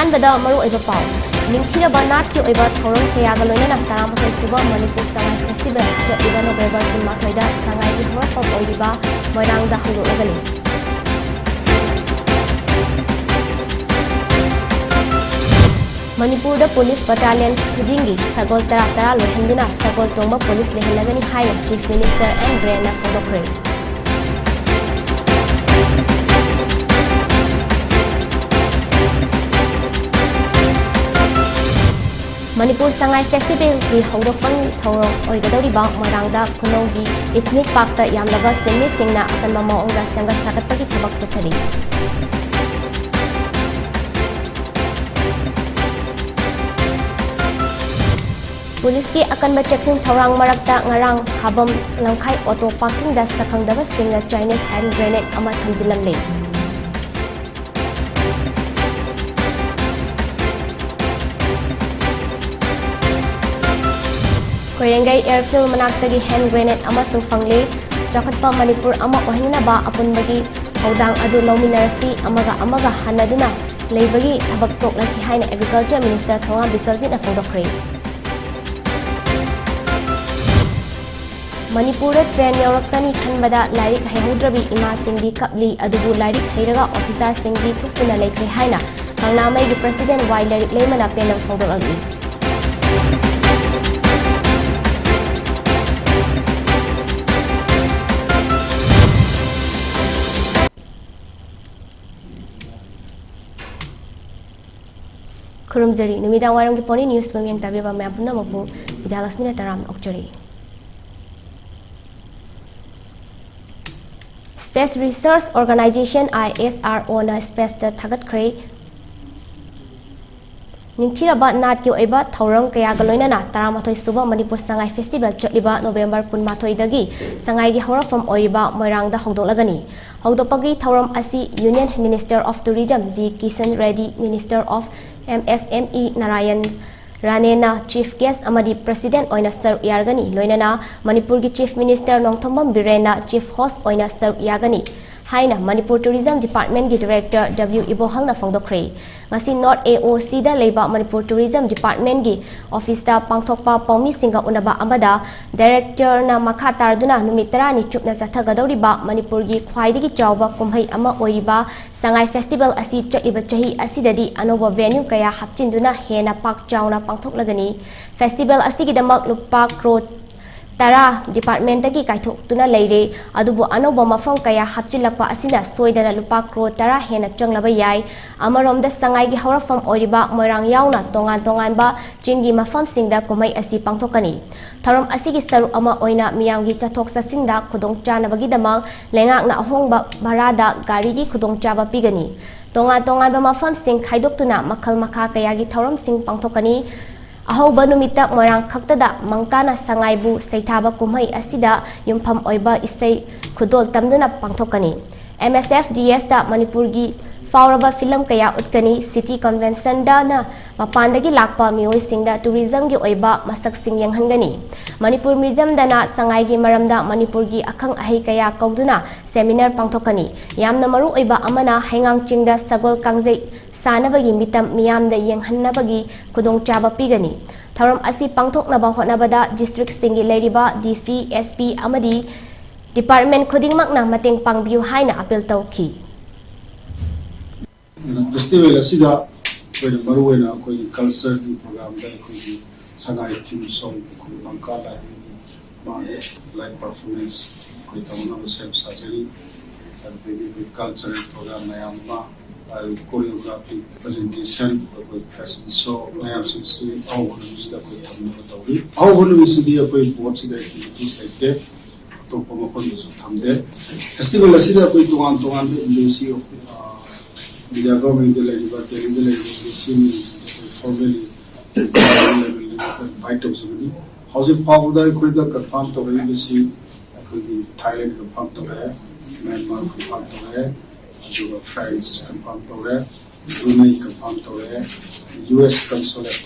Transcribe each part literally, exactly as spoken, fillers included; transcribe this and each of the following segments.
ꯑꯍꯥꯟꯕꯗ ꯃꯔꯨꯑꯣꯏꯕ ꯄꯥꯎ꯫ ꯅꯤꯡꯊꯤꯔꯕ ꯅꯥꯠꯀꯤ ꯑꯣꯏꯕ ꯊꯧꯔꯝ ꯀꯌꯥꯒ ꯂꯣꯏꯅꯅ ꯇꯔꯥꯃꯥꯊꯣꯏ ꯁꯨꯕ ꯃꯅꯤꯄꯨꯔ ꯁꯉꯥꯏ ꯐꯦꯁꯇꯤꯚꯦꯜ ꯆꯠꯂꯤꯕ ꯅꯣꯚꯦꯝꯕꯔ ꯀꯨꯟꯃꯥꯊꯣꯏꯗ ꯁꯉꯥꯏꯒꯤ ꯍꯧꯔꯛꯐꯝ ꯑꯣꯏꯔꯤꯕ ꯃꯣꯏꯔꯥꯡꯗ ꯍꯧꯗꯣꯛꯂꯒꯅꯤ꯫ ꯃꯅꯤꯄꯨꯔꯗ ꯄꯨꯂꯤꯁ ꯕꯠꯇꯥꯂꯤꯌꯟ ꯈꯨꯗꯤꯡꯒꯤ ꯁꯒꯣꯜ ꯇꯔꯥ ꯇꯔꯥ ꯂꯣꯏꯍꯟꯗꯨꯅ ꯁꯒꯣꯜ ꯇꯣꯡꯕ ꯄꯨꯂꯤꯁ ꯂꯩꯍꯜꯂꯒꯅꯤ ꯍꯥꯏꯅ chief minister and ꯕꯤꯔꯦꯟꯅ ꯐꯣꯡꯗꯣꯛꯈ꯭ꯔꯦ꯫ Manipur Sangai ꯐꯦꯁꯇꯤꯚꯦꯜꯒꯤ ꯍꯧꯗꯣꯛꯐꯝ ꯊꯧꯔꯝ ꯑꯣꯏꯒꯗꯧꯔꯤꯕ ꯃꯣꯏꯔꯥꯡꯗ ꯈꯨꯅꯧꯒꯤ ꯏꯊꯅꯤꯛ ꯄꯥꯔꯛꯇ ꯌꯥꯝꯂꯕ ꯁꯤꯟꯃꯤꯁꯤꯡꯅ ꯑꯀꯟꯕ ꯃꯑꯣꯡꯗ ꯁꯦꯝꯒꯠ ꯁꯥꯒꯠꯄꯒꯤ ꯊꯕꯛ ꯆꯠꯊꯔꯤ꯫ ꯄꯨꯂꯤꯁꯀꯤ ꯑꯀꯟꯕ ꯆꯦꯛꯁꯤꯟ ꯊꯧꯔꯥꯡ ꯃꯔꯛꯇ ꯉꯔꯥꯡ ꯈꯥꯕꯝ ꯂꯝꯈꯥꯏ ꯑꯣꯇꯣ ꯄꯥꯔꯀꯤꯡꯗ ꯁꯛꯈꯪꯗꯕꯁꯤꯡꯅ ꯆꯥꯏꯅꯤꯁ ꯍꯦꯟ ꯒ꯭ꯔꯦꯅꯦꯗ ꯑꯃ ꯊꯝꯖꯤꯜꯂꯝꯂꯦ꯫ ꯀꯣꯏꯔꯦꯡꯒꯩ ꯑꯦꯌꯔꯐꯤꯜ ꯃꯅꯥꯛꯇꯒꯤ ꯍꯦꯟ ꯒ꯭ꯔꯦꯅꯦꯗ ꯑꯃꯁꯨ ꯐꯪꯂꯦ꯫ ꯆꯥꯎꯈꯠꯄ ꯃꯅꯤꯄꯨꯔ ꯑꯃ ꯑꯣꯏꯍꯟꯅꯕ ꯑꯄꯨꯟꯕꯒꯤ ꯊꯧꯗꯥꯡ ꯑꯗꯨ ꯂꯧꯃꯤꯟꯅꯔꯁꯤ, ꯑꯃꯒ ꯑꯃꯒ ꯍꯟꯅꯗꯨꯅ ꯂꯩꯕꯒꯤ ꯊꯕꯛ ꯇꯣꯛꯂꯁꯤ ꯍꯥꯏꯅ ꯑꯦꯒ꯭ꯔꯤꯀꯜꯆꯔ ꯃꯤꯅꯤꯁꯇꯔ ꯊꯣꯉꯥꯝ ꯕꯤꯁ꯭ꯋꯖꯤꯠꯅ ꯐꯣꯡꯗꯣꯛꯈ꯭ꯔꯦ꯫ ꯃꯅꯤꯄꯨꯔꯗ ꯇ꯭ꯔꯦꯟ ꯌꯧꯔꯛꯀꯅꯤ ꯈꯟꯕꯗ ꯂꯥꯏꯔꯤꯛ ꯍꯩꯍꯧꯗ꯭ꯔꯕꯤ ꯏꯃꯥꯁꯤꯡꯗꯤ ꯀꯞꯂꯤ, ꯑꯗꯨꯕꯨ ꯂꯥꯏꯔꯤꯛ ꯍꯩꯔꯒ ꯑꯣꯐꯤꯁꯥꯔꯁꯤꯡꯗꯤ ꯊꯨꯞꯇꯨꯅ ꯂꯩꯈ꯭ꯔꯦ ꯍꯥꯏꯅ ꯀꯪꯂꯥꯃꯩꯒꯤ ꯄ꯭ꯔꯁꯤꯗꯦꯟ ꯋꯥꯏ ꯂꯥꯏꯔꯤꯛ ꯂꯩꯃꯅ ꯄꯦꯟꯗꯕ ꯐꯣꯡꯗꯣꯛꯂꯛꯂꯤ꯫ ꯈꯨꯔꯨꯝꯖꯔꯤ꯫ ꯅꯨꯃꯤꯗꯥꯡ ꯋꯥꯏꯔꯝꯒꯤ ꯄꯣꯅꯤ ꯅ꯭ꯌꯨꯁ ꯃꯃꯤꯡ ꯇꯥꯕꯤꯔꯕ ꯃꯌꯥꯝ ꯄꯨꯝꯅꯃꯛꯄꯨ ꯕꯤꯗ꯭ꯌꯥꯂꯛꯁꯃꯤꯅ ꯇꯔꯥꯝꯅ ꯑꯣꯛꯆꯔꯤ꯫ Space Research Organization, I S R O, ꯅ ꯁ꯭ꯄꯦꯁꯇ ꯊꯥꯒꯠꯈ꯭ꯔꯦ꯫ ꯅꯤꯡꯊꯤꯔꯕ ꯅꯥꯠꯀꯤ ꯑꯣꯏꯕ ꯊꯧꯔꯝ ꯀꯌꯥꯒ ꯂꯣꯏꯅꯅ ꯇꯔꯥꯃꯥꯊꯣꯏ ꯁꯨꯕ ꯃꯅꯤꯄꯨꯔ ꯁꯉꯥꯏ ꯐꯦꯁꯇꯤꯚꯦꯜ ꯆꯠꯂꯤꯕ ꯅꯣꯕꯦꯝꯕꯔ ꯀꯨꯟꯃꯥꯊꯣꯏꯗꯒꯤ ꯁꯉꯥꯏꯒꯤ ꯍꯧꯔꯛꯐꯝ ꯑꯣꯏꯔꯤꯕ ꯃꯣꯏꯔꯥꯡꯗ ꯍꯧꯗꯣꯛꯂꯒꯅꯤ꯫ ꯍꯧꯗꯣꯛꯄꯒꯤ ꯊꯧꯔꯝ ꯑꯁꯤ Union Minister of Tourism G Kishan Reddy, Minister of M S M E Narayan ꯔꯥꯅꯦꯅ ꯆꯤꯐ ꯒꯦꯁ ꯑꯃꯗꯤ ꯄ꯭ꯔꯁꯤꯗꯦꯟ ꯑꯣꯏꯅ ꯁꯔꯨꯛ ꯌꯥꯔꯒꯅꯤ꯫ ꯂꯣꯏꯅꯅ ꯃꯅꯤꯄꯨꯔꯒꯤ ꯆꯤꯐ ꯃꯤꯅꯤꯁꯇꯔ ꯅꯣꯡꯊꯣꯝꯕꯝ ꯕꯤꯔꯦꯟꯅ ꯆꯤꯐ ꯍꯣꯁ ꯑꯣꯏꯅ ꯁꯔꯨꯛ ꯌꯥꯒꯅꯤ꯫ ꯍꯥꯏꯅ ꯃꯅꯤꯄꯨꯔ ꯇꯨꯔꯤꯖꯝ ꯗꯤꯄꯥꯔꯠꯃꯦꯟꯒꯤ ꯗꯤꯔꯦꯛꯇꯔ ꯗꯕ꯭ꯂ꯭ꯌꯨ ꯏꯕꯣꯍꯜꯅ ꯐꯣꯡꯗꯣꯛꯈ꯭ꯔꯦ꯫ ꯉꯁꯤ ꯅꯣꯔꯠ ꯑꯦ ꯑꯣ ꯁꯤꯗ ꯂꯩꯕ ꯃꯅꯤꯄꯨꯔ ꯇꯨꯔꯤꯖꯝ ꯗꯤꯄꯥꯔꯠꯃꯦꯟꯒꯤ ꯑꯣꯐꯤꯁꯇ ꯄꯥꯡꯊꯣꯛꯄ ꯄꯥꯎꯃꯤꯁꯤꯡꯒ ꯎꯅꯕ ꯑꯃꯗ ꯗꯥꯏꯔꯦꯛꯇꯔꯅ ꯃꯈꯥ ꯇꯥꯔꯗꯨꯅ ꯅꯨꯃꯤꯠ ꯇꯔꯥꯅꯤ ꯆꯨꯞꯅ ꯆꯠꯊꯒꯗꯧꯔꯤꯕ ꯃꯅꯤꯄꯨꯔꯒꯤ ꯈ꯭ꯋꯥꯏꯗꯒꯤ ꯆꯥꯎꯕ ꯀꯨꯝꯍꯩ ꯑꯃ ꯑꯣꯏꯔꯤꯕ ꯁꯉꯥꯏ ꯐꯦꯁꯇꯤꯚꯦꯜ ꯑꯁꯤ ꯆꯠꯂꯤꯕ ꯆꯍꯤ ꯑꯁꯤꯗꯗꯤ ꯑꯅꯧꯕ ꯚꯦꯅ꯭ꯌꯨ ꯀꯌꯥ ꯍꯥꯞꯆꯤꯟꯗꯨꯅ ꯍꯦꯟꯅ ꯄꯥꯛ ꯆꯥꯎꯅ ꯄꯥꯡꯊꯣꯛꯂꯒꯅꯤ꯫ ꯐꯦꯁꯇꯤꯚꯦꯜ ꯑꯁꯤꯒꯤꯗꯃꯛ ꯂꯨꯄꯥ ꯀ꯭ꯔꯣꯔ ꯇꯔꯥ ꯗꯤꯄꯥꯔꯠꯃꯦꯟꯇꯒꯤ ꯀꯥꯏꯊꯣꯛꯇꯨꯅ ꯂꯩꯔꯦ꯫ ꯑꯗꯨꯕꯨ ꯑꯅꯧꯕ ꯃꯐꯝ ꯀꯌꯥ ꯍꯥꯞꯆꯤꯜꯂꯛꯄ ꯑꯁꯤꯅ ꯁꯣꯏꯗꯅ ꯂꯨꯄꯥ ꯀ꯭ꯔꯣꯔ ꯇꯔꯥ ꯍꯦꯟꯅ ꯆꯪꯂꯕ ꯌꯥꯏ꯫ ꯑꯃꯔꯣꯝꯗ ꯁꯉꯥꯏꯒꯤ ꯍꯧꯔꯛꯐꯝ ꯑꯣꯏꯔꯤꯕ ꯃꯣꯏꯔꯥꯡ ꯌꯥꯎꯅ ꯇꯣꯉꯥꯟ ꯇꯣꯉꯥꯟꯕ ꯆꯤꯡꯒꯤ ꯃꯐꯝꯁꯤꯡꯗ ꯀꯨꯝꯍꯩ ꯑꯁꯤ ꯄꯥꯡꯊꯣꯛꯀꯅꯤ꯫ ꯊꯧꯔꯝ ꯑꯁꯤꯒꯤ ꯁꯔꯨꯛ ꯑꯃ ꯑꯣꯏꯅ ꯃꯤꯌꯥꯝꯒꯤ ꯆꯠꯊꯣꯛ ꯆꯠꯁꯤꯟꯗ ꯈꯨꯗꯣꯡꯆꯥꯅꯕꯒꯤꯗꯃꯛ ꯂꯩꯉꯥꯛꯅ ꯑꯍꯣꯡꯕ ꯚꯔꯥꯗ ꯒꯥꯔꯤꯒꯤ ꯈꯨꯗꯣꯡꯆꯥꯕ ꯄꯤꯒꯅꯤ꯫ ꯇꯣꯉꯥꯟ ꯇꯣꯉꯥꯟꯕ ꯃꯐꯝꯁꯤꯡ ꯈꯥꯏꯗꯣꯛꯇꯨꯅ ꯃꯈꯜ ꯃꯈꯥ ꯀꯌꯥꯒꯤ ꯊꯧꯔꯝꯁꯤꯡ ꯄꯥꯡꯊꯣꯛꯀꯅꯤ꯫ ꯑꯍꯧꯕ ꯅꯨꯃꯤꯠꯇ ꯃꯣꯏꯔꯥꯡ ꯈꯛꯇꯗ ꯃꯪꯀꯥꯅ ꯁꯉꯥꯏꯕꯨ ꯁꯩꯊꯥꯕ ꯀꯨꯝꯍꯩ ꯑꯁꯤꯗ ꯌꯨꯝꯐꯝ ꯑꯣꯏꯕ ꯏꯁꯩ ꯈꯨꯗꯣꯜ ꯇꯝꯗꯨꯅ ꯄꯥꯡꯊꯣꯛꯀꯅꯤ꯫ ꯑꯦꯝ ꯑꯦꯁ ꯑꯦꯐ ꯗꯤ ꯑꯦꯁꯇ ꯃꯅꯤꯄꯨꯔꯒꯤ ꯐꯥꯎꯔꯕ ꯐꯤꯂꯝ ꯀꯌꯥ ꯎꯠꯀꯅꯤ꯫ ꯁꯤꯇꯤ ꯀꯟꯚꯦꯟꯁꯟꯗꯅ ꯃꯄꯥꯟꯗꯒꯤ ꯂꯥꯛꯄ ꯃꯤꯑꯣꯏꯁꯤꯡꯗ ꯇꯨꯔꯤꯖꯝꯒꯤ ꯑꯣꯏꯕ ꯃꯁꯛꯁꯤꯡ ꯌꯦꯡꯍꯟꯒꯅꯤ꯫ ꯃꯅꯤꯄꯨꯔ ꯃ꯭ꯌꯨꯖꯤꯌꯝꯗꯅ ꯁꯉꯥꯏꯒꯤ ꯃꯔꯝꯗ ꯃꯅꯤꯄꯨꯔꯒꯤ ꯑꯈꯪ ꯑꯍꯩ ꯀꯌꯥ ꯀꯧꯗꯨꯅ ꯁꯦꯃꯤꯅꯥꯔ ꯄꯥꯡꯊꯣꯛꯀꯅꯤ꯫ ꯌꯥꯝꯅ ꯃꯔꯨ ꯑꯣꯏꯕ ꯑꯃꯅ ꯍꯩꯉꯥꯡ ꯆꯤꯡꯗ ꯁꯒꯣꯜ ꯀꯥꯡꯖꯩ ꯁꯥꯟꯅꯕꯒꯤ ꯃꯤꯇꯝ ꯃꯤꯌꯥꯝꯗ ꯌꯦꯡꯍꯟꯅꯕꯒꯤ ꯈꯨꯗꯣꯡꯆꯥꯕ ꯄꯤꯒꯅꯤ꯫ ꯊꯧꯔꯝ ꯑꯁꯤ ꯄꯥꯡꯊꯣꯛꯅꯕ ꯍꯣꯠꯅꯕꯗ ꯗꯤꯁꯇ꯭ꯔꯤꯛꯁꯤꯡꯒꯤ ꯂꯩꯔꯤꯕ ꯗꯤ ꯁꯤ, ꯑꯦꯁ ꯄꯤ ꯑꯃꯗꯤ ꯗꯤꯄꯥꯔꯠꯃꯦꯟ ꯈꯨꯗꯤꯡꯃꯛꯅ ꯃꯇꯦꯡ ꯄꯥꯡꯕꯤꯌꯨ ꯍꯥꯏꯅ ꯑꯄꯤꯜ ꯇꯧꯈꯤ꯫ ꯐꯦꯁꯇꯤꯚꯦꯜ ꯑꯁꯤꯗ ꯑꯩꯈꯣꯏꯅ ꯃꯔꯨꯑꯣꯏꯅ ꯑꯩꯈꯣꯏꯒꯤ ꯀꯜꯆꯔꯒꯤ ꯄ꯭ꯔꯣꯒ꯭ꯔꯥꯝꯗ ꯑꯩꯈꯣꯏꯒꯤ ꯁꯉꯥꯏ ꯊꯤꯝ ꯁꯣꯡ, ꯑꯩꯈꯣꯏ ꯃꯪꯀꯥ ꯂꯥꯏꯔꯦꯝꯕꯤꯒꯤ ꯃꯥꯒꯤ ꯂꯥꯏꯠ ꯄꯔꯐꯣꯔꯃꯦꯟꯁ ꯑꯩꯈꯣꯏ ꯇꯧꯅꯕ ꯁꯦꯝ ꯁꯥꯖꯔꯤ꯫ ꯑꯗꯨꯗꯒꯤ ꯑꯩꯈꯣꯏ ꯀꯜꯆꯔꯦꯜ ꯄ꯭ꯔꯣꯒ꯭ꯔꯥꯝ ꯃꯌꯥꯝ ꯑꯃ, ꯑꯗꯨꯒ ꯀꯣꯔꯤꯌꯣꯒ꯭ꯔꯥꯐꯤꯛ ꯄ꯭ꯔꯖꯦꯟꯇꯦꯁꯟ, ꯑꯩꯈꯣꯏ ꯐꯦꯁꯟ ꯁꯣ ꯃꯌꯥꯝꯁꯤꯡꯁꯤ ꯑꯍꯧꯕ ꯅꯨꯃꯤꯠꯁꯤꯗ ꯑꯩꯈꯣꯏ ꯊꯝꯅꯕ ꯇꯧꯔꯤ꯫ ꯑꯍꯧꯕ ꯅꯨꯃꯤꯠꯁꯤꯗꯤ ꯑꯩꯈꯣꯏ ꯕꯣꯠꯁꯤꯗ ꯑꯦꯛꯇꯤꯚꯤꯇꯤꯁ ꯂꯩꯇꯦ, ꯑꯇꯣꯞꯄ ꯃꯐꯝꯗꯁꯨ ꯊꯝꯗꯦ꯫ ꯐꯦꯁꯇꯤꯚꯦꯜ ꯑꯁꯤꯗ ꯑꯩꯈꯣꯏ ꯇꯣꯉꯥꯟ ꯇꯣꯉꯥꯟꯕ ꯑꯦꯝꯕꯦꯁꯤ, ꯏꯟꯗꯤꯌꯥ ꯒꯚꯔꯟꯃꯦꯟꯠꯇ ꯂꯩꯔꯤꯕ, ꯗꯦꯜꯂꯤꯗ ꯂꯩꯔꯤꯕ ꯑꯦꯝꯕꯦꯁꯤ ꯃꯤꯁꯤꯡꯁꯦ ꯑꯩꯈꯣꯏ ꯐꯣꯔꯃꯦꯜꯂꯤ ꯂꯦꯚꯦꯜꯗ ꯑꯩꯈꯣꯏ ꯏꯟꯚꯥꯏꯠ ꯇꯧꯖꯕꯅꯤ꯫ ꯍꯧꯖꯤꯛ ꯐꯥꯎꯕꯗ ꯑꯩꯈꯣꯏꯗ ꯀꯟꯐꯥꯔꯝ ꯇꯧꯔꯛꯏꯕꯁꯤ ꯑꯩꯈꯣꯏꯒꯤ ꯊꯥꯏꯂꯦꯟ ꯀꯟꯐꯥꯔꯝ ꯇꯧꯔꯛꯑꯦ, ꯃ꯭ꯌꯥꯟꯃꯥꯔ ꯀꯟꯐꯥꯔꯝ ꯇꯧꯔꯛꯑꯦ, ꯑꯗꯨꯒ ꯐ꯭ꯔꯥꯟꯁ ꯀꯟꯐꯥꯔꯝ ꯇꯧꯔꯦ, ꯕ꯭ꯔꯨꯅꯩ ꯀꯟꯐꯥꯔꯝ ꯇꯧꯔꯛꯑꯦ, ꯌꯨ ꯑꯦꯁ ꯀꯟꯁꯨꯂꯦꯠ꯫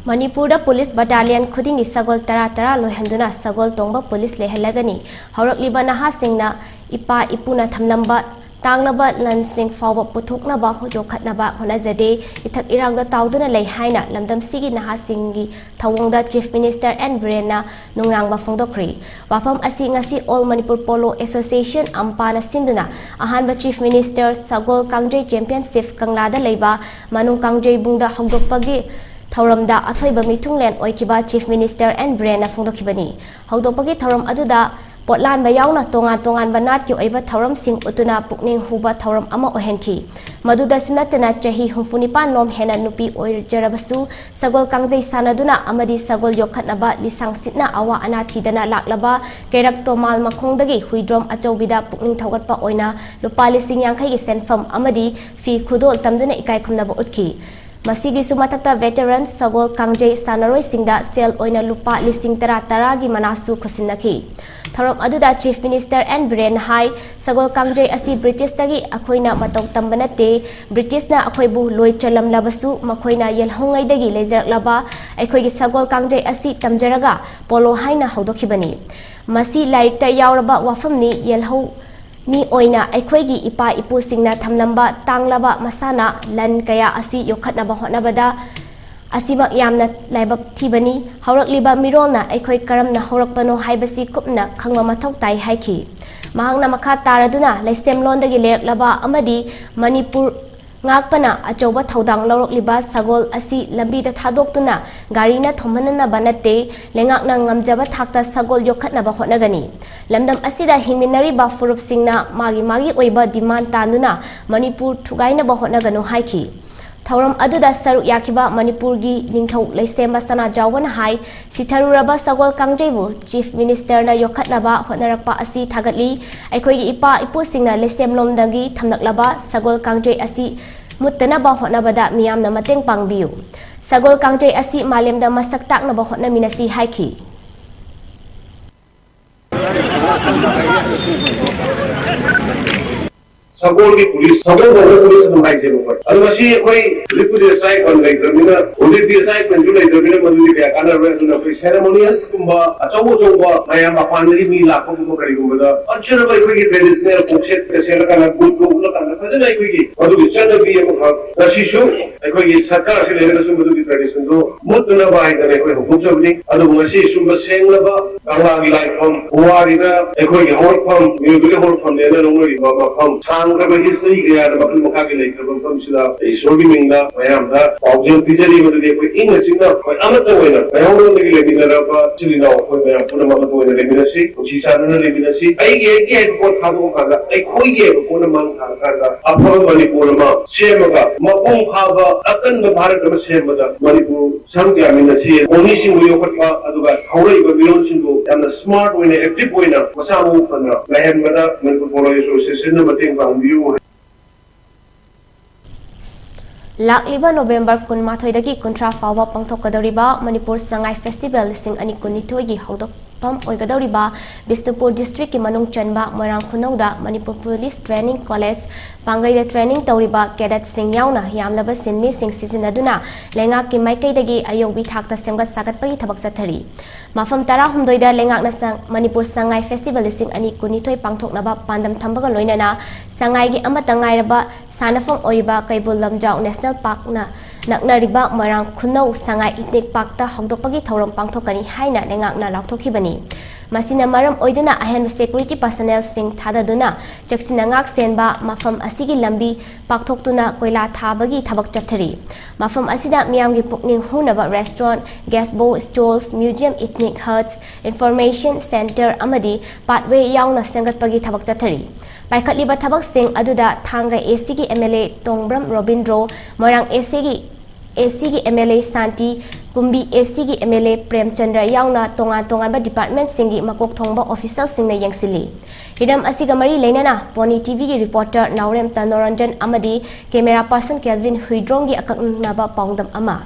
ꯃꯅꯤꯄꯨꯔꯗ ꯄꯨꯂꯤꯁ ꯕꯠꯇꯥꯂꯤꯌꯟ ꯈꯨꯗꯤꯡꯒꯤ ꯁꯒꯣꯜ ꯇꯔꯥ ꯇꯔꯥ ꯂꯣꯏꯍꯟꯗꯨꯅ ꯁꯒꯣꯜ ꯇꯣꯡꯕ ꯄꯨꯂꯤꯁ ꯂꯩꯍꯜꯂꯒꯅꯤ꯫ ꯍꯧꯔꯛꯂꯤꯕ ꯅꯍꯥꯁꯤꯡꯅ ꯏꯄꯥ ꯏꯄꯨꯅ ꯊꯝꯂꯝꯕ ꯇꯥꯡꯂꯕ ꯂꯟꯁꯤꯡ ꯐꯥꯎꯕ ꯄꯨꯊꯣꯛꯅꯕ ꯌꯣꯛꯈꯠꯅꯕ ꯍꯣꯠꯅꯖꯗꯦ꯫ ꯏꯊꯛ ꯏꯔꯥꯡꯗ ꯇꯥꯎꯗꯨꯅ ꯂꯩ ꯍꯥꯏꯅ ꯂꯝꯗꯝꯁꯤꯒꯤ ꯅꯍꯥꯁꯤꯡꯒꯤ ꯊꯧꯑꯣꯡꯗ Chief Minister N ꯕꯤꯔꯦꯟꯅ ꯅꯨꯡꯅꯥꯡꯕ ꯐꯣꯡꯗꯣꯛꯈ꯭ꯔꯤ꯫ ꯋꯥꯐꯝ ꯑꯁꯤ ꯉꯁꯤ All Manipur Polo Association, ꯑꯝꯄꯥꯅ ꯁꯤꯟꯗꯨꯅ ꯑꯍꯥꯟꯕ Chief Minister ꯁꯒꯣꯜ ꯀꯥꯡꯖꯩ Championship ꯀꯪꯂꯥꯗ ꯂꯩꯕ ꯃꯅꯨꯡ ꯀꯥꯡꯖꯩꯕꯨꯡꯗ ꯍꯧꯗꯣꯛꯄꯒꯤ ꯊꯧꯔꯝꯗ ꯑꯊꯣꯏꯕ ꯃꯤꯊꯨꯡꯂꯦꯟ ꯑꯣꯏꯈꯤꯕ Chief Minister N ꯕꯤꯔꯦꯟꯅ ꯐꯣꯡꯗꯣꯛꯈꯤꯕꯅꯤ꯫ ꯍꯧꯗꯣꯛꯄꯒꯤ ꯊꯧꯔꯝ ꯑꯗꯨꯗ ꯄꯣꯠꯂꯥꯟꯕ ꯌꯥꯎꯅ ꯇꯣꯉꯥꯟ ꯇꯣꯉꯥꯟꯕ ꯅꯥꯠꯀꯤ ꯑꯣꯏꯕ ꯊꯧꯔꯝꯁꯤꯡ ꯎꯠꯇꯨꯅ ꯄꯨꯛꯅꯤꯡ ꯍꯨꯕ ꯊꯧꯔꯝ ꯑꯃ ꯑꯣꯏꯍꯟꯈꯤ꯫ ꯃꯗꯨꯗꯁꯨ ꯅꯠꯇꯅ ꯆꯍꯤ ꯍꯨꯝꯐꯨ ꯅꯤꯄꯥꯟ ꯂꯣꯝ ꯍꯦꯟꯅ ꯅꯨꯄꯤ ꯑꯣꯏꯖꯔꯕꯁꯨ ꯁꯒꯣꯜ ꯀꯥꯡꯖꯩ ꯁꯥꯟꯅꯗꯨꯅ ꯑꯃꯗꯤ ꯁꯒꯣꯜ ꯌꯣꯛꯈꯠꯅꯕ ꯂꯤꯁꯥꯡ ꯁꯤꯠꯅ ꯑꯋꯥ ꯑꯅꯥ ꯊꯤꯗꯅ ꯂꯥꯛꯂꯕ ꯀꯩꯔꯛ ꯇꯣꯃꯥꯜ ꯃꯈꯣꯡꯗꯒꯤ ꯍꯨꯏꯗ꯭ꯔꯣꯝ ꯑꯆꯧꯕꯤꯗ ꯄꯨꯛꯅꯤꯡ ꯊꯧꯒꯠꯄ ꯑꯣꯏꯅ ꯂꯨꯄꯥ ꯂꯤꯁꯤꯡ ꯌꯥꯡꯈꯩꯒꯤ ꯁꯦꯟꯐꯝ ꯑꯃꯗꯤ ꯐꯤ ꯈꯨꯗꯣꯜ ꯇꯝꯗꯨꯅ ꯏꯀꯥꯏ ꯈꯨꯝꯅꯕ ꯎꯠꯈꯤ꯫ ꯃꯁꯤꯒꯤꯁꯨ ꯃꯊꯛꯇ veteran ꯁꯒꯣꯜ ꯀꯥꯡꯖꯩ ꯁꯥꯟꯅꯔꯣꯏꯁꯤꯡꯗ ꯁꯦꯜ ꯑꯣꯏꯅ ꯂꯨꯄꯥ ꯂꯤꯁꯤꯡ ꯇꯔꯥ ꯇꯔꯥꯒꯤ ꯃꯅꯥꯁꯨ ꯈꯨꯠꯁꯤꯟꯅꯈꯤ꯫ ꯊꯧꯔꯝ ꯑꯗꯨꯗ Chief Minister N ꯕꯤꯔꯦꯟꯅ ꯍꯥꯏ, ꯁꯒꯣꯜ ꯀꯥꯡꯖꯩ ꯑꯁꯤ ꯕ꯭ꯔꯤꯇꯤꯁꯇꯒꯤ ꯑꯩꯈꯣꯏꯅ ꯃꯇꯧ ꯇꯝꯕ ꯅꯠꯇꯦ꯫ ꯕ꯭ꯔꯤꯇꯤꯁꯅ ꯑꯩꯈꯣꯏꯕꯨ ꯂꯣꯏ ꯆꯜꯂꯝꯂꯕꯁꯨ ꯃꯈꯣꯏꯅ ꯌꯦꯜꯍꯧꯉꯩꯗꯒꯤ ꯂꯩꯖꯔꯛꯂꯕ ꯑꯩꯈꯣꯏꯒꯤ ꯁꯒꯣꯜ ꯀꯥꯡꯖꯩ ꯑꯁꯤ ꯇꯝꯖꯔꯒ ꯄꯣꯂꯣ ꯍꯥꯏꯅ ꯍꯧꯗꯣꯛꯈꯤꯕꯅꯤ꯫ ꯃꯁꯤ ꯂꯥꯏꯔꯤꯛꯇ ꯌꯥꯎꯔꯕ ꯋꯥꯐꯝꯅꯤ꯫ ꯌꯦꯜꯍꯧ ꯃꯤ ꯑꯣꯏꯅ ꯑꯩꯈꯣꯏꯒꯤ ꯏꯄꯥ ꯏꯄꯨꯁꯤꯡꯅ ꯊꯝꯂꯝꯕ ꯇꯥꯡꯂꯕ ꯃꯁꯥꯟꯅ ꯂꯟ ꯀꯌꯥ ꯑꯁꯤ ꯌꯣꯛꯈꯠꯅꯕ ꯍꯣꯠꯅꯕꯗ ꯑꯁꯤꯃꯛ ꯌꯥꯝꯅ ꯂꯥꯏꯕꯛ ꯊꯤꯕꯅꯤ꯫ ꯍꯧꯔꯛꯂꯤꯕ ꯃꯤꯔꯣꯜꯅ ꯑꯩꯈꯣꯏ ꯀꯔꯝꯅ ꯍꯧꯔꯛꯄꯅꯣ ꯍꯥꯏꯕꯁꯤ ꯀꯨꯞꯅ ꯈꯪꯕ ꯃꯊꯧ ꯇꯥꯏ ꯍꯥꯏꯈꯤ꯫ ꯃꯍꯥꯛꯅ ꯃꯈꯥ ꯇꯥꯔꯗꯨꯅ ꯂꯩꯁꯦꯝꯂꯣꯟꯗꯒꯤ ꯂꯩꯔꯛꯂꯕ ꯑꯃꯗꯤ ꯃꯅꯤꯄꯨꯔ ꯉꯥꯛꯄꯅ ꯑꯆꯧꯕ ꯊꯧꯗꯥꯡ ꯂꯧꯔꯛꯂꯤꯕ ꯁꯒꯣꯜ ꯑꯁꯤ ꯂꯝꯕꯤꯗ ꯊꯥꯗꯣꯛꯇꯨꯅ ꯒꯥꯔꯤꯅ ꯊꯣꯝꯍꯟꯅꯅꯕ ꯅꯠꯇꯦ, ꯂꯩꯉꯥꯛꯅ ꯉꯝꯖꯕ ꯊꯥꯛꯇ ꯁꯒꯣꯜ ꯌꯣꯛꯈꯠꯅꯕ ꯍꯣꯠꯅꯒꯅꯤ꯫ ꯂꯝꯗꯝ ꯑꯁꯤꯗ ꯍꯤꯡꯃꯤꯟꯅꯔꯤꯕ ꯐꯨꯔꯨꯞꯁꯤꯡꯅ ꯃꯥꯒꯤ ꯃꯥꯒꯤ ꯑꯣꯏꯕ demand ꯇꯥꯟꯗꯨꯅ ꯃꯅꯤꯄꯨꯔ ꯊꯨꯒꯥꯏꯅꯕ ꯍꯣꯠꯅꯒꯅꯨ ꯍꯥꯏꯈꯤ꯫ ꯊꯧꯔꯝ ꯑꯗꯨꯗ ꯁꯔꯨꯛ ꯌꯥꯈꯤꯕ ꯃꯅꯤꯄꯨꯔꯒꯤ ꯅꯤꯡꯊꯧ ꯂꯩꯁꯦꯝꯕ ꯁꯅꯥꯖꯥꯎꯕꯅ ꯍꯥꯏ, ꯁꯤꯊꯔꯨꯔꯕ ꯁꯒꯣꯜ ꯀꯥꯡꯖꯩꯕꯨ Chief Ministerꯅ ꯌꯣꯛꯈꯠꯅꯕ ꯍꯣꯠꯅꯔꯛꯄ ꯑꯁꯤ ꯊꯥꯒꯠꯂꯤ꯫ ꯑꯩꯈꯣꯏꯒꯤ ꯏꯄꯥ ꯏꯄꯨꯁꯤꯡꯅ ꯂꯩꯁꯦꯝꯂꯣꯝꯗꯒꯤ ꯊꯝꯂꯛꯂꯕ ꯁꯒꯣꯜ ꯀꯥꯡꯖꯩ ꯑꯁꯤ ꯃꯨꯠꯇꯅꯕ ꯍꯣꯠꯅꯕꯗ ꯃꯤꯌꯥꯝꯅ ꯃꯇꯦꯡ ꯄꯥꯡꯕꯤꯌꯨ꯫ ꯁꯒꯣꯜ ꯀꯥꯡꯖꯩ ꯑꯁꯤ ꯃꯥꯂꯦꯝꯗ ꯃꯁꯛ ꯇꯥꯛꯅꯕ ꯍꯣꯠꯅꯃꯤꯟꯅꯁꯤ ꯍꯥꯏꯈꯤ꯫ ꯁꯒꯣꯜꯒꯤ ꯄꯨꯂꯤꯁ, ꯁꯒꯣꯜ ꯀꯧꯕ ꯄꯨꯂꯤꯁ ꯑꯗꯨꯝ ꯍꯥꯏꯖꯩꯕꯀꯣ꯫ ꯑꯗꯣ ꯃꯁꯤ ꯑꯩꯈꯣꯏ ꯍꯧꯖꯤꯛꯄꯨꯗꯤ ꯁ꯭ꯇ꯭ꯔꯥꯏꯛ ꯕꯟ ꯂꯩꯇ꯭ꯔꯕꯅꯤꯅ, ꯍꯧꯖꯤꯛꯇꯤ ꯁ꯭ꯇ꯭ꯔꯥꯏꯛ ꯕꯟꯁꯨ ꯂꯩꯇ꯭ꯔꯕꯅꯤꯅ ꯃꯗꯨꯗꯤ ꯀꯌꯥ ꯀꯥꯟꯅꯔꯣꯏ꯫ ꯑꯗꯨꯅ ꯑꯩꯈꯣꯏ ꯁꯦꯔꯦꯃꯣꯅꯤꯌꯦꯜꯁꯀꯨꯝꯕ ꯑꯆꯧ ꯑꯆꯧꯕ ꯃꯌꯥꯝ ꯃꯄꯥꯟꯗꯒꯤ ꯃꯤ ꯂꯥꯛꯄꯒꯨꯝꯕ ꯀꯔꯤꯒꯨꯝꯕꯗ ꯐꯖꯅꯕ ꯑꯩꯈꯣꯏꯒꯤ ꯇ꯭ꯔꯦꯗꯤꯁꯅꯦꯜ ꯀꯣꯛꯁꯦꯠꯀ ꯁꯦꯠꯂꯀꯥꯟꯗ ꯕꯨꯠꯀ ꯎꯞꯂꯀꯥꯟꯗ ꯐꯖꯅ ꯑꯩꯈꯣꯏꯒꯤ ꯃꯗꯨꯒꯤ ꯆꯠꯅꯕꯤ ꯑꯃꯈꯛ ꯉꯁꯤꯁꯨ ꯑꯩꯈꯣꯏꯒꯤ ꯁꯔꯀꯥꯔꯁꯤ ꯂꯩꯔꯒꯁꯨ ꯃꯗꯨꯒꯤ ꯇ꯭ꯔꯦꯗꯤꯁꯟꯗꯣ ꯃꯨꯠꯇꯅꯕ ꯍꯥꯏꯗꯅ ꯑꯩꯈꯣꯏ ꯍꯧꯗꯣꯛꯆꯕꯅꯤ꯫ ꯑꯗꯨꯕꯨ ꯉꯁꯤ ꯁꯨꯝꯕ ꯁꯦꯡꯂꯕ ꯀꯪꯂꯥꯒꯤ ꯂꯥꯏꯐꯝ, ꯄꯨꯋꯥꯔꯤꯗ ꯑꯩꯈꯣꯏꯒꯤ ꯍꯧꯔꯛꯐꯝ, ꯃꯤꯑꯣꯏꯕꯒꯤ ꯍꯧꯔꯛꯐꯝꯅꯦꯅ ꯂꯧꯅꯔꯤꯕ ꯃꯐꯝ, ꯁꯥꯡꯈ꯭ꯔꯕ ꯍꯤꯁꯇ꯭ꯔꯤ ꯀꯌꯥꯗ ꯃꯈꯜ ꯃꯈꯥꯒꯤ ꯂꯩꯈ꯭ꯔꯕ ꯃꯐꯝꯁꯤꯗ ꯏꯁꯣꯔꯒꯤ ꯃꯤꯡꯗ ꯃꯌꯥꯝꯗ ꯄꯥꯎꯖꯦꯜ ꯄꯤꯖꯔꯤ꯫ ꯃꯗꯨꯗꯤ ꯑꯩꯈꯣꯏ ꯏꯪꯅ ꯆꯤꯛꯅ ꯑꯩꯈꯣꯏ ꯑꯃꯠꯇ ꯑꯣꯏꯅ ꯃꯩꯍꯧꯔꯣꯟꯗꯒꯤ ꯂꯩꯃꯤꯟꯅꯔꯕ ꯏꯆꯤꯜ ꯏꯅꯥꯎ ꯑꯩꯈꯣꯏ ꯃꯌꯥꯝ ꯄꯨꯝꯅꯃꯛ ꯑꯃꯠꯇ ꯑꯣꯏꯅ ꯂꯩꯃꯤꯟꯅꯁꯤ, ꯅꯨꯡꯁꯤ ꯆꯥꯟꯅꯅ ꯂꯩꯃꯤꯟꯅꯁꯤ꯫ ꯑꯩꯒꯤ, ꯑꯩꯒꯤ ꯍꯥꯏꯕ ꯄꯣꯠ ꯊꯥꯗꯣꯛꯑꯀꯥꯟꯗ ꯑꯩꯈꯣꯏꯒꯤ ꯍꯥꯏꯕ ꯄꯣꯠ ꯑꯃ ꯃꯥꯡ ꯊꯥꯔꯀꯥꯟꯗ ꯑꯐꯕ ꯃꯅꯤꯄꯨꯔ ꯑꯃ ꯁꯦꯝꯃꯒ ꯃꯄꯨꯡ ꯐꯥꯕ ꯑꯀꯟꯕ ꯚꯥꯔꯠ ꯑꯃ ꯁꯦꯝꯕꯗ ꯃꯅꯤꯄꯨꯔ ꯁꯔꯨꯛ ꯌꯥꯃꯤꯟꯅꯁꯤ꯫ ꯑꯣꯅꯤꯁꯤꯡꯕꯨ ꯌꯣꯛꯈꯠꯄ, ꯑꯗꯨꯒ ꯍꯧꯔꯛꯏꯕ ꯃꯤꯔꯣꯜꯁꯤꯡꯕꯨ ꯌꯥꯝꯅ ꯁ꯭ꯃꯥꯔꯠ ꯑꯣꯏꯅ, ꯑꯦꯛꯇꯤꯚ ꯑꯣꯏꯅ, ꯃꯁꯥ ꯃꯎ ꯐꯅ ꯂꯩꯍꯟꯕꯗ ꯃꯅꯤꯄꯨꯔ ꯕꯣꯔꯣ ꯑꯦꯁꯣꯁꯤꯌꯦꯁꯟꯅ ꯃꯇꯦꯡ ꯄꯥꯡꯕꯤꯌꯨ꯫ ꯂꯥꯛꯂꯤꯕ ꯅꯣꯕꯦꯝꯕꯔ ꯀꯨꯟꯃꯥꯊꯣꯏꯗꯒꯤ ꯀꯨꯟꯊ꯭ꯔꯥ ꯐꯥꯎꯕ ꯄꯥꯡꯊꯣꯛꯀꯗꯧꯔꯤꯕ ꯃꯅꯤꯄꯨꯔ ꯁꯉꯥꯏ ꯐꯦꯁꯇꯤꯚꯦꯜ ꯂꯤꯁꯤꯡ ꯑꯅꯤ ꯀꯨꯟꯅꯤꯊꯣꯏꯒꯤ ꯍꯧꯗꯣꯛꯐꯝ ꯑꯣꯏꯒꯗꯧꯔꯤꯕ ꯕꯤꯁꯅꯨꯄꯨꯔ ꯗꯤꯁꯇ꯭ꯔꯤꯛꯀꯤ ꯃꯅꯨꯡ ꯆꯟꯕ ꯃꯣꯏꯔꯥꯡ ꯈꯨꯅꯧꯗ ꯃꯅꯤꯄꯨꯔ ꯄꯨꯂꯤꯁ ꯇ꯭ꯔꯦꯅꯤꯡ ꯀꯣꯂꯦꯖ ꯄꯥꯡꯒꯩꯗ ꯇ꯭ꯔꯦꯅꯤꯡ ꯇꯧꯔꯤꯕ ꯀꯦꯗꯦꯠꯁꯤꯡ ꯌꯥꯎꯅ ꯌꯥꯝꯂꯕ ꯁꯤꯟꯃꯤꯁꯤꯡ ꯁꯤꯖꯤꯟꯅꯗꯨꯅ ꯂꯩꯉꯥꯛꯀꯤ ꯃꯥꯏꯀꯩꯗꯒꯤ ꯑꯌꯧꯕꯤ ꯊꯥꯛꯇ ꯁꯦꯝꯒꯠ ꯁꯥꯒꯠꯄꯒꯤ ꯊꯕꯛ ꯆꯠꯊꯔꯤ꯫ ꯃꯐꯝ ꯇꯔꯥꯍꯨꯝꯗꯣꯏꯗ ꯂꯩꯉꯥꯛꯅ ꯁꯪ-, ꯃꯅꯤꯄꯨꯔ ꯁꯉꯥꯏ ꯐꯦꯁꯇꯤꯚꯦꯜ ꯂꯤꯁꯤꯡ ꯑꯅꯤ ꯀꯨꯟꯅꯤꯊꯣꯏ ꯄꯥꯡꯊꯣꯛꯅꯕ ꯄꯥꯟꯗꯝ ꯊꯝꯕꯒ ꯂꯣꯏꯅꯅ ꯁꯉꯥꯏꯒꯤ ꯑꯃꯠꯇ ꯉꯥꯏꯔꯕ ꯁꯥꯟꯅꯐꯝ ꯑꯣꯏꯔꯤꯕ ꯀꯩꯕꯨꯜ ꯂꯝꯖꯥꯎ ꯅꯦꯁꯅꯦꯜ ꯄꯥꯔꯛꯅ ꯅꯛꯅꯔꯤꯕ ꯃꯣꯏꯔꯥꯡ ꯈꯨꯅꯧ ꯁꯉꯥꯏ ꯏꯊꯅꯤꯛ ꯄꯥꯔꯛꯇ ꯍꯧꯗꯣꯛꯄꯒꯤ ꯊꯧꯔꯝ ꯄꯥꯡꯊꯣꯛꯀꯅꯤ ꯍꯥꯏꯅ ꯂꯩꯉꯥꯛꯅ ꯂꯥꯎꯊꯣꯛꯈꯤꯕꯅꯤ꯫ ꯃꯁꯤꯅ ꯃꯔꯝ ꯑꯣꯏꯗꯨꯅ ꯑꯍꯦꯟꯕ ꯁꯦꯀ꯭ꯌꯨꯔꯤꯇꯤ ꯄꯔꯁꯣꯅꯦꯜꯁꯤꯡ ꯊꯥꯗꯗꯨꯅ ꯆꯦꯛꯁꯤꯟꯅ ꯉꯥꯛ ꯁꯦꯟꯕ, ꯃꯐꯝ ꯑꯁꯤꯒꯤ ꯂꯝꯕꯤ ꯄꯥꯛꯊꯣꯛꯇꯨꯅ ꯀꯣꯏꯂꯥ ꯊꯥꯕꯒꯤ ꯊꯕꯛ ꯆꯠꯊꯔꯤ꯫ ꯃꯐꯝ ꯑꯁꯤꯗ ꯃꯤꯌꯥꯝꯒꯤ ꯄꯨꯛꯅꯤꯡ ꯍꯨꯅꯕ restaurant, gazebo stalls, museum, ethnic huts, information centre ꯑꯃꯗꯤ ꯄꯥꯠꯋꯦ ꯌꯥꯎꯅ ꯁꯦꯝꯒꯠꯄꯒꯤ ꯊꯕꯛ ꯆꯠꯊꯔꯤ꯫ ꯄꯥꯏꯈꯠꯂꯤꯕ ꯊꯕꯛꯁꯤꯡ ꯑꯗꯨꯗ ꯊꯥꯡꯒ ꯑꯦ ꯁꯤꯒꯤ ꯑꯦꯝ ꯑꯦꯜ ꯑꯦ ꯇꯣꯡꯕ꯭ꯔꯝ ꯔꯣꯕꯤꯟꯗ꯭ꯔꯣ, ꯃꯣꯏꯔꯥꯡ ꯑꯦ ꯁꯤꯒꯤ, ꯑꯦ ꯁꯤꯒꯤ ꯑꯦꯝ ꯑꯦꯜ ꯑꯦ ꯁꯥꯟꯇꯤ, ꯀꯨꯝꯕꯤ ꯑꯦ ꯁꯤꯒꯤ ꯑꯦꯝ ꯑꯦꯜ ꯑꯦ ꯄ꯭ꯔꯦꯝꯆꯟꯗ꯭ꯔ ꯌꯥꯎꯅ ꯇꯣꯉꯥꯟ ꯇꯣꯉꯥꯟꯕ ꯗꯤꯄꯥꯔꯠꯃꯦꯟꯠꯁꯤꯡꯒꯤ ꯃꯀꯣꯛ ꯊꯣꯡꯕ ꯑꯣꯐꯤꯁꯔꯁꯤꯡꯅ ꯌꯦꯡꯁꯤꯜꯂꯤ꯫ ꯍꯤꯔꯝ ꯑꯁꯤꯒ ꯃꯔꯤ ꯂꯩꯅꯅ ꯄꯣꯅꯤ ꯇꯤꯚꯤꯒꯤ ꯔꯤꯄꯣꯔꯇꯔ ꯅꯥꯎꯔꯦꯝ ꯇꯅꯣꯔꯟꯖꯟ ꯑꯃꯗꯤ ꯀꯦꯃꯦꯔꯥ ꯄꯥꯔꯁꯟ ꯀꯦꯜꯚꯤꯟ ꯍꯨꯏꯗ꯭ꯔꯣꯡꯒꯤ ꯑꯀꯛꯅꯕ ꯄꯥꯎꯗꯝ ꯑꯃ꯫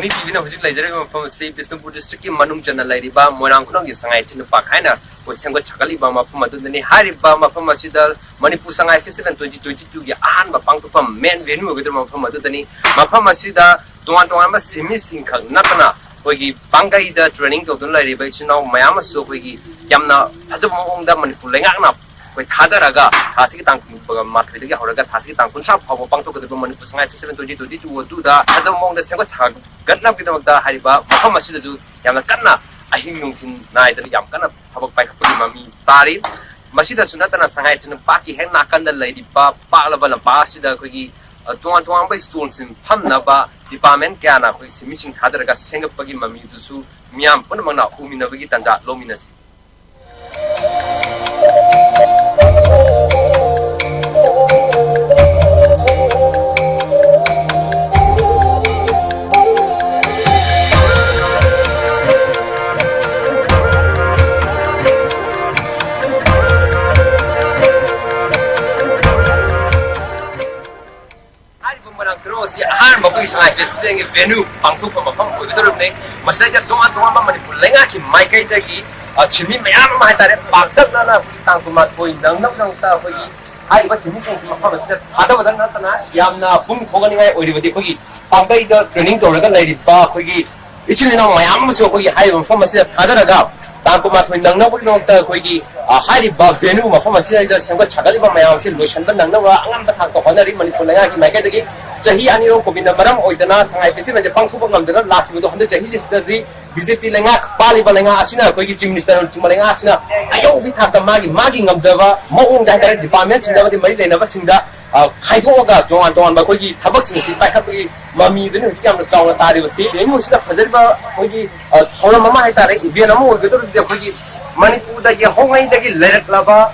ꯃꯤ ꯇꯤꯚꯤꯅ ꯍꯧꯖꯤꯛ ꯂꯩꯖꯔꯤꯕ ꯃꯐꯝ ꯑꯁꯤ ꯕꯤꯁꯅꯨꯄꯨꯔ ꯗꯤꯁꯇ꯭ꯔꯤꯛꯀꯤ ꯃꯅꯨꯡ ꯆꯟꯅ ꯂꯩꯔꯤꯕ ꯃꯣꯏꯔꯥꯡ ꯈꯨꯅꯧꯒꯤ ꯁꯉꯥꯏ ꯊꯤꯟ ꯄꯥꯔꯛ ꯍꯥꯏꯅ ꯑꯩꯈꯣꯏ ꯁꯦꯝꯒꯠ ꯁꯥꯒꯠꯂꯤꯕ ꯃꯐꯝ ꯑꯗꯨꯗꯅꯤ꯫ ꯍꯥꯏꯔꯤꯕ ꯃꯐꯝ ꯑꯁꯤꯗ Manipur Sangai festival twenty twenty ꯇꯨꯒꯤ ꯑꯍꯥꯟꯕ ꯄꯥꯡꯊꯣꯛꯐꯝ, ꯃꯦꯟ ꯚꯦꯅ꯭ꯌꯨ ꯑꯣꯏꯒꯗꯧꯔꯤꯕ ꯃꯐꯝ ꯑꯗꯨꯗꯅꯤ꯫ ꯃꯐꯝ ꯑꯁꯤꯗ ꯇꯣꯉꯥꯟ ꯇꯣꯉꯥꯟꯕ ꯁꯤꯟꯃꯤꯁꯤꯡ ꯈꯛ ꯅꯠꯇꯅ ꯑꯩꯈꯣꯏꯒꯤ ꯄꯥꯡꯒꯩꯗ ꯇ꯭ꯔꯦꯅꯤꯡ ꯇꯧꯗꯨꯅ ꯂꯩꯔꯤꯕ ꯏꯆꯤꯟ ꯏꯅꯥꯎ ꯃꯌꯥꯝ ꯑꯃꯁꯨ ꯑꯩꯈꯣꯏꯒꯤ ꯌꯥꯝꯅ ꯐꯖꯕ ꯃꯑꯣꯡꯗ ꯃꯅꯤꯄꯨꯔ ꯂꯩꯉꯥꯛꯅ ꯑꯩꯈꯣꯏ ꯊꯥꯗꯔꯒ ꯊꯥꯁꯤꯒꯤ ꯇꯥꯡ ꯀꯨꯟꯃꯥꯊꯣꯏꯗꯒꯤ ꯍꯧꯔꯒ ꯊꯥꯁꯤꯒꯤ ꯇꯥꯡ ꯀꯨꯟꯊ꯭ꯔꯥ ꯐꯥꯎꯕ ꯄꯥꯡꯊꯣꯛꯀꯗꯕ Manipur Sangai festival twenty twenty two ꯑꯗꯨꯗ ꯐꯖꯕ ꯃꯑꯣꯡꯗ ꯁꯦꯝꯒꯠ ꯁꯥꯒꯠꯅꯕꯒꯤꯗꯃꯛꯇ ꯍꯥꯏꯔꯤꯕ ꯃꯐꯝ ꯑꯁꯤꯗꯁꯨ ꯌꯥꯝꯅ ꯀꯟꯅ ꯑꯍꯤꯡ ꯅꯨꯡꯊꯤꯜ ꯅꯥꯏꯗꯅ ꯌꯥꯝ ꯀꯟꯅ ꯊꯕꯛ ꯄꯥꯏꯈꯠꯄꯒꯤ ꯃꯃꯤ ꯇꯥꯔꯤ꯫ ꯃꯁꯤꯗꯁꯨ ꯅꯠꯇꯅ ꯁꯉꯥꯏ ꯊꯤꯟ ꯄꯥꯔꯛꯀꯤ ꯍꯦꯛ ꯅꯥꯀꯟꯗ ꯂꯩꯔꯤꯕ ꯄꯥꯛꯂꯕ ꯂꯝꯄꯥꯛ ꯑꯁꯤꯗ ꯑꯩꯈꯣꯏꯒꯤ, ꯑ, ꯇꯣꯉꯥꯟ ꯇꯣꯉꯥꯟꯕ ꯁ꯭ꯇꯣꯜꯁꯤꯡ ꯐꯝꯅꯕ ꯗꯤꯄꯥꯔꯠꯃꯦꯟ ꯀꯌꯥꯅ ꯑꯩꯈꯣꯏ ꯁꯤꯟꯃꯤꯁꯤꯡ ꯊꯥꯗꯔꯒ ꯁꯦꯝꯒꯠꯄꯒꯤ ꯃꯃꯤꯗꯨꯁꯨ ꯃꯤꯌꯥꯝ ꯄꯨꯝꯅꯃꯛꯅ ꯎꯃꯤꯟꯅꯕꯒꯤ ꯇꯥꯟꯖꯥ ꯂꯧꯃꯤꯟꯅꯁꯤ꯫ ꯍꯥꯏꯔꯤꯕ ꯃꯣꯏꯔꯥꯡ ꯈꯨꯅꯧ ꯑꯁꯤ ꯑꯍꯥꯟꯕ ꯑꯩꯈꯣꯏꯒꯤ ꯁꯉꯥꯏ ꯐꯦꯁꯇꯤꯚꯦꯜꯒꯤ ꯚꯦꯅ꯭ꯌꯨ ꯄꯥꯡꯊꯣꯛꯄ ꯃꯐꯝ ꯑꯣꯏꯒꯗꯧꯔꯤꯕꯅꯤ꯫ ꯃꯁꯤꯗꯩꯗ ꯇꯣꯉꯥꯟ ꯇꯣꯉꯥꯟꯕ ꯃꯅꯤꯄꯨꯔ ꯂꯩꯉꯥꯛꯀꯤ ꯃꯥꯏꯀꯩꯗꯒꯤ, ꯑ, ꯁꯤꯟꯃꯤ ꯃꯌꯥꯝ ꯑꯃ ꯍꯥꯏꯇꯥꯔꯦ, ꯄꯥꯛꯇꯛꯅꯅ ꯑꯩꯈꯣꯏꯒꯤ ꯇꯥꯡ ꯀꯨꯟꯃꯥꯊꯣꯏ ꯅꯪꯅꯕꯒꯤꯗꯃꯛꯇ ꯑꯩꯈꯣꯏꯒꯤ ꯍꯥꯏꯔꯤꯕ ꯁꯤꯟꯃꯤꯁꯤꯡꯁꯤ ꯃꯐꯝ ꯑꯁꯤꯗ ꯊꯥꯗꯕꯗ ꯅꯠꯇꯅ ꯌꯥꯝꯅ ꯄꯨꯛꯅꯤꯡ ꯊꯧꯒꯠꯅꯤꯡꯉꯥꯏ ꯑꯣꯏꯔꯤꯕꯗꯤ ꯑꯩꯈꯣꯏꯒꯤ ꯄꯥꯡꯒꯩꯗ ꯇ꯭ꯔꯦꯅꯤꯡ ꯇꯧꯔꯒ ꯂꯩꯔꯤꯕ ꯑꯩꯈꯣꯏꯒꯤ ꯏꯆꯤꯜ ꯏꯅꯥꯎ ꯃꯌꯥꯝ ꯑꯃꯁꯨ ꯑꯩꯈꯣꯏꯒꯤ ꯍꯥꯏꯔꯤꯕ ꯃꯐꯝ ꯑꯁꯤꯗ ꯊꯥꯗꯔꯒ ꯇꯥꯡ ꯀꯨꯟꯃꯥꯊꯣꯏ ꯅꯪꯅꯕꯒꯤꯗꯃꯛꯇ ꯑꯩꯈꯣꯏꯒꯤ, ꯑ, ꯍꯥꯏꯔꯤꯕ ꯚꯦꯅ꯭ꯌꯨ ꯃꯐꯝ ꯑꯁꯤꯗ ꯁꯦꯝꯒꯠ ꯁꯥꯒꯠꯂꯤꯕ ꯃꯌꯥꯝ ꯑꯁꯤ ꯂꯣꯏꯁꯤꯟꯕ ꯅꯪꯅꯕ ꯑꯉꯝꯕ ꯊꯥꯛꯇ ꯍꯣꯠꯅꯔꯤ꯫ ꯃꯅꯤꯄꯨꯔ ꯂꯩꯉꯥꯛꯀꯤ ꯃꯥꯏꯀꯩꯗꯒꯤ ꯆꯍꯤ ꯑꯅꯤꯔꯣꯝ ꯀꯣꯚꯤꯗꯅ ꯃꯔꯝ ꯑꯣꯏꯗꯅ ꯁꯉꯥꯏ ꯐꯦꯁꯇꯤꯚꯦꯜꯁꯦ ꯄꯥꯡꯊꯣꯛꯄ ꯉꯝꯗꯅ ꯂꯥꯛꯈꯤꯕꯗꯣ ꯍꯟꯗꯛ ꯆꯍꯤꯁꯤꯗꯗꯤ ꯕꯤ ꯖꯦ ꯄꯤ ꯂꯩꯉꯥꯛ ꯄꯥꯜꯂꯤꯕ ꯂꯩꯉꯥꯛ ꯑꯁꯤꯅ, ꯑꯩꯈꯣꯏꯒꯤ ꯆꯤꯐ ꯃꯤꯅꯤꯁꯇꯔꯅꯆꯤꯡꯕ ꯂꯩꯉꯥꯛ ꯑꯁꯤꯅ ꯑꯌꯧꯕꯒꯤ ꯊꯥꯛꯇ ꯃꯥꯒꯤ, ꯃꯥꯒꯤ ꯉꯝꯖꯕ ꯃꯑꯣꯡꯗ ꯍꯥꯏꯇꯥꯔꯦ, ꯗꯤꯄꯥꯔꯠꯃꯦꯟꯁꯤꯡꯗ ꯑꯃꯗꯤ ꯃꯔꯤ ꯂꯩꯅꯕꯁꯤꯡꯗ, ꯑ, ꯈꯥꯏꯗꯣꯛꯑꯒ ꯇꯣꯉꯥꯟ ꯇꯣꯉꯥꯟꯕ ꯑꯩꯈꯣꯏꯒꯤ ꯊꯕꯛꯁꯤꯡ ꯑꯁꯤ ꯄꯥꯏꯈꯠꯄꯒꯤ ꯃꯃꯤꯗꯨꯅꯤ ꯍꯧꯖꯤꯛ ꯌꯥꯝꯅ ꯆꯥꯎꯅ ꯇꯥꯔꯤꯕꯁꯤ꯫ ꯂꯩꯉꯣꯏꯁꯤꯗ ꯐꯖꯔꯤꯕ ꯑꯩꯈꯣꯏꯒꯤ, ꯑ, ꯊꯧꯔꯝ ꯑꯃ ꯍꯥꯏꯇꯥꯔꯦ, ꯏꯚꯦꯟ ꯑꯃ ꯑꯣꯏꯒꯗꯧꯔꯤꯕꯁꯤ ꯑꯩꯈꯣꯏꯒꯤ ꯃꯅꯤꯄꯨꯔꯗ ꯌꯦꯜꯍꯧꯉꯩꯗꯒꯤ ꯂꯩꯔꯛꯂꯕ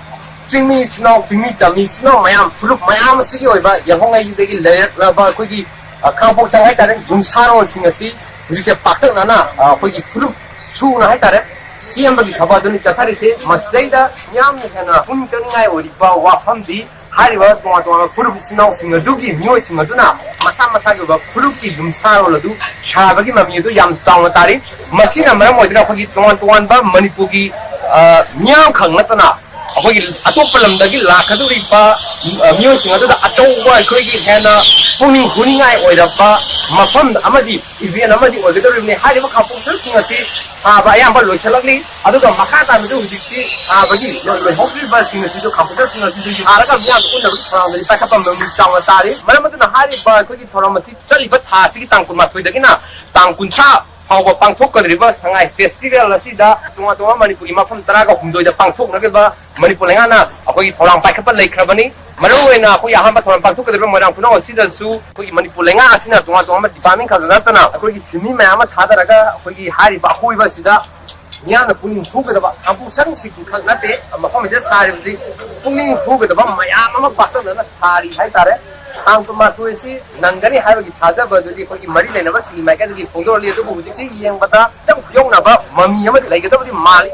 ꯆꯤꯡꯃꯤ ꯏꯆꯤꯟ ꯏꯅꯥꯎ, ꯆꯤꯡꯃꯤ ꯇꯝꯃꯤ ꯏꯆꯤꯟ ꯏꯅꯥꯎ ꯃꯌꯥꯝ, ꯐꯨꯔꯨꯞ ꯃꯌꯥꯝ ꯑꯁꯤꯒꯤ ꯑꯣꯏꯕ ꯌꯦꯜꯍꯧꯉꯩꯗꯒꯤ ꯂꯩꯔꯛꯂꯕ ꯑꯩꯈꯣꯏꯒꯤ, ꯑ, ꯈꯥꯡꯄꯣꯛ ꯁꯪ ꯍꯥꯏꯇꯥꯔꯦ, ꯌꯨꯝꯁꯥꯔꯣꯜꯁꯤꯡ ꯑꯁꯤ ꯍꯧꯖꯤꯛꯁꯦ ꯄꯥꯛꯇꯛꯅꯅ, ꯑ, ꯑꯩꯈꯣꯏꯒꯤ ꯐꯨꯔꯨꯞ ꯁꯨꯅ ꯍꯥꯏꯇꯥꯔꯦ, ꯁꯦꯝꯕꯒꯤ ꯊꯕꯛ ꯑꯗꯨꯅꯤ ꯆꯠꯊꯔꯤꯁꯦ꯫ ꯃꯁꯤꯗꯩꯗ ꯌꯥꯝꯅ ꯍꯦꯟꯅ ꯄꯨꯛꯅꯤꯡ ꯆꯪꯅꯤꯡꯉꯥꯏ ꯑꯣꯏꯔꯤꯕ ꯋꯥꯐꯝꯗꯤ ꯍꯥꯏꯔꯤꯕ ꯇꯣꯉꯥꯟ ꯇꯣꯉꯥꯟꯕ ꯐꯨꯔꯨꯞ ꯏꯆꯤꯟ ꯏꯅꯥꯎꯁꯤꯡ ꯑꯗꯨꯒꯤ ꯃꯤꯑꯣꯏꯁꯤꯡ ꯑꯗꯨꯅ ꯃꯁꯥ ꯃꯁꯥꯒꯤ ꯑꯣꯏꯕ ꯐꯨꯔꯨꯞꯀꯤ ꯌꯨꯝꯁꯥꯔꯣꯜ ꯑꯗꯨ ꯁꯥꯕꯒꯤ ꯃꯃꯤ ꯑꯗꯨ ꯌꯥꯝ ꯆꯥꯎꯅ ꯇꯥꯔꯤ꯫ ꯃꯁꯤꯅ ꯃꯔꯝ ꯑꯣꯏꯗꯨꯅ ꯑꯩꯈꯣꯏꯒꯤ ꯇꯣꯉꯥꯟ ꯇꯣꯉꯥꯟꯕ ꯃꯅꯤꯄꯨꯔꯒꯤ, ꯑ, ꯃꯤꯌꯥꯝꯈꯛ ꯅꯠꯇꯅ ꯑꯩꯈꯣꯏꯒꯤ ꯑꯇꯣꯞꯄ ꯂꯝꯗꯒꯤ ꯂꯥꯛꯀꯗꯧꯔꯤꯕ, ꯑ, ꯃꯤꯑꯣꯏꯁꯤꯡ ꯑꯗꯨꯗ ꯑꯆꯧꯕ ꯑꯩꯈꯣꯏꯒꯤ ꯍꯦꯟꯅ ꯄꯨꯛꯅꯤꯡ ꯍꯨꯅꯤꯡꯉꯥꯏ ꯑꯣꯏꯔꯕ ꯃꯐꯝ ꯑꯃꯗꯤ ꯏꯚꯦꯟ ꯑꯃꯗꯤ ꯑꯣꯏꯒꯗꯧꯔꯤꯕꯅꯤ꯫ ꯍꯥꯏꯔꯤꯕ ꯈꯥꯡꯄꯣꯛꯁꯪꯁꯤꯡ ꯑꯁꯤ ꯁꯥꯕ ꯑꯌꯥꯝꯕ ꯂꯣꯏꯁꯤꯜꯂꯛꯂꯤ꯫ ꯑꯗꯨꯒ ꯃꯈꯥ ꯇꯥꯕꯗ ꯍꯧꯖꯤꯛꯇꯤ ꯁꯥꯕꯒꯤ ꯂꯣꯏ-, ꯂꯣꯏꯍꯧꯗ꯭ꯔꯤꯕꯁꯤꯡ ꯑꯁꯤꯁꯨ ꯈꯥꯡꯄꯣꯛꯁꯪꯁꯤꯡ ꯑꯁꯤꯁꯨ ꯁꯥꯔꯒ ꯃꯤꯌꯥꯝꯒ ꯎꯅꯕꯒꯤ ꯊꯧꯔꯥꯡꯗꯗꯤ ꯄꯥꯏꯈꯠꯄ ꯃꯃꯤ ꯆꯥꯎꯅ ꯇꯥꯔꯤ꯫ ꯃꯔꯝ ꯑꯗꯨꯅ ꯍꯥꯏꯔꯤꯕ ꯑꯩꯈꯣꯏꯒꯤ ꯊꯧꯔꯝ ꯑꯁꯤ ꯆꯠꯂꯤꯕ ꯊꯥ ꯑꯁꯤꯒꯤ ꯇꯥꯡ ꯀꯨꯟꯃꯥꯊꯣꯏꯗꯒꯤꯅ ꯇꯥꯡ ꯀꯨꯟꯊ꯭ꯔꯥ ꯐꯥꯎꯕ ꯄꯥꯡꯊꯣꯛꯀꯗꯧꯔꯤꯕ ꯁꯉꯥꯏ ꯐꯦꯁꯇꯤꯚꯦꯜ ꯑꯁꯤꯗ ꯇꯣꯉꯥꯟ ꯇꯣꯉꯥꯟꯕ ꯃꯅꯤꯄꯨꯔꯒꯤ ꯃꯐꯝ ꯇꯔꯥꯒ ꯍꯨꯝꯗꯣꯏꯗ ꯄꯥꯡꯊꯣꯛꯅꯒꯗꯕ ꯃꯅꯤꯄꯨꯔ ꯂꯩꯉꯥꯛꯅ ꯑꯩꯈꯣꯏꯒꯤ ꯊꯧꯔꯥꯡ ꯄꯥꯏꯈꯠꯄ ꯂꯩꯈ꯭ꯔꯕꯅꯤ꯫ ꯃꯔꯨꯑꯣꯏꯅ ꯑꯩꯈꯣꯏꯒꯤ ꯑꯍꯥꯟꯕ ꯊꯧꯔꯝ ꯄꯥꯡꯊꯣꯛꯀꯗꯧꯔꯤꯕ ꯃꯣꯏꯔꯥꯡ ꯈꯨꯅꯧ ꯑꯁꯤꯗꯁꯨ ꯑꯩꯈꯣꯏꯒꯤ ꯃꯅꯤꯄꯨꯔ ꯂꯩꯉꯥꯛ ꯑꯁꯤꯅ ꯇꯣꯉꯥꯟ ꯇꯣꯉꯥꯟꯕ ꯗꯤꯄꯥꯔꯠꯃꯦꯟ ꯈꯛꯇ ꯅꯠꯇꯅ ꯑꯩꯈꯣꯏꯒꯤ ꯁꯤꯟꯃꯤ ꯃꯌꯥꯝ ꯑꯃ ꯊꯥꯗꯔꯒ ꯑꯩꯈꯣꯏꯒꯤ ꯍꯥꯏꯔꯤꯕ ꯑꯀꯣꯏꯕ ꯑꯁꯤꯗ ꯃꯤꯌꯥꯝꯅ ꯄꯨꯛꯅꯤꯡ ꯍꯨꯒꯗꯕ ꯀꯥꯡꯄꯣꯛꯁꯪꯁꯤꯡ ꯈꯛ ꯅꯠꯇꯦ, ꯃꯐꯝ ꯑꯁꯤꯗ ꯁꯥꯔꯤꯕꯁꯤ ꯄꯨꯛꯅꯤꯡ ꯍꯨꯒꯗꯕ ꯃꯌꯥꯝ ꯑꯃ ꯄꯥꯛꯇꯛꯅꯅ ꯁꯥꯔꯤ ꯍꯥꯏꯇꯥꯔꯦ꯫ ꯇꯥꯡ ꯀꯨꯟꯃꯥꯊꯣꯏ ꯑꯁꯤ ꯅꯪꯒꯅꯤ ꯍꯥꯏꯕꯒꯤ ꯊꯥꯖꯕ ꯑꯗꯨꯗꯤ ꯑꯩꯈꯣꯏꯒꯤ ꯃꯔꯤ ꯂꯩꯅꯕꯁꯤꯡꯒꯤ ꯃꯥꯏꯀꯩꯗꯒꯤ ꯐꯣꯡꯗꯣꯔꯛꯂꯤ꯫ ꯑꯗꯨꯕꯨ ꯍꯧꯖꯤꯛꯁꯤ ꯌꯦꯡꯕꯗ ꯈꯤꯇꯪ ꯈꯨꯌꯧꯅꯕ ꯃꯃꯤ ꯑꯃꯗꯤ ꯂꯩꯒꯗꯕꯗꯤ ꯃꯥꯜꯂꯤ꯫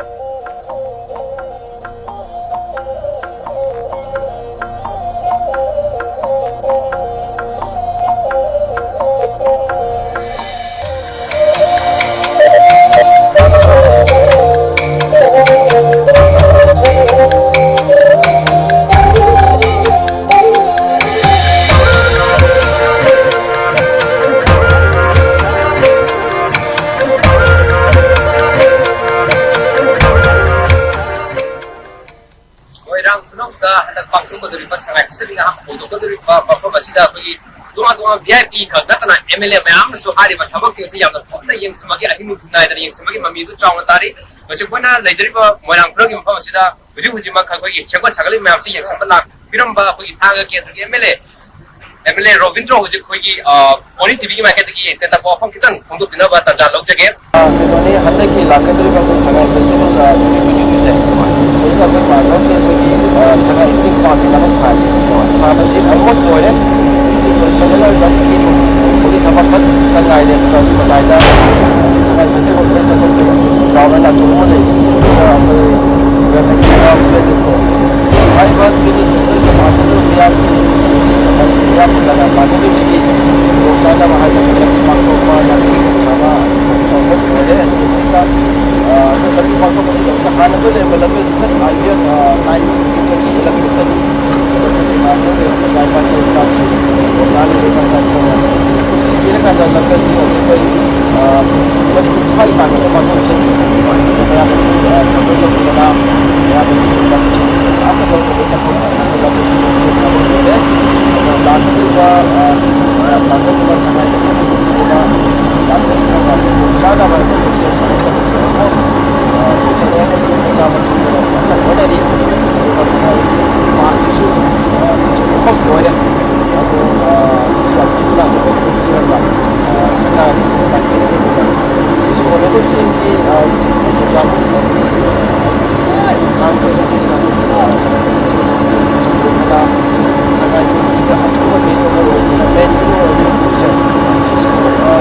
ꯃꯣꯏꯔꯥꯡ ꯈꯨꯅꯧꯗ ꯍꯟꯗꯛ ꯄꯥꯡꯊꯣꯛꯀꯗꯧꯔꯤꯕ ꯁꯉꯥꯏ ꯐꯦꯁꯇꯤꯚꯦꯜ ꯑꯍꯥꯟꯕ ꯍꯧꯗꯣꯛꯀꯗꯧꯔꯤꯕ ꯃꯐꯝ ꯑꯁꯤꯗ ꯑꯩꯈꯣꯏꯒꯤ ꯇꯣꯉꯥꯟ ꯇꯣꯉꯥꯟꯕ ꯚꯤ ꯑꯥꯏ ꯄꯤ ꯈꯛ ꯅꯠꯇꯅ ꯑꯦꯝ ꯑꯦꯜ ꯑꯦ ꯃꯌꯥꯝ ꯑꯃꯁꯨ ꯍꯥꯏꯔꯤꯕ ꯊꯕꯛꯁꯤꯡ ꯑꯁꯤ ꯌꯥꯝꯅ ꯀꯨꯞꯅ ꯌꯦꯡꯁꯤꯟꯕꯒꯤ, ꯑꯍꯤꯡ ꯅꯨꯡꯊꯤꯜ ꯅꯥꯏꯗꯅ ꯌꯦꯡꯁꯤꯟꯕꯒꯤ ꯃꯃꯤ ꯑꯗꯨ ꯆꯥꯎꯅ ꯇꯥꯔꯤ꯫ ꯍꯧꯖꯤꯛ ꯑꯩꯈꯣꯏꯅ ꯂꯩꯖꯔꯤꯕ ꯃꯣꯏꯔꯥꯡ ꯈꯨꯅꯧꯒꯤ ꯃꯐꯝ ꯑꯁꯤꯗ ꯍꯧꯖꯤꯛ ꯍꯧꯖꯤꯛꯃꯛ ꯑꯩꯈꯣꯏꯒꯤ ꯁꯦꯝꯒꯠ ꯁꯥꯒꯠꯂꯤꯕ ꯃꯌꯥꯝꯁꯤ ꯌꯦꯡꯁꯤꯟꯕ ꯂꯥꯛꯄꯤꯔꯝꯕ ꯑꯩꯈꯣꯏꯒꯤ ꯊꯥꯡꯒ ꯀꯦꯟꯗ꯭ꯔꯒꯤ M L A, M L A Robindro ꯍꯧꯖꯤꯛ ꯑꯩꯈꯣꯏꯒꯤ, ꯑ, ꯃꯣꯅꯤ ꯇꯤ ꯚꯤꯒꯤ ꯃꯥꯏꯀꯩꯗꯒꯤ ꯇꯦꯟꯇꯛꯄ ꯋꯥꯐꯝ ꯈꯤꯇꯪ ꯐꯣꯡꯗꯣꯛꯄꯤꯅꯕ ꯇꯥꯟꯖꯥ ꯂꯧꯖꯒꯦ꯫ ꯑ, ꯀꯩꯅꯣꯅꯤ, ꯍꯟꯗꯛꯀꯤ ꯂꯥꯛꯀꯗꯧꯔꯤꯕ ꯑꯩꯈꯣꯏ ꯁꯉꯥꯏ ꯐꯦꯁꯇꯤꯚꯦꯜꯒ ꯇ꯭ꯋꯦꯟꯇꯤ ꯇ꯭ꯋꯦꯟꯇꯤ ꯇꯨꯁꯦ, ꯁꯤꯗꯩꯁꯤꯗ ꯑꯩꯈꯣꯏ ꯄꯥꯡꯊꯣꯛꯁꯦ ꯑꯩꯈꯣꯏꯒꯤ, ꯑ, ꯁꯉꯥꯏ ꯏꯊꯅꯤꯛ ꯄꯥꯔꯛ ꯑꯅ ꯁꯥꯔꯤ꯫ ꯁꯥꯕꯁꯤ ꯑꯣꯜꯃꯣꯁ ꯂꯣꯏꯔꯦ꯫ ꯑꯗꯨ ꯂꯣꯏꯁꯤꯜꯂꯒ ꯖꯁ ꯑꯩꯈꯣꯏꯒꯤ ꯊꯕꯛ ꯈꯛꯇ ꯉꯥꯏꯔꯦ꯫ ꯑꯗꯨꯒ ꯑꯗꯨ ꯃꯇꯥꯏꯗ ꯁꯉꯥꯏ ꯐꯦꯁꯇꯤꯚꯦꯜ ꯁꯤꯗꯩꯁꯤꯗ ꯑꯩꯈꯣꯏꯁꯦ ꯒ꯭ꯔꯥꯎꯟ ꯑꯅ ꯑꯆꯧꯕ ꯑꯃ ꯂꯩ꯫ ꯁꯤꯗ ꯑꯩꯈꯣꯏ ꯒꯣꯔꯃꯦꯟꯒꯤ ꯊ꯭ꯔꯤ ꯗꯦꯖ ꯀꯣꯔꯁ꯫ ꯍꯥꯏꯔꯤꯕ ꯊ꯭ꯔꯤ ꯗꯦꯖ ꯀꯣꯔꯁ ꯁꯤꯗꯩꯁꯤꯗ ꯄꯥꯡꯊꯣꯛꯀꯗꯧꯔꯤꯕ ꯂꯝꯗꯝꯁꯤꯡ ꯑꯁꯤ ꯑꯩꯈꯣꯏ, ꯑ, ꯃꯅꯤꯄꯨꯔ ꯏꯁꯥꯒꯤ ꯆꯥꯡꯗ ꯄꯥꯡꯊꯣꯛ ꯁꯦꯝ ꯁꯥꯕ ꯃꯌꯥꯝꯅꯁꯨ, ꯑ, support ꯇꯧꯕꯤꯗꯅ ꯃꯌꯥꯝꯅꯁꯨ ꯂꯝꯁꯤꯡ ꯑꯁꯤ ꯑꯐꯕ ꯑꯣꯏꯕ ꯊꯕꯛ ꯑꯗꯨꯒ ꯂꯝꯗꯝꯁꯤꯡ ꯑꯁꯤ ꯁꯦꯝ ꯁꯥꯕ ꯂꯣꯏꯔꯦ꯫ ꯑꯗꯨꯒ ꯂꯥꯛꯀꯗꯧꯔꯤꯕ, ꯑ, ꯂꯥꯛꯀꯗꯧꯔꯤꯕ ꯁꯉꯥꯏ ꯐꯦꯁꯇꯤꯚꯦꯜ ꯑꯁꯤꯗ ꯂꯥꯛꯄꯤꯔꯤꯕ ꯆꯥꯅꯕ ꯑꯩꯈꯣꯏ ꯆꯦꯟ ꯆꯥꯅꯕ ꯑꯩꯈꯣꯏ ꯁꯦꯝ ꯁꯥꯕ ꯊꯕꯛꯁꯦ almost, ꯑ, ꯂꯣꯏꯁꯤꯜꯂꯦ꯫ ꯑꯩꯈꯣꯏ ꯆꯥꯕ ꯊꯛꯄꯗ ꯀꯟꯅ ꯍꯣꯠꯅꯔꯤ꯫ ꯑꯗꯨꯒ ꯁꯉꯥꯏ park ꯁꯤꯁꯨ, ꯑ, ꯁꯤꯁꯨ almost ꯂꯣꯏꯔꯦ꯫ ꯑꯗꯣ, ꯑ, ꯁꯤꯁꯨ ꯌꯥꯝ ꯊꯨꯅ ꯑꯩꯈꯣꯏ ꯁꯦꯝꯕ, ꯑ, ꯁꯔꯀꯥꯔꯅ ꯇꯥꯛꯄꯤꯔꯦ꯫ ꯑꯗꯨꯒ ꯁꯤꯁꯨ ꯍꯣꯠꯅꯕꯁꯤꯡꯒꯤ, ꯑ, ꯅꯨꯡꯁꯤꯠ ꯌꯥꯝ ꯊꯥꯡ ꯀꯣꯏꯕꯁꯤ ꯁꯔꯨꯛ, ꯑ, ꯁꯔꯨꯛ ꯁꯔꯨꯛ ꯁꯔꯨꯛ ꯁꯉꯥꯏ ꯐꯦꯁꯇꯤꯚꯦꯜ ꯑꯆꯧꯕ ꯊꯦꯡꯅꯕ ꯑꯣꯏꯕꯅ main ꯑꯣꯏꯕ ꯁꯤꯁꯨ, ꯑ,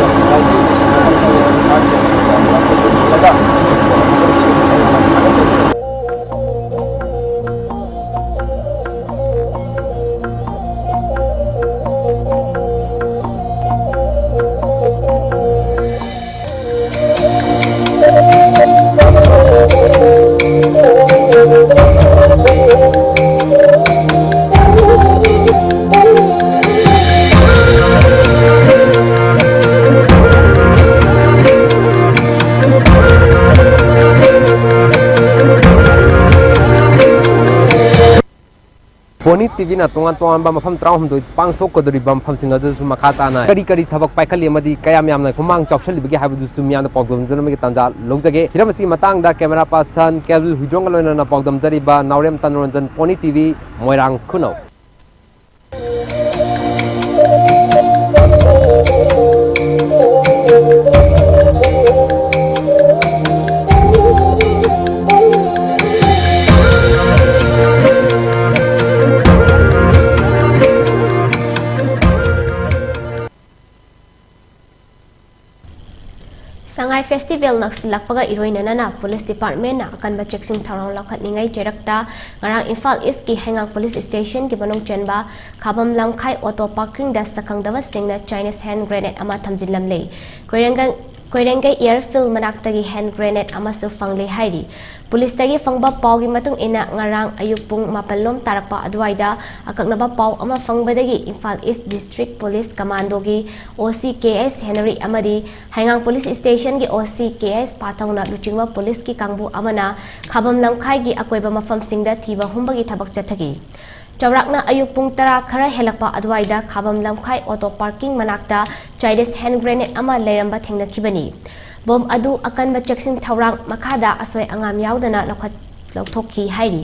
ꯌꯥꯝ ꯅꯨꯡꯉꯥꯏꯖꯩ꯫ ꯃꯁꯤ ꯌꯥꯝ ꯌꯥꯝꯅ ꯂꯣꯏꯁꯤꯜꯂꯒ ꯍꯣꯠꯅꯕꯁꯤ ꯑꯩ ꯌꯥꯝ ꯊꯥꯒꯠꯆꯔꯤ꯫ ꯄꯣꯅꯤ ꯇꯤꯚꯤꯅ ꯇꯣꯉꯥꯟ ꯇꯣꯉꯥꯟꯕ ꯃꯐꯝ ꯇꯔꯥꯍꯨꯝꯗꯣꯏ ꯄꯥꯡꯊꯣꯛꯀꯗꯧꯔꯤꯕ ꯃꯐꯝꯁꯤꯡ ꯑꯗꯨꯁꯨ ꯃꯈꯥ ꯇꯥꯅ ꯀꯔꯤ ꯀꯔꯤ ꯊꯕꯛ ꯄꯥꯏꯈꯠꯂꯤ ꯑꯃꯗꯤ ꯀꯌꯥꯝ ꯌꯥꯝꯅ ꯈꯨꯃꯥꯡ ꯆꯥꯎꯁꯤꯜꯂꯤꯕꯒꯦ ꯍꯥꯏꯕꯗꯨꯁꯨ ꯃꯤꯌꯥꯝꯅ ꯄꯥꯎꯗꯝꯖꯅꯕꯒꯤ ꯇꯥꯟꯖꯥ ꯂꯧꯖꯒꯦ꯫ ꯍꯤꯔꯝ ꯑꯁꯤꯒꯤ ꯃꯇꯥꯡꯗ camera person ꯀꯦꯕꯤꯜ ꯍꯨꯏꯗ꯭ꯔꯣꯡꯒ ꯂꯣꯏꯅꯅ ꯄꯥꯎꯗꯝꯖꯔꯤꯕ ꯅꯥꯎꯔꯦꯝ ꯇꯅꯨꯔꯟꯖꯟ, ꯄꯣꯅꯤ ꯇꯤꯚꯤ, ꯃꯣꯏꯔꯥꯡ ꯈꯨꯅꯧ꯫ ꯁꯉꯥꯏ ꯐꯦꯁꯇꯤꯚꯦꯜ ꯅꯛꯁꯤꯜꯂꯛꯄꯒ ꯏꯔꯣꯏꯅꯅꯅ ꯄꯨꯂꯤꯁ ꯗꯤꯄꯥꯔꯠꯃꯦꯟꯅ ꯑꯀꯟꯕ ꯆꯦꯛꯁꯤꯟ ꯊꯧꯔꯥꯡ ꯂꯧꯈꯠꯅꯤꯡꯉꯥꯏ ꯆꯦꯔꯛꯇ ꯉꯔꯥꯡ ꯏꯝꯐꯥꯜ ꯏꯁꯀꯤ ꯍꯩꯉꯥꯡ ꯄꯨꯂꯤꯁ ꯁ꯭ꯇꯦꯁꯟꯒꯤ ꯃꯅꯨꯡ ꯆꯟꯕ ꯈꯥꯕꯝ ꯂꯝꯈꯥꯏ ꯑꯣꯇꯣ ꯄꯥꯔꯀꯤꯡꯗ ꯁꯛꯈꯪꯗꯕꯁꯤꯡꯅ ꯆꯥꯏꯅꯤꯁ ꯍꯦꯟ ꯒ꯭ꯔꯦꯅꯦꯗ ꯑꯃ ꯊꯝꯖꯤꯜꯂꯝꯂꯦ꯫ ꯀꯣꯏꯔꯦꯡꯒꯩ ꯀꯣꯏꯔꯦꯡꯒꯩ ꯑꯦꯌꯔꯐꯤꯜ ꯃꯅꯥꯛꯇꯒꯤ ꯍꯦꯟ ꯒ꯭ꯔꯦꯅꯦꯗ ꯑꯃꯁꯨ ꯐꯪꯂꯦ ꯍꯥꯏꯔꯤ꯫ ꯄꯨꯂꯤꯁꯇꯒꯤ ꯐꯪꯕ ꯄꯥꯎꯒꯤ ꯃꯇꯨꯡ ꯏꯟꯅ, ꯉꯔꯥꯡ ꯑꯌꯨꯛ ꯄꯨꯡ ꯃꯥꯄꯜ ꯂꯣꯝ ꯇꯥꯔꯛꯄ ꯑꯗꯨꯋꯥꯏꯗ ꯑꯀꯛꯅꯕ ꯄꯥꯎ ꯑꯃ ꯐꯪꯕꯗꯒꯤ ꯏꯝꯐꯥꯜ ꯏꯁ ꯗꯤꯁꯇ꯭ꯔꯤꯛ ꯄꯨꯂꯤꯁ ꯀꯃꯥꯟꯗꯣꯒꯤ ꯑꯣ ꯁꯤ ꯀꯦ ꯑꯦꯁ ꯍꯦꯅꯔꯤ ꯑꯃꯗꯤ ꯍꯩꯉꯥꯡ ꯄꯨꯂꯤꯁ ꯁ꯭ꯇꯦꯁꯟꯒꯤ ꯑꯣ ꯁꯤ ꯀꯦ ꯑꯦꯁ ꯄꯥꯊꯧꯅ ꯂꯨꯆꯤꯡꯕ ꯄꯨꯂꯤꯁꯀꯤ ꯀꯥꯡꯕꯨ ꯑꯃꯅ ꯈꯥꯕꯝ ꯂꯝꯈꯥꯏꯒꯤ ꯑꯀꯣꯏꯕ ꯃꯐꯝꯁꯤꯡꯗ ꯊꯤꯕ ꯍꯨꯝꯕꯒꯤ ꯊꯕꯛ ꯆꯠꯊꯈꯤ꯫ ꯆꯥꯎꯔꯥꯛꯅ ꯑꯌꯨꯛ ꯄꯨꯡ ꯇꯔꯥ ꯈꯔ ꯍꯦꯜꯂꯛꯄ ꯑꯗꯨꯋꯥꯏꯗ ꯈꯥꯕꯝ ꯂꯝꯈꯥꯏ ꯑꯣꯇꯣ ꯄꯥꯔꯀꯤꯡ ꯃꯅꯥꯛꯇ ꯆꯥꯏꯅꯤꯁ ꯍꯦꯟ ꯒ꯭ꯔꯦꯅꯦꯗ ꯑꯃ ꯂꯩꯔꯝꯕ ꯊꯦꯡꯅꯈꯤꯕꯅꯤ꯫ ꯕꯣꯝ ꯑꯗꯨ ꯑꯀꯟꯕ ꯆꯦꯛꯁꯤꯟ ꯊꯧꯔꯥꯡ ꯃꯈꯥꯗ ꯑꯁꯣꯏ ꯑꯉꯥꯝ ꯌꯥꯎꯗꯅ ꯂꯧꯈꯠ-, ꯂꯧꯊꯣꯛꯈꯤ ꯍꯥꯏꯔꯤ꯫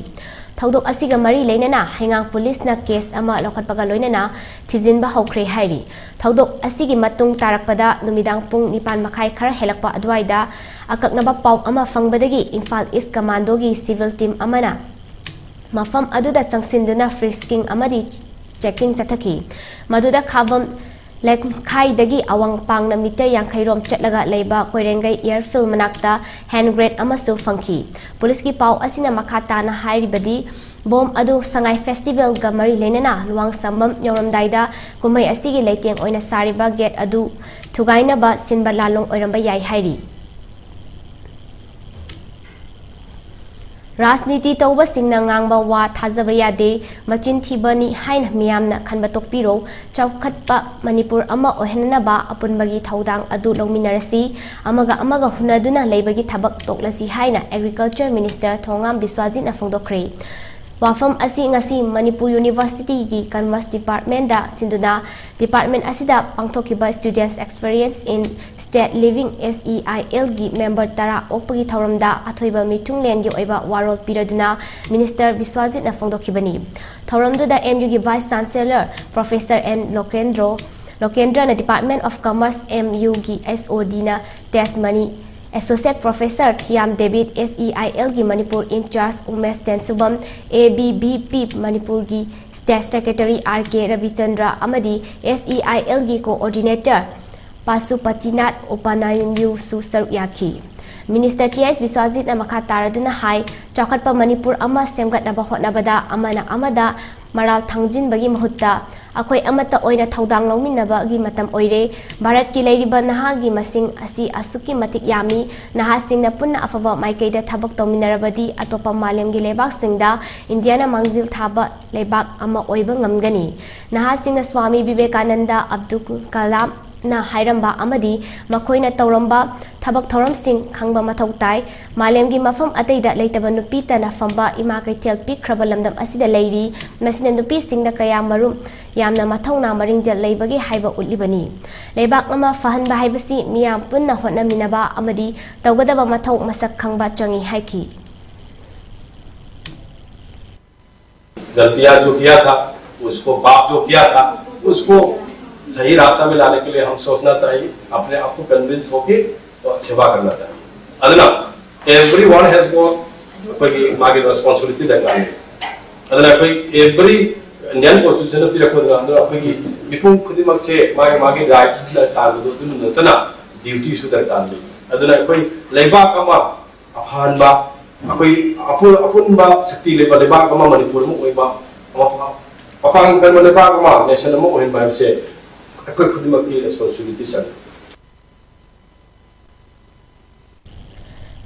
ꯊꯧꯗꯣꯛ ꯑꯁꯤꯒ ꯃꯔꯤ ꯂꯩꯅꯅ ꯍꯩꯉꯥꯡ ꯄꯨꯂꯤꯁꯅ ꯀꯦꯁ ꯑꯃ ꯂꯧꯈꯠꯄꯒ ꯂꯣꯏꯅꯅ ꯊꯤꯖꯤꯟꯕ ꯍꯧꯈ꯭ꯔꯦ ꯍꯥꯏꯔꯤ꯫ ꯊꯧꯗꯣꯛ ꯑꯁꯤꯒꯤ ꯃꯇꯨꯡ ꯇꯥꯔꯛꯄꯗ ꯅꯨꯃꯤꯗꯥꯡ ꯄꯨꯡ ꯅꯤꯄꯥꯟ ꯃꯈꯥꯏ ꯈꯔ ꯍꯦꯜꯂꯛꯄ ꯑꯗꯨꯋꯥꯏꯗ ꯑꯀꯛꯅꯕ ꯄꯥꯎ ꯑꯃ ꯐꯪꯕꯗꯒꯤ ꯏꯝꯐꯥꯜ ꯏꯁ ꯀꯃꯥꯟꯗꯣꯒꯤ ꯁꯤꯚꯤꯜ ꯇꯤꯝ ꯑꯃꯅ ꯃꯐꯝ ꯑꯗꯨꯗ ꯆꯪꯁꯤꯟꯗꯨꯅ ꯐ꯭ꯔꯤꯁꯀꯤꯡ ꯑꯃꯗꯤ ꯆꯦꯀꯤꯡ ꯆꯠꯊꯈꯤ꯫ ꯃꯗꯨꯗ ꯈꯥꯕꯝ ꯂꯩꯈꯥꯏꯗꯒꯤ ꯑꯋꯥꯡ ꯄꯥꯡꯅ ꯃꯤꯇꯔ ꯌꯥꯡꯈꯩ ꯔꯣꯝ ꯆꯠꯂꯒ ꯂꯩꯕ ꯀꯣꯏꯔꯦꯡꯒꯩ ꯑꯦꯌꯔꯐꯤꯜ ꯃꯅꯥꯛꯇ ꯍꯦꯟ ꯒ꯭ꯔꯦꯅꯦꯗ ꯑꯃꯁꯨ ꯐꯪꯈꯤ꯫ ꯄꯨꯂꯤꯁꯀꯤ ꯄꯥꯎ ꯑꯁꯤꯅ ꯃꯈꯥ ꯇꯥꯅ ꯍꯥꯏꯔꯤꯕꯗꯤ, ꯕꯣꯝ ꯑꯗꯨ ꯁꯉꯥꯏ ꯐꯦꯁꯇꯤꯚꯦꯜꯒ ꯃꯔꯤ ꯂꯩꯅꯅ ꯂꯨꯋꯥꯡꯁꯝꯕꯝ ꯌꯧꯔꯝꯗꯥꯏꯗ ꯀꯨꯝꯍꯩ ꯑꯁꯤꯒꯤ ꯂꯩꯇꯦꯡ ꯑꯣꯏꯅ ꯁꯥꯔꯤꯕ ꯒꯦꯠ ꯑꯗꯨ ꯊꯨꯒꯥꯏꯅꯕ ꯁꯤꯟꯕ ꯂꯥꯟꯂꯣꯡ ꯑꯣꯏꯔꯝꯕ ꯌꯥꯏ ꯍꯥꯏꯔꯤ꯫ ꯔꯥꯖꯅꯤꯇꯤ ꯇꯧꯕꯁꯤꯡꯅ ꯉꯥꯡꯕ ꯋꯥ ꯊꯥꯖꯕ ꯌꯥꯗꯦ, ꯃꯆꯤꯟ ꯊꯤꯕꯅꯤ ꯍꯥꯏꯅ ꯃꯤꯌꯥꯝꯅ ꯈꯟꯕ ꯇꯣꯛꯄꯤꯔꯣ, ꯆꯥꯎꯈꯠꯄ ꯃꯅꯤꯄꯨꯔ ꯑꯃ ꯑꯣꯏꯍꯟꯅꯕ ꯑꯄꯨꯟꯕꯒꯤ ꯊꯧꯗꯥꯡ ꯑꯗꯨ ꯂꯧꯃꯤꯟꯅꯔꯁꯤ, ꯑꯃꯒ ꯑꯃꯒ ꯍꯨꯟꯅꯗꯨꯅ ꯂꯩꯕꯒꯤ ꯊꯕꯛ ꯇꯣꯛꯂꯁꯤ ꯍꯥꯏꯅ Agriculture Minister ꯊꯣꯉꯥꯝ ꯕꯤꯁ꯭ꯋꯥꯖꯤꯠꯅ ꯐꯣꯡꯗꯣꯛꯈ꯭ꯔꯦ꯫ ꯋꯥꯐꯝ ꯑꯁꯤ ꯉꯁꯤ ꯃꯅꯤꯄꯨꯔ ꯌꯨꯅꯤꯚꯔꯁꯤꯇꯤꯒꯤ Commerce Department ꯗ ꯁꯤꯟꯗꯨꯅ department ꯑꯁꯤꯗ ꯄꯥꯡꯊꯣꯛꯈꯤꯕ Students Experience in State Living, S E I L ꯒꯤ member ꯇꯔꯥ ꯑꯣꯛꯄꯒꯤ ꯊꯧꯔꯝꯗ ꯑꯊꯣꯏꯕ ꯃꯤꯊꯨꯡꯂꯦꯟꯒꯤ ꯑꯣꯏꯕ ꯋꯥꯔꯣꯜ ꯄꯤꯔꯗꯨꯅ Minister ꯕꯤꯁ꯭ꯋꯥꯖꯤꯠꯅ ꯐꯣꯡꯗꯣꯛꯈꯤꯕꯅꯤ꯫ ꯊꯧꯔꯝꯗꯨꯗ M U ꯒꯤ Vice Chancellor Professor N Lokendro, ꯂꯣꯀꯦꯟꯗ꯭ꯔꯅ Department of Commerce, M U ꯒꯤ S O D ꯅ testimony, Associate Professor ꯊꯤꯌꯥꯝ ꯗꯦꯕꯤꯠ, S E I L ꯒꯤ Manipur in charge Umesh ꯇꯦꯟꯁꯨꯕꯝ, A B V P ꯃꯅꯤꯄꯨꯔꯒꯤ State Secretary R K ꯔꯕꯤꯆꯟꯗ꯭ꯔ ꯑꯃꯗꯤ S E I L ꯒꯤ coordinator ꯄꯥꯁꯨꯄꯇꯤꯅꯥꯊ ꯎꯄꯥꯅꯥꯌꯨꯁꯨ ꯁꯔꯨꯛ ꯌꯥꯈꯤ꯫ Minister T H ꯕꯤꯁ꯭ꯋꯥꯖꯤꯠꯅ ꯃꯈꯥ ꯇꯥꯔꯗꯨꯅ ꯍꯥꯏ, ꯆꯥꯎꯈꯠꯄ ꯃꯅꯤꯄꯨꯔ ꯑꯃ ꯁꯦꯝꯒꯠꯅꯕ ꯍꯣꯠꯅꯕꯗ ꯑꯃꯅ ꯑꯃꯗ ꯃꯔꯥꯜ ꯊꯥꯡꯖꯤꯟꯕꯒꯤ ꯃꯍꯨꯠꯇ ꯑꯩꯈꯣꯏ ꯑꯃꯠꯇ ꯑꯣꯏꯅ ꯊꯧꯗꯥꯡ ꯂꯧꯃꯤꯟꯅꯕꯒꯤ ꯃꯇꯝ ꯑꯣꯏꯔꯦ꯫ ꯚꯥꯔꯠꯀꯤ ꯂꯩꯔꯤꯕ ꯅꯍꯥꯒꯤ ꯃꯁꯤꯡ ꯑꯁꯤ ꯑꯁꯨꯛꯀꯤ ꯃꯇꯤꯛ ꯌꯥꯝꯃꯤ꯫ ꯅꯍꯥꯁꯤꯡꯅ ꯄꯨꯟꯅ ꯑꯐꯕ ꯃꯥꯏꯀꯩꯗ ꯊꯕꯛ ꯇꯧꯃꯤꯟꯅꯔꯕꯗꯤ ꯑꯇꯣꯞꯄ ꯃꯥꯂꯦꯝꯒꯤ ꯂꯩꯕꯥꯛꯁꯤꯡꯗ ꯏꯟꯗꯤꯌꯥꯅ ꯃꯥꯡꯖꯤꯜ ꯊꯥꯕ ꯂꯩꯕꯥꯛ ꯑꯃ ꯑꯣꯏꯕ ꯉꯝꯒꯅꯤ꯫ ꯅꯍꯥꯁꯤꯡꯅ ꯁ꯭ꯋꯥꯃꯤ ꯚꯤꯕꯦꯀꯥꯅꯟꯗ, ꯑꯕꯗꯨꯜ ꯀꯂꯥꯝ, ꯅ ꯍꯥꯏꯔꯝꯕ ꯑꯃꯗꯤ ꯃꯈꯣꯏꯅ ꯇꯧꯔꯝꯕ ꯊꯕꯛ ꯊꯧꯔꯝꯁꯤꯡ ꯈꯪꯕ ꯃꯊꯧ ꯇꯥꯏ꯫ ꯃꯥꯂꯦꯝꯒꯤ ꯃꯐꯝ ꯑꯇꯩꯗ ꯂꯩꯇꯕ ꯅꯨꯄꯤ ꯇꯅ ꯐꯝꯕ ꯏꯃꯥ ꯀꯩꯊꯦꯜ ꯄꯤꯛꯈ꯭ꯔꯕ ꯂꯝꯗꯝ ꯑꯁꯤꯗ ꯂꯩꯔꯤ꯫ ꯃꯁꯤꯅ ꯅꯨꯄꯤꯁꯤꯡꯗ ꯀꯌꯥ ꯃꯔꯨꯝ ꯌꯥꯝꯅ ꯃꯊꯧꯅꯥ ꯃꯔꯤꯡꯖꯦꯜ ꯂꯩꯕꯒꯦ ꯍꯥꯏꯕ ꯎꯠꯂꯤꯕꯅꯤ꯫ ꯂꯩꯕꯥꯛ ꯑꯃ ꯐꯍꯟꯕ ꯍꯥꯏꯕꯁꯤ ꯃꯤꯌꯥꯝ ꯄꯨꯟꯅ ꯍꯣꯠꯅꯃꯤꯟꯅꯕ ꯑꯃꯗꯤ ꯇꯧꯒꯗꯕ ꯃꯊꯧ ꯃꯁꯛ ꯈꯪꯕ ꯆꯪꯏ ꯍꯥꯏꯈꯤ꯫ गलतियां जो किया था, उसको पाप जो किया था, उसको सही रास्ता में लाने के लिए हम सोचना चाहिए, अपने आप को कन्विंस होके और सेवा करना चाहिए। ꯑꯗꯨꯅ everyone has got ꯑꯩꯈꯣꯏꯒꯤ ꯃꯥꯒꯤ ꯔꯦꯁꯄꯣꯟꯁꯤꯕꯤꯂꯤꯇꯤ ꯗꯔꯀꯥꯔ ꯂꯩ꯫ ꯑꯗꯨꯅ ꯑꯩꯈꯣꯏ ꯑꯦꯚ꯭ꯔꯤ ꯏꯟꯗꯤꯌꯥꯟ ꯀꯣꯟꯁꯇꯤꯇ꯭ꯌꯨꯁꯟꯅ ꯄꯤꯔꯛꯄꯗꯨꯅ ꯑꯗꯨꯅ ꯑꯩꯈꯣꯏꯒꯤ ꯃꯤꯄꯨꯝ ꯈꯨꯗꯤꯡꯃꯛꯁꯦ ꯃꯥꯒꯤ ꯃꯥꯒꯤ ꯔꯥꯏꯠ ꯇꯥꯟꯕꯗꯣ ꯑꯗꯨ ꯅꯠꯇꯅ ꯗ꯭ꯌꯨꯇꯤꯁꯨ ꯗꯔꯀꯥꯔ ꯂꯩ꯫ ꯑꯗꯨꯅ ꯑꯩꯈꯣꯏ ꯂꯩꯕꯥꯛ ꯑꯃ ꯑꯐꯍꯟꯕ, ꯑꯩꯈꯣꯏ ꯑꯄꯨ- ꯑꯄꯨꯟꯕ ꯁꯛꯇꯤ ꯂꯩꯕ ꯂꯩꯕꯥꯛ ꯑꯃ ꯃꯅꯤꯄꯨꯔ ꯑꯃ ꯑꯣꯏꯕ, ꯑꯃ ꯃꯄꯥꯡꯒꯜ ꯀꯟꯕ ꯂꯩꯕꯥꯛ ꯑꯃ, ꯅꯦꯁꯟ ꯑꯃ ꯑꯣꯏꯍꯟꯕ ꯍꯥꯏꯕꯁꯦ ꯑꯩꯈꯣꯏ ꯈꯨꯗꯤꯡꯃꯛꯀꯤ ꯔꯦꯁꯄꯣꯟꯁꯤꯕꯤꯂꯤꯇꯤ ꯆꯪꯉꯤ꯫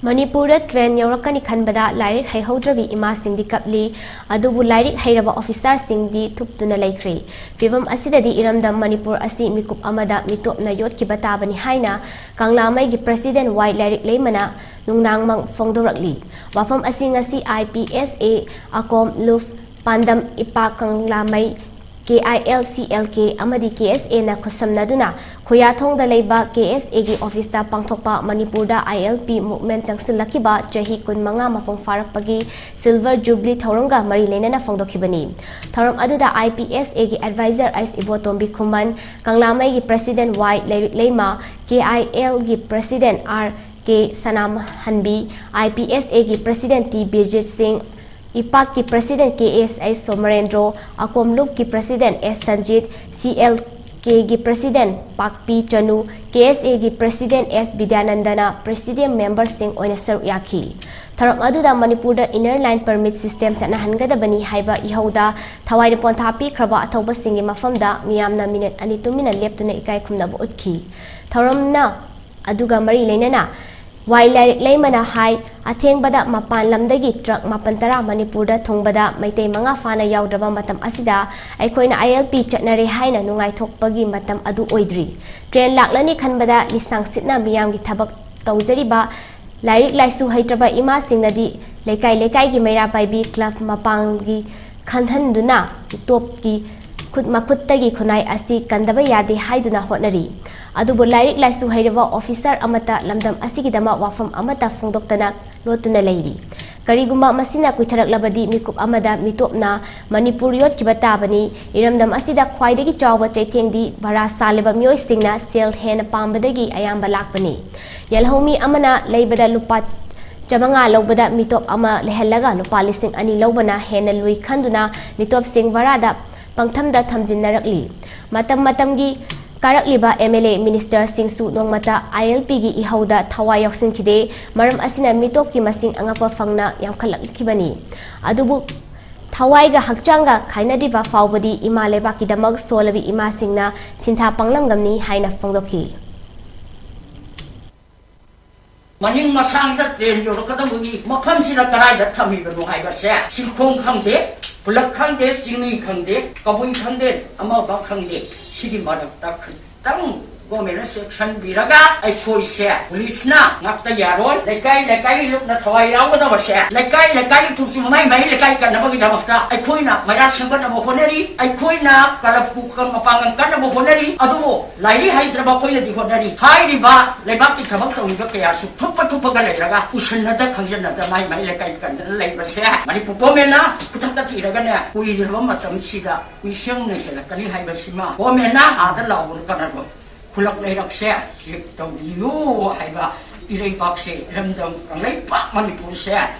ꯃꯅꯤꯄꯨꯔꯗ ꯇ꯭ꯔꯦꯟ ꯌꯧꯔꯛꯀꯅꯤ ꯈꯟꯕꯗ ꯂꯥꯏꯔꯤꯛ ꯍꯩꯍꯧꯗ꯭ꯔꯕꯤ ꯏꯃꯥꯁꯤꯡꯗꯤ ꯀꯞꯂꯤ꯫ ꯑꯗꯨꯕꯨ ꯂꯥꯏꯔꯤꯛ ꯍꯩꯔꯕ ꯑꯣꯐꯤꯁꯥꯔꯁꯤꯡꯗꯤ ꯊꯨꯞꯇꯨꯅ ꯂꯩꯈ꯭ꯔꯦ꯫ ꯐꯤꯚꯝ ꯑꯁꯤꯗꯗꯤ ꯏꯔꯝꯗꯝ ꯃꯅꯤꯄꯨꯔ ꯑꯁꯤ ꯃꯤꯀꯨꯞ ꯑꯃꯗ ꯃꯤꯇꯣꯞꯅ ꯌꯣꯠꯈꯤꯕ ꯇꯥꯕꯅꯤ ꯍꯥꯏꯅ ꯀꯪꯂꯥꯃꯩꯒꯤ ꯄ꯭ꯔꯁꯤꯗꯦꯟ ꯋꯥꯏ ꯂꯥꯏꯔꯤꯛ ꯂꯩꯃꯅ ꯅꯨꯡꯗꯥꯡꯃꯛ ꯐꯣꯡꯗꯣꯔꯛꯂꯤ꯫ ꯋꯥꯐꯝ ꯑꯁꯤ ꯉꯁꯤ ꯑꯥꯏ ꯄꯤ ꯑꯦꯁ ꯑꯦ ꯑꯀꯣꯝ ꯂꯨꯞ ꯄꯥꯟꯗꯝ ꯏꯄꯥ ꯀꯪꯂꯥꯃꯩ ꯀꯦ ꯑꯥꯏ ꯑꯦꯜ ꯁꯤ ꯑꯦꯜ ꯀꯦ ꯑꯃꯗꯤ ꯀꯦ ꯑꯦꯁ ꯑꯦꯅ ꯈꯨꯠꯁꯝꯅꯗꯨꯅ ꯈꯨꯌꯥꯊꯣꯡꯗ ꯂꯩꯕ ꯀꯦ ꯑꯦꯁ ꯑꯦꯒꯤ ꯑꯣꯐꯤꯁꯇ ꯄꯥꯡꯊꯣꯛꯄ ꯃꯅꯤꯄꯨꯔꯗ ꯑꯥꯏ ꯑꯦꯜ ꯄꯤ ꯃꯨꯚꯃꯦꯟ ꯆꯪꯁꯤꯜꯂꯛꯈꯤꯕ ꯆꯍꯤ ꯀꯨꯟꯃꯉꯥ ꯃꯄꯨꯡ ꯐꯥꯔꯛꯄꯒꯤ ꯁꯤꯜꯚꯔ ꯖꯨꯕꯂꯤ ꯊꯧꯔꯝꯒ ꯃꯔꯤ ꯂꯩꯅꯅ ꯐꯣꯡꯗꯣꯛꯈꯤꯕꯅꯤ꯫ ꯊꯧꯔꯝ ꯑꯗꯨꯗ ꯑꯥꯏ ꯄꯤ ꯑꯦꯁ ꯑꯦꯒꯤ ꯑꯦꯗꯚꯥꯏꯖꯔ ꯑꯩꯁ ꯏꯕꯣꯇꯣꯝꯕꯤ ꯈꯨꯃꯟ, ꯀꯪꯂꯥꯃꯩꯒꯤ ꯄ꯭ꯔꯁꯤꯗꯦꯟ ꯋꯥꯏ ꯂꯩꯔꯤꯛ ꯂꯩꯃ, ꯀꯦ ꯑꯥꯏ ꯑꯦꯜꯒꯤ president R K ꯁꯅꯥꯍꯟꯕꯤ, I P S ꯑꯦꯒꯤ ꯄ꯭ꯔꯁꯤꯗꯦꯟ ꯇꯤ ꯕꯤꯔꯖꯤꯠ ꯁꯤꯡ, ꯏꯄꯥꯛꯀꯤ ꯄ꯭ꯔꯁꯤꯗꯦꯟ ꯀꯦ ꯑꯦꯁ ꯑꯩꯆ ꯁꯣꯃꯔꯦꯟꯗ꯭ꯔꯣ, ꯑꯀꯣꯝ ꯂꯨꯞꯀꯤ ꯄ꯭ꯔꯁꯤꯗꯦꯟ ꯑꯦꯁ ꯁꯟꯖꯤꯠ, ꯁꯤ ꯑꯦꯜ ꯀꯦꯒꯤ ꯄ꯭ꯔꯁꯤꯗꯦꯟ ꯄꯥꯛꯄꯤ ꯆꯅꯨ, ꯀꯦ ꯑꯦꯁ ꯑꯦꯒꯤ ꯄ꯭ꯔꯁꯤꯗꯦꯟ ꯑꯦꯁ ꯕꯤꯗ꯭ꯌꯥꯅꯟꯗꯅ ꯄ꯭ꯔꯁꯤꯗꯦꯟ ꯃꯦꯝꯕꯔꯁꯤꯡ ꯑꯣꯏꯅ ꯁꯔꯨꯛ ꯌꯥꯈꯤ꯫ ꯊꯧꯔꯝ ꯑꯗꯨꯗ ꯃꯅꯤꯄꯨꯔꯗ Inner Line Permit System ꯆꯠꯅꯍꯟꯒꯗꯕꯅꯤ ꯍꯥꯏꯕ ꯏꯍꯧꯗ ꯊꯋꯥꯏꯅ ꯄꯣꯟꯊꯥ ꯄꯤꯈ꯭ꯔꯕ ꯑꯊꯧꯕꯁꯤꯡꯒꯤ ꯃꯐꯝꯗ ꯃꯤꯌꯥꯝꯅ ꯃꯤꯅꯤꯠ ꯑꯅꯤ ꯇꯨꯃꯤꯟꯅ ꯂꯦꯞꯇꯨꯅ ꯏꯀꯥꯏ ꯈꯨꯝꯅꯕ ꯎꯠꯈꯤ꯫ ꯊꯧꯔꯝꯅ ꯑꯗꯨꯒ ꯃꯔꯤ ꯂꯩꯅꯅ ꯋꯥꯏ ꯂꯥꯏꯔꯤꯛ ꯂꯩꯃꯅ ꯍꯥꯏ, ꯑꯊꯦꯡꯕꯗ ꯃꯄꯥꯟ ꯂꯝꯗꯒꯤ ꯇ꯭ꯔꯛ ꯃꯥꯄꯟ ꯇꯔꯥ ꯃꯅꯤꯄꯨꯔꯗ ꯊꯨꯡꯕꯗ ꯃꯩꯇꯩ ꯃꯉꯥ ꯐꯥꯅ ꯌꯥꯎꯗ꯭ꯔꯕ ꯃꯇꯝ ꯑꯁꯤꯗ ꯑꯩꯈꯣꯏꯅ ꯑꯥꯏ ꯑꯦꯜ ꯄꯤ ꯆꯠꯅꯔꯦ ꯍꯥꯏꯅ ꯅꯨꯡꯉꯥꯏꯊꯣꯛꯄꯒꯤ ꯃꯇꯝ ꯑꯗꯨ ꯑꯣꯏꯗ꯭ꯔꯤ꯫ ꯇ꯭ꯔꯦꯟ ꯂꯥꯛꯂꯅꯤ ꯈꯟꯕꯗ ꯂꯤꯁꯥꯡ ꯁꯤꯠꯅ ꯃꯤꯌꯥꯝꯒꯤ ꯊꯕꯛ ꯇꯧꯖꯔꯤꯕ ꯂꯥꯏꯔꯤꯛ ꯂꯥꯏꯁꯨ ꯍꯩꯇ꯭ꯔꯕ ꯏꯃꯥꯁꯤꯡꯅꯗꯤ ꯂꯩꯀꯥꯏ ꯂꯩꯀꯥꯏꯒꯤ ꯃꯩꯔꯥ ꯄꯥꯏꯕꯤ ꯀ꯭ꯂꯕ ꯃꯄꯥꯡꯒꯤ ꯈꯟꯍꯟꯗꯨꯅ ꯃꯤꯇꯣꯞꯀꯤ ꯈꯨꯠ ꯃꯈꯨꯠꯇꯒꯤ ꯈꯨꯟꯅꯥꯏ ꯑꯁꯤ ꯀꯟꯗꯕ ꯌꯥꯗꯦ ꯍꯥꯏꯗꯨꯅ ꯍꯣꯠꯅꯔꯤ꯫ ꯑꯗꯨꯕꯨ ꯂꯥꯏꯔꯤꯛ ꯂꯥꯏꯁꯨ ꯍꯩꯔꯕ ꯑꯣꯐꯤꯁꯥꯔ ꯑꯃꯠꯇ ꯂꯝꯗꯝ ꯑꯁꯤꯒꯤꯗꯃꯛ ꯋꯥꯐꯝ ꯑꯃꯠꯇ ꯐꯣꯡꯗꯣꯛꯇꯅ ꯂꯣꯠꯇꯨꯅ ꯂꯩꯔꯤ꯫ ꯀꯔꯤꯒꯨꯝꯕ ꯃꯁꯤꯅ ꯀꯨꯏꯊꯔꯛꯂꯕꯗꯤ ꯃꯤꯀꯨꯞ ꯑꯃꯗ ꯃꯤꯇꯣꯞꯅ ꯃꯅꯤꯄꯨꯔ ꯌꯣꯠꯈꯤꯕ ꯇꯥꯕꯅꯤ꯫ ꯏꯔꯝꯗꯝ ꯑꯁꯤꯗ ꯈ꯭ꯋꯥꯏꯗꯒꯤ ꯆꯥꯎꯕ ꯆꯩꯊꯦꯡꯗꯤ ꯚꯔꯥ ꯁꯥꯜꯂꯤꯕ ꯃꯤꯑꯣꯏꯁꯤꯡꯅ ꯁꯦꯜ ꯍꯦꯟꯅ ꯄꯥꯝꯕꯗꯒꯤ ꯑꯌꯥꯝꯕ ꯂꯥꯛꯄꯅꯤ꯫ ꯌꯦꯜꯍꯧꯃꯤ ꯑꯃꯅ ꯂꯩꯕꯗ ꯂꯨꯄꯥ ꯆꯥꯃꯉꯥ ꯂꯧꯕꯗ ꯃꯤꯇꯣꯞ ꯑꯃ ꯂꯩꯍꯜꯂꯒ ꯂꯨꯄꯥ ꯂꯤꯁꯤꯡ ꯑꯅꯤ ꯂꯧꯕꯅ ꯍꯦꯟꯅ ꯂꯨꯏ ꯈꯟꯗꯨꯅ ꯃꯤꯇꯣꯞꯁꯤꯡ ꯚꯔꯥꯗ ꯄꯪꯊꯝꯗ ꯊꯝꯖꯤꯟꯅꯔꯛꯂꯤ꯫ ꯃꯇꯝ ꯃꯇꯝꯒꯤ ꯀꯥꯔꯛꯂꯤꯕ ꯑꯦꯝ ꯑꯦꯜ ꯑꯦ ꯃꯤꯅꯤꯁꯇꯔꯁꯤꯡꯁꯨ ꯅꯣꯡꯃꯇ ꯑꯥꯏ ꯑꯦꯜ ꯄꯤꯒꯤ ꯏꯍꯧꯗ ꯊꯋꯥꯏ ꯌꯥꯎꯁꯤꯟꯈꯤꯗꯦ꯫ ꯃꯔꯝ ꯑꯁꯤꯅ ꯃꯤꯇꯣꯞꯀꯤ ꯃꯁꯤꯡ ꯑꯉꯛꯄ ꯐꯪꯅ ꯌꯥꯝꯈꯠꯂꯛꯈꯤꯕꯅꯤ꯫ ꯑꯗꯨꯕꯨ ꯊꯋꯥꯏꯒ ꯍꯛꯆꯥꯡꯒ ꯈꯥꯏꯅꯗ꯭ꯔꯤꯕ ꯐꯥꯎꯕꯗꯤ ꯏꯃꯥ ꯂꯩꯕꯥꯛꯀꯤꯗꯃꯛ ꯁꯣꯜꯂꯕꯤ ꯏꯃꯥꯁꯤꯡꯅ ꯁꯤꯟꯊꯥ ꯄꯥꯡꯂꯝꯒꯅꯤ ꯍꯥꯏꯅ ꯐꯣꯡꯗꯣꯛꯈꯤ꯫ ꯃꯅꯤꯡ ꯃꯁꯥꯡꯗ ꯇ꯭ꯔꯦꯟ ꯌꯧꯔꯛꯀꯗꯕꯒꯤ ꯃꯐꯝꯁꯤꯅ ꯀꯗꯥꯏꯗ ꯊꯝꯃꯤꯕꯅꯣ ꯍꯥꯏꯕꯁꯦ ꯆꯤꯡꯈꯣꯡ ꯈꯪꯗꯦ, ꯈꯨꯂꯛ ꯈꯪꯗꯦ, ꯆꯤꯡꯃꯤ ꯈꯪꯗꯦ, ꯀꯕꯨꯏ ꯈꯪꯗꯦ, ꯑꯃꯕ ꯈꯪꯗꯦ꯫ ꯁꯤꯒꯤ ꯃꯔꯛꯇ ꯈꯤꯇꯪ ꯒꯣꯔꯃꯦꯟꯅ ꯆꯦꯛꯁꯤꯟꯕꯤꯔꯒ ꯑꯩꯈꯣꯏꯁꯦ ꯄꯨꯂꯤꯁꯅ ꯉꯥꯛꯇ ꯌꯥꯔꯣꯏ꯫ ꯂꯩꯀꯥꯏ ꯂꯩꯀꯥꯏ ꯂꯨꯞꯅ ꯊꯋꯥꯏ ꯌꯥꯎꯒꯗꯕꯁꯦ ꯂꯩꯀꯥꯏ ꯂꯩꯀꯥꯏ ꯊꯨꯡꯁꯨ ꯃꯃꯥꯏ ꯃꯍꯩ ꯂꯩꯀꯥꯏ ꯀꯟꯅꯕꯒꯤꯗꯃꯛꯇ ꯑꯩꯈꯣꯏꯅ ꯃꯩꯔꯥ ꯁꯦꯝꯒꯠꯅꯕ ꯍꯣꯠꯅꯔꯤ꯫ ꯑꯩꯈꯣꯏꯅ ꯀꯂꯞꯄꯨ ꯃꯄꯥꯡꯒꯜ ꯀꯟꯅꯕ ꯍꯣꯠꯅꯔꯤ꯫ ꯑꯗꯨꯕꯨ ꯂꯥꯏꯔꯤꯛ ꯍꯩꯇ꯭ꯔꯕ ꯑꯩꯈꯣꯏꯅꯗꯤ ꯍꯣꯠꯅꯔꯤ꯫ ꯍꯥꯏꯔꯤꯕ ꯂꯩꯕꯥꯛꯀꯤ ꯊꯕꯛ ꯇꯧꯔꯤꯕ ꯀꯌꯥꯁꯨ ꯊꯨꯞꯄ ꯊꯨꯞꯄꯒ ꯂꯩꯔꯒ ꯎꯁꯟꯅꯗ ꯈꯪꯖꯟꯅꯗ ꯃꯥꯏ ꯃꯥꯏ ꯂꯩꯀꯥꯏ ꯀꯟꯗꯅ ꯂꯩꯕꯁꯦ ꯃꯅꯤꯄꯨꯔ ꯒꯣꯔꯃꯦꯟꯅ ꯈꯨꯊꯛꯇ ꯊꯤꯔꯒꯅꯦ ꯀꯨꯏꯗ꯭ꯔꯕ ꯃꯇꯝꯁꯤꯗ ꯃꯤꯁꯤꯡꯅ ꯍꯦꯜꯂꯛꯀꯅꯤ ꯍꯥꯏꯕꯁꯤꯃ ꯒꯣꯔꯃꯦꯟꯅ ꯑꯥꯗ ꯂꯥꯎꯕꯅ ꯀꯥꯟꯅꯔꯣꯏ꯫ ꯈꯨꯂꯛ ꯂꯩꯔꯛꯁꯦ ꯆꯦꯛ ꯇꯧꯕꯤꯌꯨ ꯍꯥꯏꯕ ꯏꯔꯩꯕꯥꯛꯁꯦ ꯏꯔꯝꯗꯝ ꯀꯪꯂꯩꯄꯥꯛ ꯃꯅꯤꯄꯨꯔꯁꯦ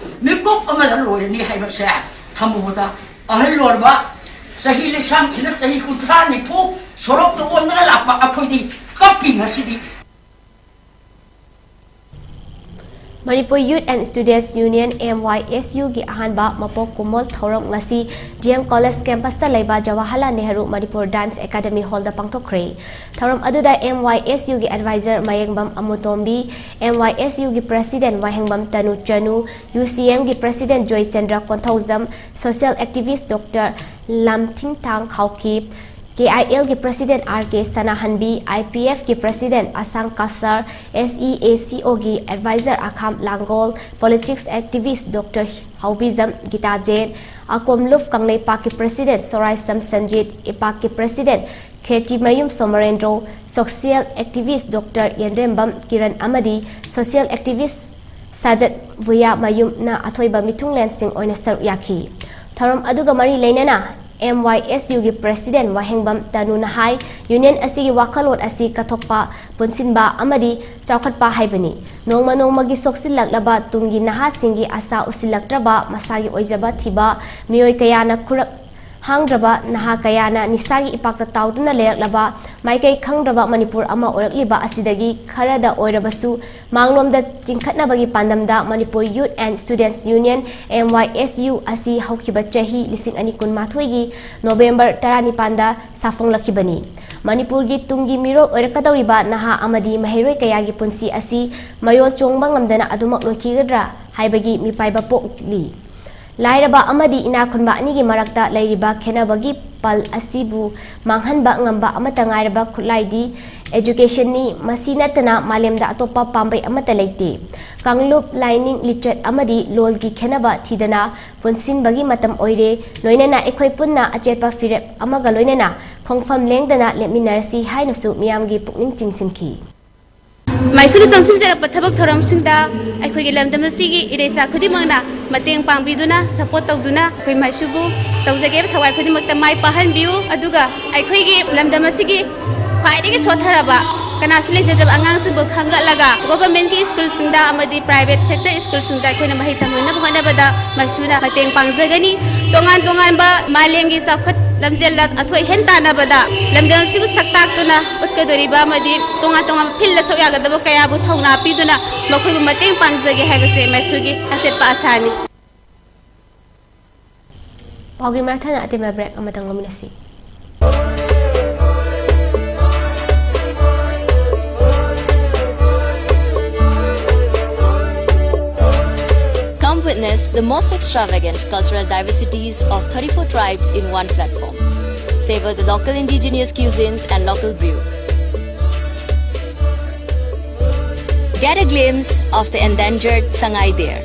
ꯃꯤꯀꯨꯞ ꯑꯃꯗ ꯂꯣꯏꯔꯅꯤ ꯍꯥꯏꯕꯁꯦ ꯊꯝꯃꯨꯕꯗ ꯑꯍꯜ ꯑꯣꯏꯔꯕ ꯆꯍꯤ ꯂꯤꯁꯥꯡꯁꯤꯅ ꯆꯍꯤ ꯀꯨꯟꯊ꯭ꯔꯥ ꯅꯤꯐꯨ ꯁꯣꯔꯣꯛꯇ ꯑꯣꯟꯗꯅ ꯂꯥꯛꯄ ꯑꯩꯈꯣꯏꯗꯤ ꯀꯞꯄꯤ ꯉꯁꯤꯗꯤ꯫ Manipur Youth and Students Union, M Y S U, ꯒꯤ ꯑꯍꯥꯟꯕ ꯃꯄꯣꯛ ꯀꯨꯝꯑꯣꯜ ꯊꯧꯔꯝ ꯉꯁꯤ D M College campus ꯇ ꯂꯩꯕ Jawaharlal Nehru Manipur Dance Academy Hall ꯗ ꯄꯥꯡꯊꯣꯛꯈ꯭ꯔꯦ꯫ ꯊꯧꯔꯝ ꯑꯗꯨꯗ M Y S U ꯒꯤ advisor ꯃꯌꯦꯡꯕꯝ ꯑꯃꯨꯇꯣꯝꯕꯤ, M Y S U ꯒꯤ president ꯋꯥꯍꯦꯡꯕꯝ ꯇꯅꯨ ꯆꯅꯨ, U C M ꯒꯤ president Joychandra Konthoujam, social activist Doctor ꯂꯝꯊꯤꯡꯊꯥꯡ ꯈꯥꯎꯀꯤꯞ, K I L ꯒꯤ president R K ꯁꯅꯥꯍꯟꯕꯤ, I P F ꯀꯤ president ꯑꯁꯥꯡ ꯀꯁꯔ, S E A C O ꯒꯤ advisor ꯑꯈꯥꯝ ꯂꯥꯡꯒꯣꯜ, politics activist Doctor ꯍꯥꯎꯕꯤꯖꯝ guitar ꯖꯦꯟ, ꯑꯀꯣꯝꯂꯨꯞ ꯀꯪꯂꯩꯄꯥꯛꯀꯤ president ꯁꯣꯔꯥꯏꯁꯝ Sanjit, ꯏꯄꯥꯛꯀꯤ president ꯈꯦꯇ꯭ꯔꯤꯃꯌꯨꯝ ꯁꯣꯃꯔꯦꯟꯗ꯭ꯔꯣ, social activist Doctor ꯌꯦꯟꯗ꯭ꯔꯦꯝꯕꯝ Kiran ꯑꯃꯗꯤ social activist ꯁꯥꯖꯠ ꯚꯨꯌꯥ ꯃꯌꯨꯝꯅ ꯑꯊꯣꯏꯕ ꯃꯤꯊꯨꯡꯂꯦꯟꯁꯤꯡ ꯑꯣꯏꯅ ꯁꯔꯨꯛ ꯌꯥꯈꯤ꯫ ꯊꯧꯔꯝ ꯑꯗꯨꯒ ꯃꯔꯤ ꯂꯩꯅꯅ M Y S U ꯒꯤ president ꯋꯥꯍꯦꯡꯕꯝ ꯇꯅꯨꯅ ꯍꯥꯏ, union ꯑꯁꯤꯒꯤ ꯋꯥꯈꯜꯂꯣꯟ ꯑꯁꯤ ꯀꯠꯊꯣꯛꯄ, ꯄꯨꯟꯁꯤꯟꯕ ꯑꯃꯗꯤ ꯆꯥꯎꯈꯠꯄ ꯍꯥꯏꯕꯅꯤ꯫ ꯅꯣꯡꯃ ꯅꯣꯡꯃꯒꯤ ꯁꯣꯛꯆꯤꯜꯂꯛꯂꯕ ꯇꯨꯡꯒꯤ ꯅꯍꯥꯁꯤꯡꯒꯤ ꯑꯁꯥ ꯎꯁꯤꯜꯂꯛꯇ꯭ꯔꯕ, ꯃꯁꯥꯒꯤ ꯑꯣꯏꯖꯕ ꯊꯤꯕ ꯃꯤꯑꯣꯏ ꯀꯌꯥꯅ ꯈꯨꯔꯛ ꯍꯥꯡꯗ꯭ꯔꯕ, ꯅꯍꯥ ꯀꯌꯥꯅ ꯅꯤꯁꯥꯒꯤ ꯏꯄꯥꯛꯇ ꯇꯥꯎꯗꯨꯅ ꯂꯩꯔꯛꯂꯕ, ꯃꯥꯏꯀꯩ ꯈꯪꯗ꯭ꯔꯕ ꯃꯅꯤꯄꯨꯔ ꯑꯃ ꯑꯣꯏꯔꯛꯂꯤꯕ ꯑꯁꯤꯗꯒꯤ ꯈꯔꯗ ꯑꯣꯏꯔꯕꯁꯨ ꯃꯥꯡꯂꯣꯝꯗ ꯆꯤꯡꯈꯠꯅꯕꯒꯤ ꯄꯥꯟꯗꯝꯗ Manipur Youth and Students Union, M Y S U, ꯑꯁꯤ ꯍꯧꯈꯤꯕ ꯆꯍꯤ ꯂꯤꯁꯤꯡ ꯑꯅꯤ ꯀꯨꯟꯃꯥꯊꯣꯏꯒꯤ November ꯇꯔꯥꯅꯤꯄꯥꯟꯗ ꯁꯥꯐꯣꯡꯂꯛꯈꯤꯕꯅꯤ꯫ ꯃꯅꯤꯄꯨꯔꯒꯤ ꯇꯨꯡꯒꯤ ꯃꯤꯔꯣꯜ ꯑꯣꯏꯔꯛꯀꯗꯧꯔꯤꯕ ꯅꯍꯥ ꯑꯃꯗꯤ ꯃꯍꯩꯔꯣꯏ ꯀꯌꯥꯒꯤ ꯄꯨꯟꯁꯤ ꯑꯁꯤ ꯃꯌꯣꯜ ꯆꯣꯡꯕ ꯉꯝꯗꯅ ꯑꯗꯨꯃꯛ ꯂꯣꯏꯈꯤꯒꯗ꯭ꯔꯥ ꯍꯥꯏꯕꯒꯤ ꯃꯤꯄꯥꯏꯕ ꯄꯣꯛꯂꯤ꯫ ꯂꯥꯏꯔꯕ ꯑꯃꯗꯤ ꯏꯅꯥꯛ ꯈꯨꯟꯕ ꯑꯅꯤꯒꯤ ꯃꯔꯛꯇ ꯂꯩꯔꯤꯕ ꯈꯦꯟꯅꯕꯒꯤ ꯄꯜ ꯑꯁꯤꯕꯨ ꯃꯥꯡꯍꯟꯕ ꯉꯝꯕ ꯑꯃꯠꯇ ꯉꯥꯏꯔꯕ ꯈꯨꯠꯂꯥꯏꯗꯤ education ꯅꯤ꯫ ꯃꯁꯤ ꯅꯠꯇꯅ ꯃꯥꯂꯦꯝꯗ ꯑꯇꯣꯞꯄ ꯄꯥꯝꯕꯩ ꯑꯃꯠꯇ ꯂꯩꯇꯦ꯫ ꯀꯥꯡꯂꯨꯞ, ꯂꯥꯏꯅꯤꯡ, ꯂꯤꯆꯠ ꯑꯃꯗꯤ ꯂꯣꯜꯒꯤ ꯈꯦꯟꯅꯕ ꯊꯤꯗꯅ ꯄꯨꯟꯁꯤꯟꯕꯒꯤ ꯃꯇꯝ ꯑꯣꯏꯔꯦ꯫ ꯂꯣꯏꯅꯅ ꯑꯩꯈꯣꯏ ꯄꯨꯟꯅ ꯑꯆꯦꯠꯄ ꯐꯤꯔꯦꯞ ꯑꯃꯒ ꯂꯣꯏꯅꯅ ꯈꯣꯡꯐꯝ ꯂꯦꯡꯗꯅ ꯂꯦꯞꯃꯤꯟꯅꯔꯁꯤ ꯍꯥꯏꯅꯁꯨ ꯃꯤꯌꯥꯝꯒꯤ ꯄꯨꯛꯅꯤꯡ ꯆꯤꯡꯁꯤꯟꯈꯤ꯫ ꯃꯥꯏꯁꯨꯅ ꯆꯪꯁꯤꯟꯖꯔꯛꯄ ꯊꯕꯛ ꯊꯧꯔꯝꯁꯤꯡꯗ ꯑꯩꯈꯣꯏꯒꯤ ꯂꯝꯗꯝ ꯑꯁꯤꯒꯤ ꯏꯔꯩꯆꯥ ꯈꯨꯗꯤꯡꯃꯛꯅ ꯃꯇꯦꯡ ꯄꯥꯡꯕꯤꯗꯨꯅ, support ꯇꯧꯗꯨꯅ ꯑꯩꯈꯣꯏ ꯃꯥꯏꯁꯨꯕꯨ ꯇꯧꯖꯒꯦ ꯊꯋꯥꯏ ꯈꯨꯗꯤꯡꯃꯛꯇ ꯃꯥꯏ ꯄꯥꯛꯍꯟꯕꯤꯌꯨ꯫ ꯑꯗꯨꯒ ꯑꯩꯈꯣꯏꯒꯤ ꯂꯝꯗꯝ ꯑꯁꯤꯒꯤ ꯈ꯭ꯋꯥꯏꯗꯒꯤ ꯁꯣꯠꯊꯔꯕ, ꯀꯅꯥꯁꯨ ꯂꯩꯖꯗ꯭ꯔꯕ ꯑꯉꯥꯡꯁꯤꯡꯕꯨ ꯈꯟꯒꯠꯂꯒ government ꯀꯤ school ꯁꯤꯡꯗ ꯑꯃꯗꯤ private sector school ꯁꯤꯡꯗ ꯑꯩꯈꯣꯏꯅ ꯃꯍꯩ ꯇꯝꯍꯟꯅꯕ ꯍꯣꯠꯅꯕꯗ ꯃꯥꯏꯁꯨꯅ ꯃꯇꯦꯡ ꯄꯥꯡꯖꯒꯅꯤ꯫ ꯇꯣꯉꯥꯟ ꯇꯣꯉꯥꯟꯕ ꯃꯥꯂꯦꯝꯒꯤ ꯆꯥꯎꯈꯠ ꯂꯝꯖꯦꯜꯗ ꯑꯊꯣꯏ ꯍꯦꯟ ꯇꯥꯟꯅꯕꯗ ꯂꯝꯗꯝ ꯑꯁꯤꯕꯨ ꯁꯛ ꯇꯥꯛꯇꯨꯅ ꯎꯠꯀꯗꯣꯔꯤꯕ ꯑꯃꯗꯤ ꯇꯣꯉꯥꯟ ꯇꯣꯉꯥꯟꯕ ꯐꯤꯜꯗ ꯁꯔꯨꯛ ꯌꯥꯒꯗꯕ ꯀꯌꯥꯕꯨ ꯊꯧꯅꯥ ꯄꯤꯗꯨꯅ ꯃꯈꯣꯏꯕꯨ ꯃꯇꯦꯡ ꯄꯥꯡꯖꯒꯦ ꯍꯥꯏꯕꯁꯦ ꯃꯩꯁꯨꯒꯤ ꯑꯆꯦꯠꯄ ꯑꯁꯥꯅꯤ꯫ ꯄꯥꯎꯒꯤ ꯃꯔꯛ ꯊꯠꯅ ꯑꯇꯦꯟꯕ ꯕ꯭ꯔꯦꯛ ꯑꯃꯇꯪ ꯂꯧꯃꯤꯟꯅꯁꯤ꯫ Come witness the most extravagant cultural diversities of thirty-four tribes in one platform. Savor the local indigenous cuisines and local brew. Get a glimpse of the endangered Sangai Deer.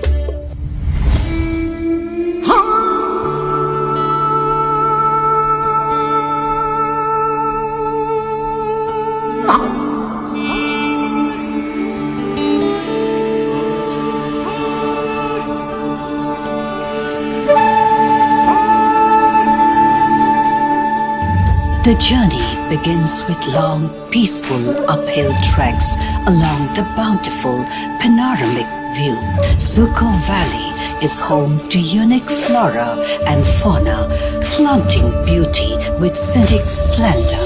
The journey begins with long, peaceful uphill treks along the bountiful panoramic view. Zuko Valley is home to unique flora and fauna, flaunting beauty with scenic splendor.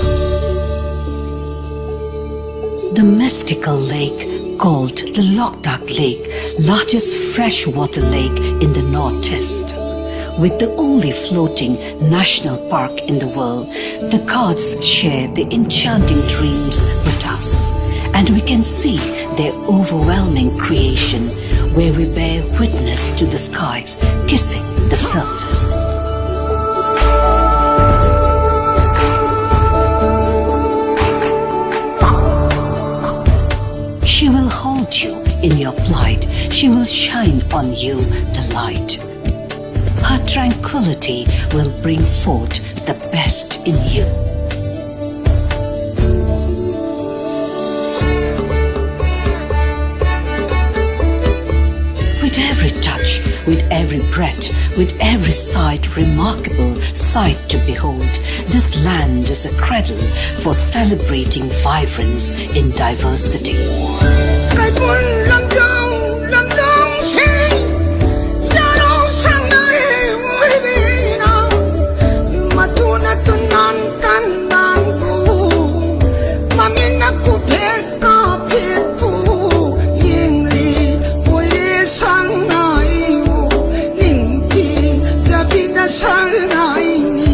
The mystical lake called the Loktak Lake, largest freshwater lake in the Northeast, with the only floating national park in the world, the gods share their enchanting dreams with us, and we can see their overwhelming creation, where we bear witness to the skies kissing the surface. She will hold you in your plight. She will shine on you the light. Her tranquility will bring forth the best in you. With every touch, with every breath, with every sight, remarkable sight to behold, this land is a cradle for celebrating vibrance in diversity. Kaipun lamjong, lamjong sing, yaro sangdai wibina, matuna ꯀꯥꯐꯦꯠꯄꯨ ꯌꯦꯡꯂꯤ ꯃꯣꯏꯔꯦ ꯁꯉꯥꯏꯕꯨ ꯅꯤꯡꯊꯤꯖꯕꯤꯅ ꯁꯉꯥꯏꯅꯤ꯫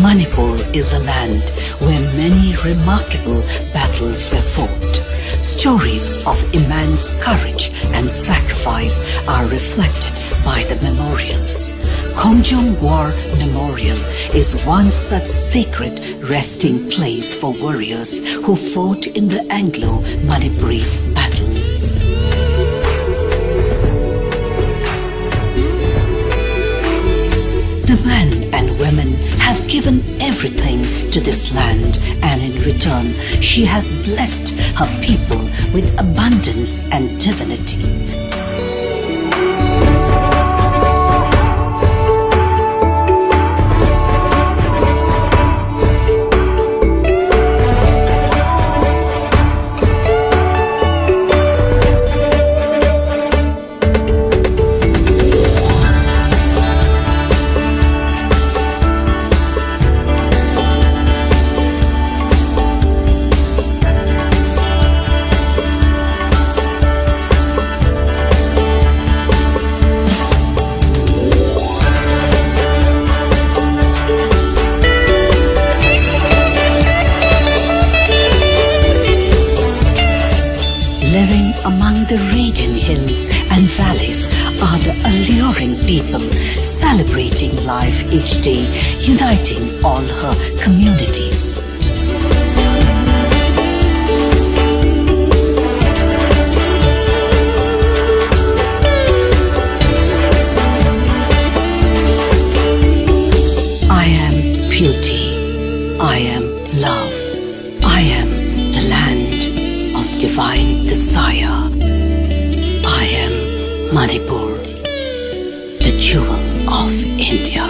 Manipur is a land where many remarkable battles were fought. Stories of immense courage and sacrifice are reflected by the memorials. Khongjong War Memorial is one such sacred resting place for warriors who fought in the Anglo-Manipuri battle. The men and women have given everything to this land, and in return, she has blessed her people with abundance and divinity. Living among the raging hills and valleys are the alluring people, celebrating life each day, uniting all her communities. I am beauty. I am love. I am the land of divine desire. I am Manipur, the jewel of India.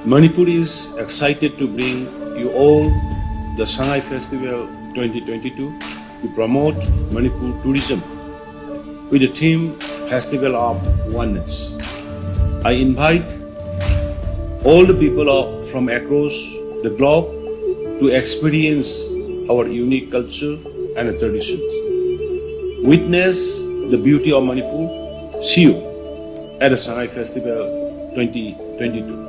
Manipur is excited to bring you all the Sangai Festival twenty twenty-two to promote Manipur tourism with the theme Festival of Oneness. I invite all the people of, from across the globe to experience our unique culture and traditions. Witness the beauty of Manipur. See you at the Sangai Festival twenty twenty-two.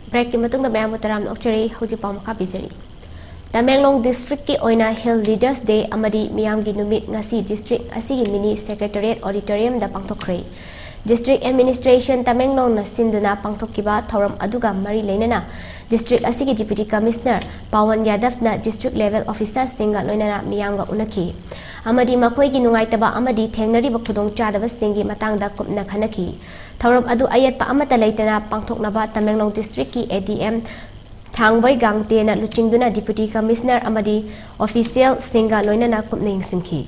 Breakꯀꯤ ꯃꯇꯨꯡꯗ ꯃꯌꯥꯝꯕꯨ ꯇꯔꯥꯝꯅ ꯑꯣꯛꯆꯔꯤ꯫ ꯍꯧꯖꯤꯛ ꯄꯥꯎ ꯃꯈꯥ ꯄꯤꯖꯔꯤ꯫ ꯇꯃꯦꯡꯂꯣꯡ districtꯀꯤ ꯑꯣꯏꯅ Hill Leaders Day ꯑꯃꯗꯤ ꯃꯤꯌꯥꯝꯒꯤ ꯅꯨꯃꯤꯠ ꯉꯁꯤ district ꯑꯁꯤꯒꯤ mini secretariat auditoriumꯗ ꯄꯥꯡꯊꯣꯛꯈ꯭ꯔꯦ꯫ District Administration ꯇꯃꯦꯡꯂꯣꯡꯅ ꯁꯤꯟꯗꯨꯅ ꯄꯥꯡꯊꯣꯛꯈꯤꯕ ꯊꯧꯔꯝ ꯑꯗꯨꯒ ꯃꯔꯤ ꯂꯩꯅꯅ district ꯑꯁꯤꯒꯤ Deputy Commissioner ꯄꯥꯋꯟ ꯌꯥꯗꯕꯅ district level officerꯁꯤꯡꯒ ꯂꯣꯏꯅꯅ ꯃꯤꯌꯥꯝꯒ ꯎꯅꯈꯤ ꯑꯃꯗꯤ ꯃꯈꯣꯏꯒꯤ ꯅꯨꯡꯉꯥꯏꯇꯕ ꯑꯃꯗꯤ ꯊꯦꯡꯅꯔꯤꯕ ꯈꯨꯗꯣꯡꯆꯥꯗꯕꯁꯤꯡꯒꯤ ꯃꯇꯥꯡꯗ ꯀꯨꯞꯅ ꯈꯟꯅꯈꯤ꯫ ꯊꯧꯔꯝ ꯑꯗꯨ ꯑꯌꯦꯠꯄ ꯑꯃꯠꯇ ꯂꯩꯇꯅ ꯄꯥꯡꯊꯣꯛꯅꯕ ꯇꯃꯦꯡꯂꯣꯡ districtꯀꯤ ADM ꯊꯥꯡꯕꯣꯏ ꯒꯥꯡꯇꯦꯅ ꯂꯨꯆꯤꯡꯗꯨꯅ Deputy Commissioner ꯑꯃꯗꯤ officialꯁꯤꯡꯒ ꯂꯣꯏꯅꯅ ꯀꯨꯞꯅ ꯌꯦꯡꯁꯤꯟꯈꯤ꯫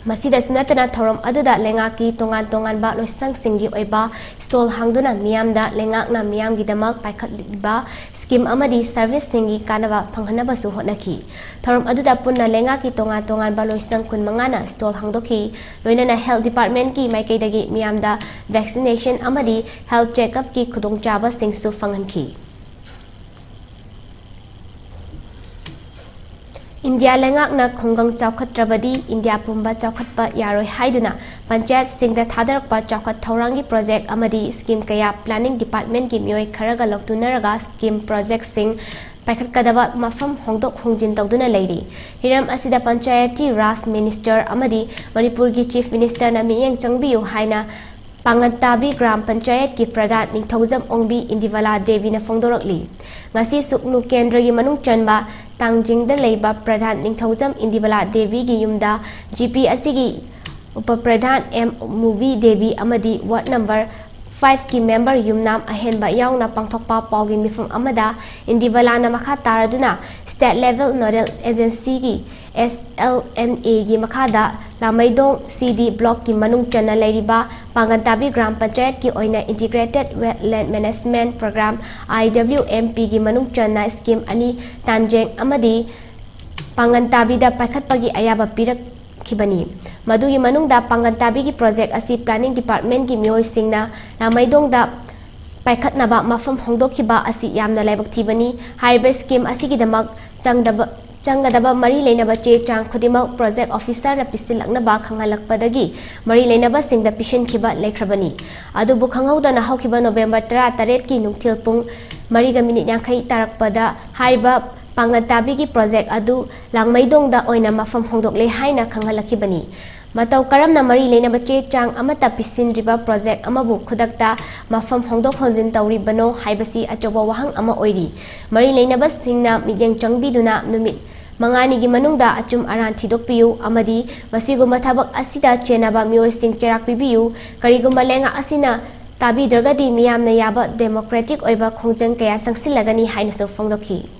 ꯃꯁꯤꯗꯁꯨ ꯅꯠꯇꯅ ꯊꯧꯔꯝ ꯑꯗꯨꯗ ꯂꯩꯉꯥꯛꯀꯤ ꯇꯣꯉꯥꯟ ꯇꯣꯉꯥꯟꯕ ꯂꯣꯏꯁꯪꯁꯤꯡꯒꯤ ꯑꯣꯏꯕ stall ꯍꯥꯡꯗꯨꯅ ꯃꯤꯌꯥꯝꯗ ꯂꯩꯉꯥꯛꯅ ꯃꯤꯌꯥꯝꯒꯤꯗꯃꯛ ꯄꯥꯏꯈꯠꯂꯤꯕ scheme ꯑꯃꯗꯤ serviceꯁꯤꯡꯒꯤ ꯀꯥꯟꯅꯕ ꯐꯪꯍꯟꯅꯕꯁꯨ ꯍꯣꯠꯅꯈꯤ꯫ ꯊꯧꯔꯝ ꯑꯗꯨꯗ ꯄꯨꯟꯅ ꯂꯩꯉꯥꯛꯀꯤ ꯇꯣꯉꯥꯟ ꯇꯣꯉꯥꯟꯕ ꯂꯣꯏꯁꯪ ꯀꯨꯟꯃꯉꯥꯅ stall ꯍꯥꯡꯗꯣꯛꯈꯤ꯫ ꯂꯣꯏꯅꯅ health departmentꯀꯤ ꯃꯥꯏꯀꯩꯗꯒꯤ ꯃꯤꯌꯥꯝꯗ vaccination ꯑꯃꯗꯤ health checkupꯀꯤ ꯈꯨꯗꯣꯡꯆꯥꯕꯁꯤꯡꯁꯨ ꯐꯪꯍꯟꯈꯤ꯫ ꯏꯟꯗꯤꯌꯥ ꯂꯩꯉꯥꯛꯅ ꯈꯨꯡꯒꯪ ꯆꯥꯎꯈꯠꯇ꯭ꯔꯕꯗꯤ ꯏꯟꯗꯤꯌꯥ ꯄꯨꯝꯕ ꯆꯥꯎꯈꯠꯄ ꯌꯥꯔꯣꯏ ꯍꯥꯏꯗꯨꯅ ꯄꯟꯆꯥꯌꯠꯁꯤꯡꯗ ꯊꯥꯗꯔꯛꯄ ꯆꯥꯎꯈꯠ ꯊꯧꯔꯥꯡꯒꯤ project ꯑꯃꯗꯤ scheme ꯀꯌꯥ planning departmentꯀꯤ ꯃꯤꯑꯣꯏ ꯈꯔꯒ ꯂꯧꯇꯨꯅꯔꯒ scheme projectꯁꯤꯡ ꯄꯥꯏꯈꯠꯀꯗꯕ ꯃꯐꯝ ꯍꯣꯡꯗꯣꯛ ꯍꯣꯡꯖꯤꯟ ꯇꯧꯗꯨꯅ ꯂꯩꯔꯤ꯫ ꯍꯤꯔꯝ ꯑꯁꯤꯗ ꯄꯟꯆꯥꯌꯇꯤ ꯔꯥꯖ minister ꯑꯃꯗꯤ ꯃꯅꯤꯄꯨꯔꯒꯤ Chief Ministerꯅ ꯃꯤꯠꯌꯦꯡ ꯆꯪꯕꯤꯌꯨ ꯍꯥꯏꯅ ꯄꯥꯡꯒꯟꯇꯥꯕꯤ ꯒ꯭ꯔꯥꯝ ꯄꯟꯆꯥꯌꯠꯀꯤ ꯄ꯭ꯔꯙꯥꯟ ꯅꯤꯡꯊꯧꯖꯝ ꯑꯣꯡꯕꯤ ꯏꯟꯗꯤꯕꯂꯥ ꯗꯦꯕꯤꯅ ꯐꯣꯡꯗꯣꯔꯛꯂꯤ꯫ ꯉꯁꯤ ꯁꯨꯛꯅꯨ ꯀꯦꯟꯗ꯭ꯔꯒꯤ ꯃꯅꯨꯡ ꯆꯟꯕ ꯇꯥꯡꯖꯤꯡꯗ ꯂꯩꯕ ꯄ꯭ꯔꯙꯥꯟ ꯅꯤꯡꯊꯧꯖꯝ ꯏꯟꯗꯤꯕꯂꯥ ꯗꯦꯕꯤꯒꯤ ꯌꯨꯝꯗ GP ꯑꯁꯤꯒꯤ ꯎꯄ ꯄ꯭ꯔꯙꯥꯟ ꯑꯦꯝ ꯃꯨꯚꯤ ꯗꯦꯕꯤ ꯑꯃꯗꯤ ward number fiveꯀꯤ member ꯌꯨꯝꯅꯥꯝ ꯑꯍꯦꯟꯕ ꯌꯥꯎꯅ ꯄꯥꯡꯊꯣꯛꯄ ꯄꯥꯎꯒꯤ ꯃꯤꯐꯝ ꯑꯃꯗ ꯏꯟꯗꯤꯕꯂꯥꯅ ꯃꯈꯥ ꯇꯥꯔꯗꯨꯅ state level nodal agencyꯒꯤ ꯑꯦꯁ ꯑꯦꯜ ꯑꯦꯟ ꯑꯦꯒꯤ ꯃꯈꯥꯗ ꯂꯥꯃꯩꯗꯣꯡ ꯁꯤ ꯗꯤ ꯕ꯭ꯂꯣꯛꯀꯤ ꯃꯅꯨꯡ ꯆꯟꯅ ꯂꯩꯔꯤꯕ ꯄꯥꯡꯒꯟꯇꯥꯕꯤ ꯒ꯭ꯔꯥꯝ ꯄꯟꯆꯥꯌꯠꯀꯤ ꯑꯣꯏꯅ Integrated Wetland Management Program, I W M P, ꯒꯤ ꯃꯅꯨꯡ ꯆꯟꯅ ꯁ꯭ꯀꯤꯝ ꯑꯅꯤ, ꯇꯥꯟꯖꯦꯡ ꯑꯃꯗꯤ ꯄꯥꯡꯒꯟꯇꯥꯕꯤꯗ ꯄꯥꯏꯈꯠꯄꯒꯤ ꯑꯌꯥꯕ ꯄꯤꯔꯛꯈꯤꯕꯅꯤ꯫ ꯃꯗꯨꯒꯤ ꯃꯅꯨꯡꯗ ꯄꯥꯡꯒꯟꯇꯥꯕꯤꯒꯤ ꯄ꯭ꯔꯣꯖꯦꯛ ꯑꯁꯤ ꯄ꯭ꯂꯥꯅꯤꯡ ꯗꯤꯄꯥꯔꯠꯃꯦꯟꯒꯤ ꯃꯤꯑꯣꯏꯁꯤꯡꯅ ꯂꯥꯃꯩꯗꯣꯡꯗ ꯄꯥꯏꯈꯠꯅꯕ ꯃꯐꯝ ꯍꯣꯡꯗꯣꯛꯈꯤꯕ ꯑꯁꯤ ꯌꯥꯝꯅ ꯂꯥꯏꯕꯛ ꯊꯤꯕꯅꯤ꯫ ꯍꯥꯏꯔꯤꯕ ꯁ꯭ꯀꯤꯝ ꯑꯁꯤꯒꯤꯗꯃꯛ ꯆꯪꯗꯕ, ꯆꯪꯒꯗꯕ ꯃꯔꯤ ꯂꯩꯅꯕ ꯆꯦ ꯆꯥꯡ ꯈꯨꯗꯤꯡꯃꯛ ꯄ꯭ꯔꯣꯖꯦꯛ ꯑꯣꯐꯤꯁꯔꯅ ꯄꯤꯁꯤꯜꯂꯛꯅꯕ ꯈꯪꯍꯜꯂꯛꯄꯗꯒꯤ ꯃꯔꯤ ꯂꯩꯅꯕꯁꯤꯡꯗ ꯄꯤꯁꯤꯟꯈꯤꯕ ꯂꯩꯈ꯭ꯔꯕꯅꯤ꯫ ꯑꯗꯨꯕꯨ ꯈꯪꯍꯧꯗꯅ ꯍꯧꯈꯤꯕ ꯅꯣꯕꯦꯝꯕꯔ ꯇꯔꯥꯇꯔꯦꯠꯀꯤ ꯅꯨꯡꯊꯤꯜ ꯄꯨꯡ ꯃꯔꯤꯒ ꯃꯤꯅꯤꯠ ꯌꯥꯡꯈꯩ ꯇꯥꯔꯛꯄꯗ ꯍꯥꯏꯔꯤꯕ ꯄꯥꯡꯒꯟꯇꯥꯕꯤꯒꯤ ꯄ꯭ꯔꯣꯖꯦꯛ ꯑꯗꯨ ꯂꯥꯡꯃꯩꯗꯣꯡꯗ ꯑꯣꯏꯅ ꯃꯐꯝ ꯍꯣꯡꯗꯣꯛꯂꯦ ꯍꯥꯏꯅ ꯈꯪꯍꯜꯂꯛꯈꯤꯕꯅꯤ꯫ ꯃꯇꯧ ꯀꯔꯝꯅ ꯃꯔꯤ ꯂꯩꯅꯕ ꯆꯦ ꯆꯥꯡ ꯑꯃꯠꯇ ꯄꯤꯁꯤꯟꯗ꯭ꯔꯤꯕ ꯄ꯭ꯔꯣꯖꯦꯛ ꯑꯃꯕꯨ ꯈꯨꯗꯛꯇ ꯃꯐꯝ ꯍꯣꯡꯗꯣꯛ ꯍꯣꯟꯖꯤꯟ ꯇꯧꯔꯤꯕꯅꯣ ꯍꯥꯏꯕꯁꯤ ꯑꯆꯧꯕ ꯋꯥꯍꯪ ꯑꯃ ꯑꯣꯏꯔꯤ꯫ ꯃꯔꯤ ꯂꯩꯅꯕꯁꯤꯡꯅ ꯃꯤꯠꯌꯦꯡ ꯆꯪꯕꯤꯗꯨꯅ ꯅꯨꯃꯤꯠ ꯃꯉꯥꯅꯤꯒꯤ ꯃꯅꯨꯡꯗ ꯑꯆꯨꯝ ꯑꯔꯥꯟ ꯊꯤꯗꯣꯛꯄꯤꯌꯨ ꯑꯃꯗꯤ ꯃꯁꯤꯒꯨꯝꯕ ꯊꯕꯛ ꯑꯁꯤꯗ ꯆꯦꯟꯅꯕ ꯃꯤꯑꯣꯏꯁꯤꯡ ꯆꯩꯔꯥꯛ ꯄꯤꯕꯤꯌꯨ꯫ ꯀꯔꯤꯒꯨꯝꯕ ꯂꯩꯉꯥꯛ ꯑꯁꯤꯅ ꯇꯥꯕꯤꯗ꯭ꯔꯒꯗꯤ ꯃꯤꯌꯥꯝꯅ ꯌꯥꯕ ꯗꯦꯃꯣꯀ꯭ꯔꯦꯇꯤꯛ ꯑꯣꯏꯕ ꯈꯣꯡꯖꯪ ꯀꯌꯥ ꯆꯪꯁꯤꯜꯂꯒꯅꯤ ꯍꯥꯏꯅꯁꯨ ꯐꯣꯡꯗꯣꯛꯈꯤ꯫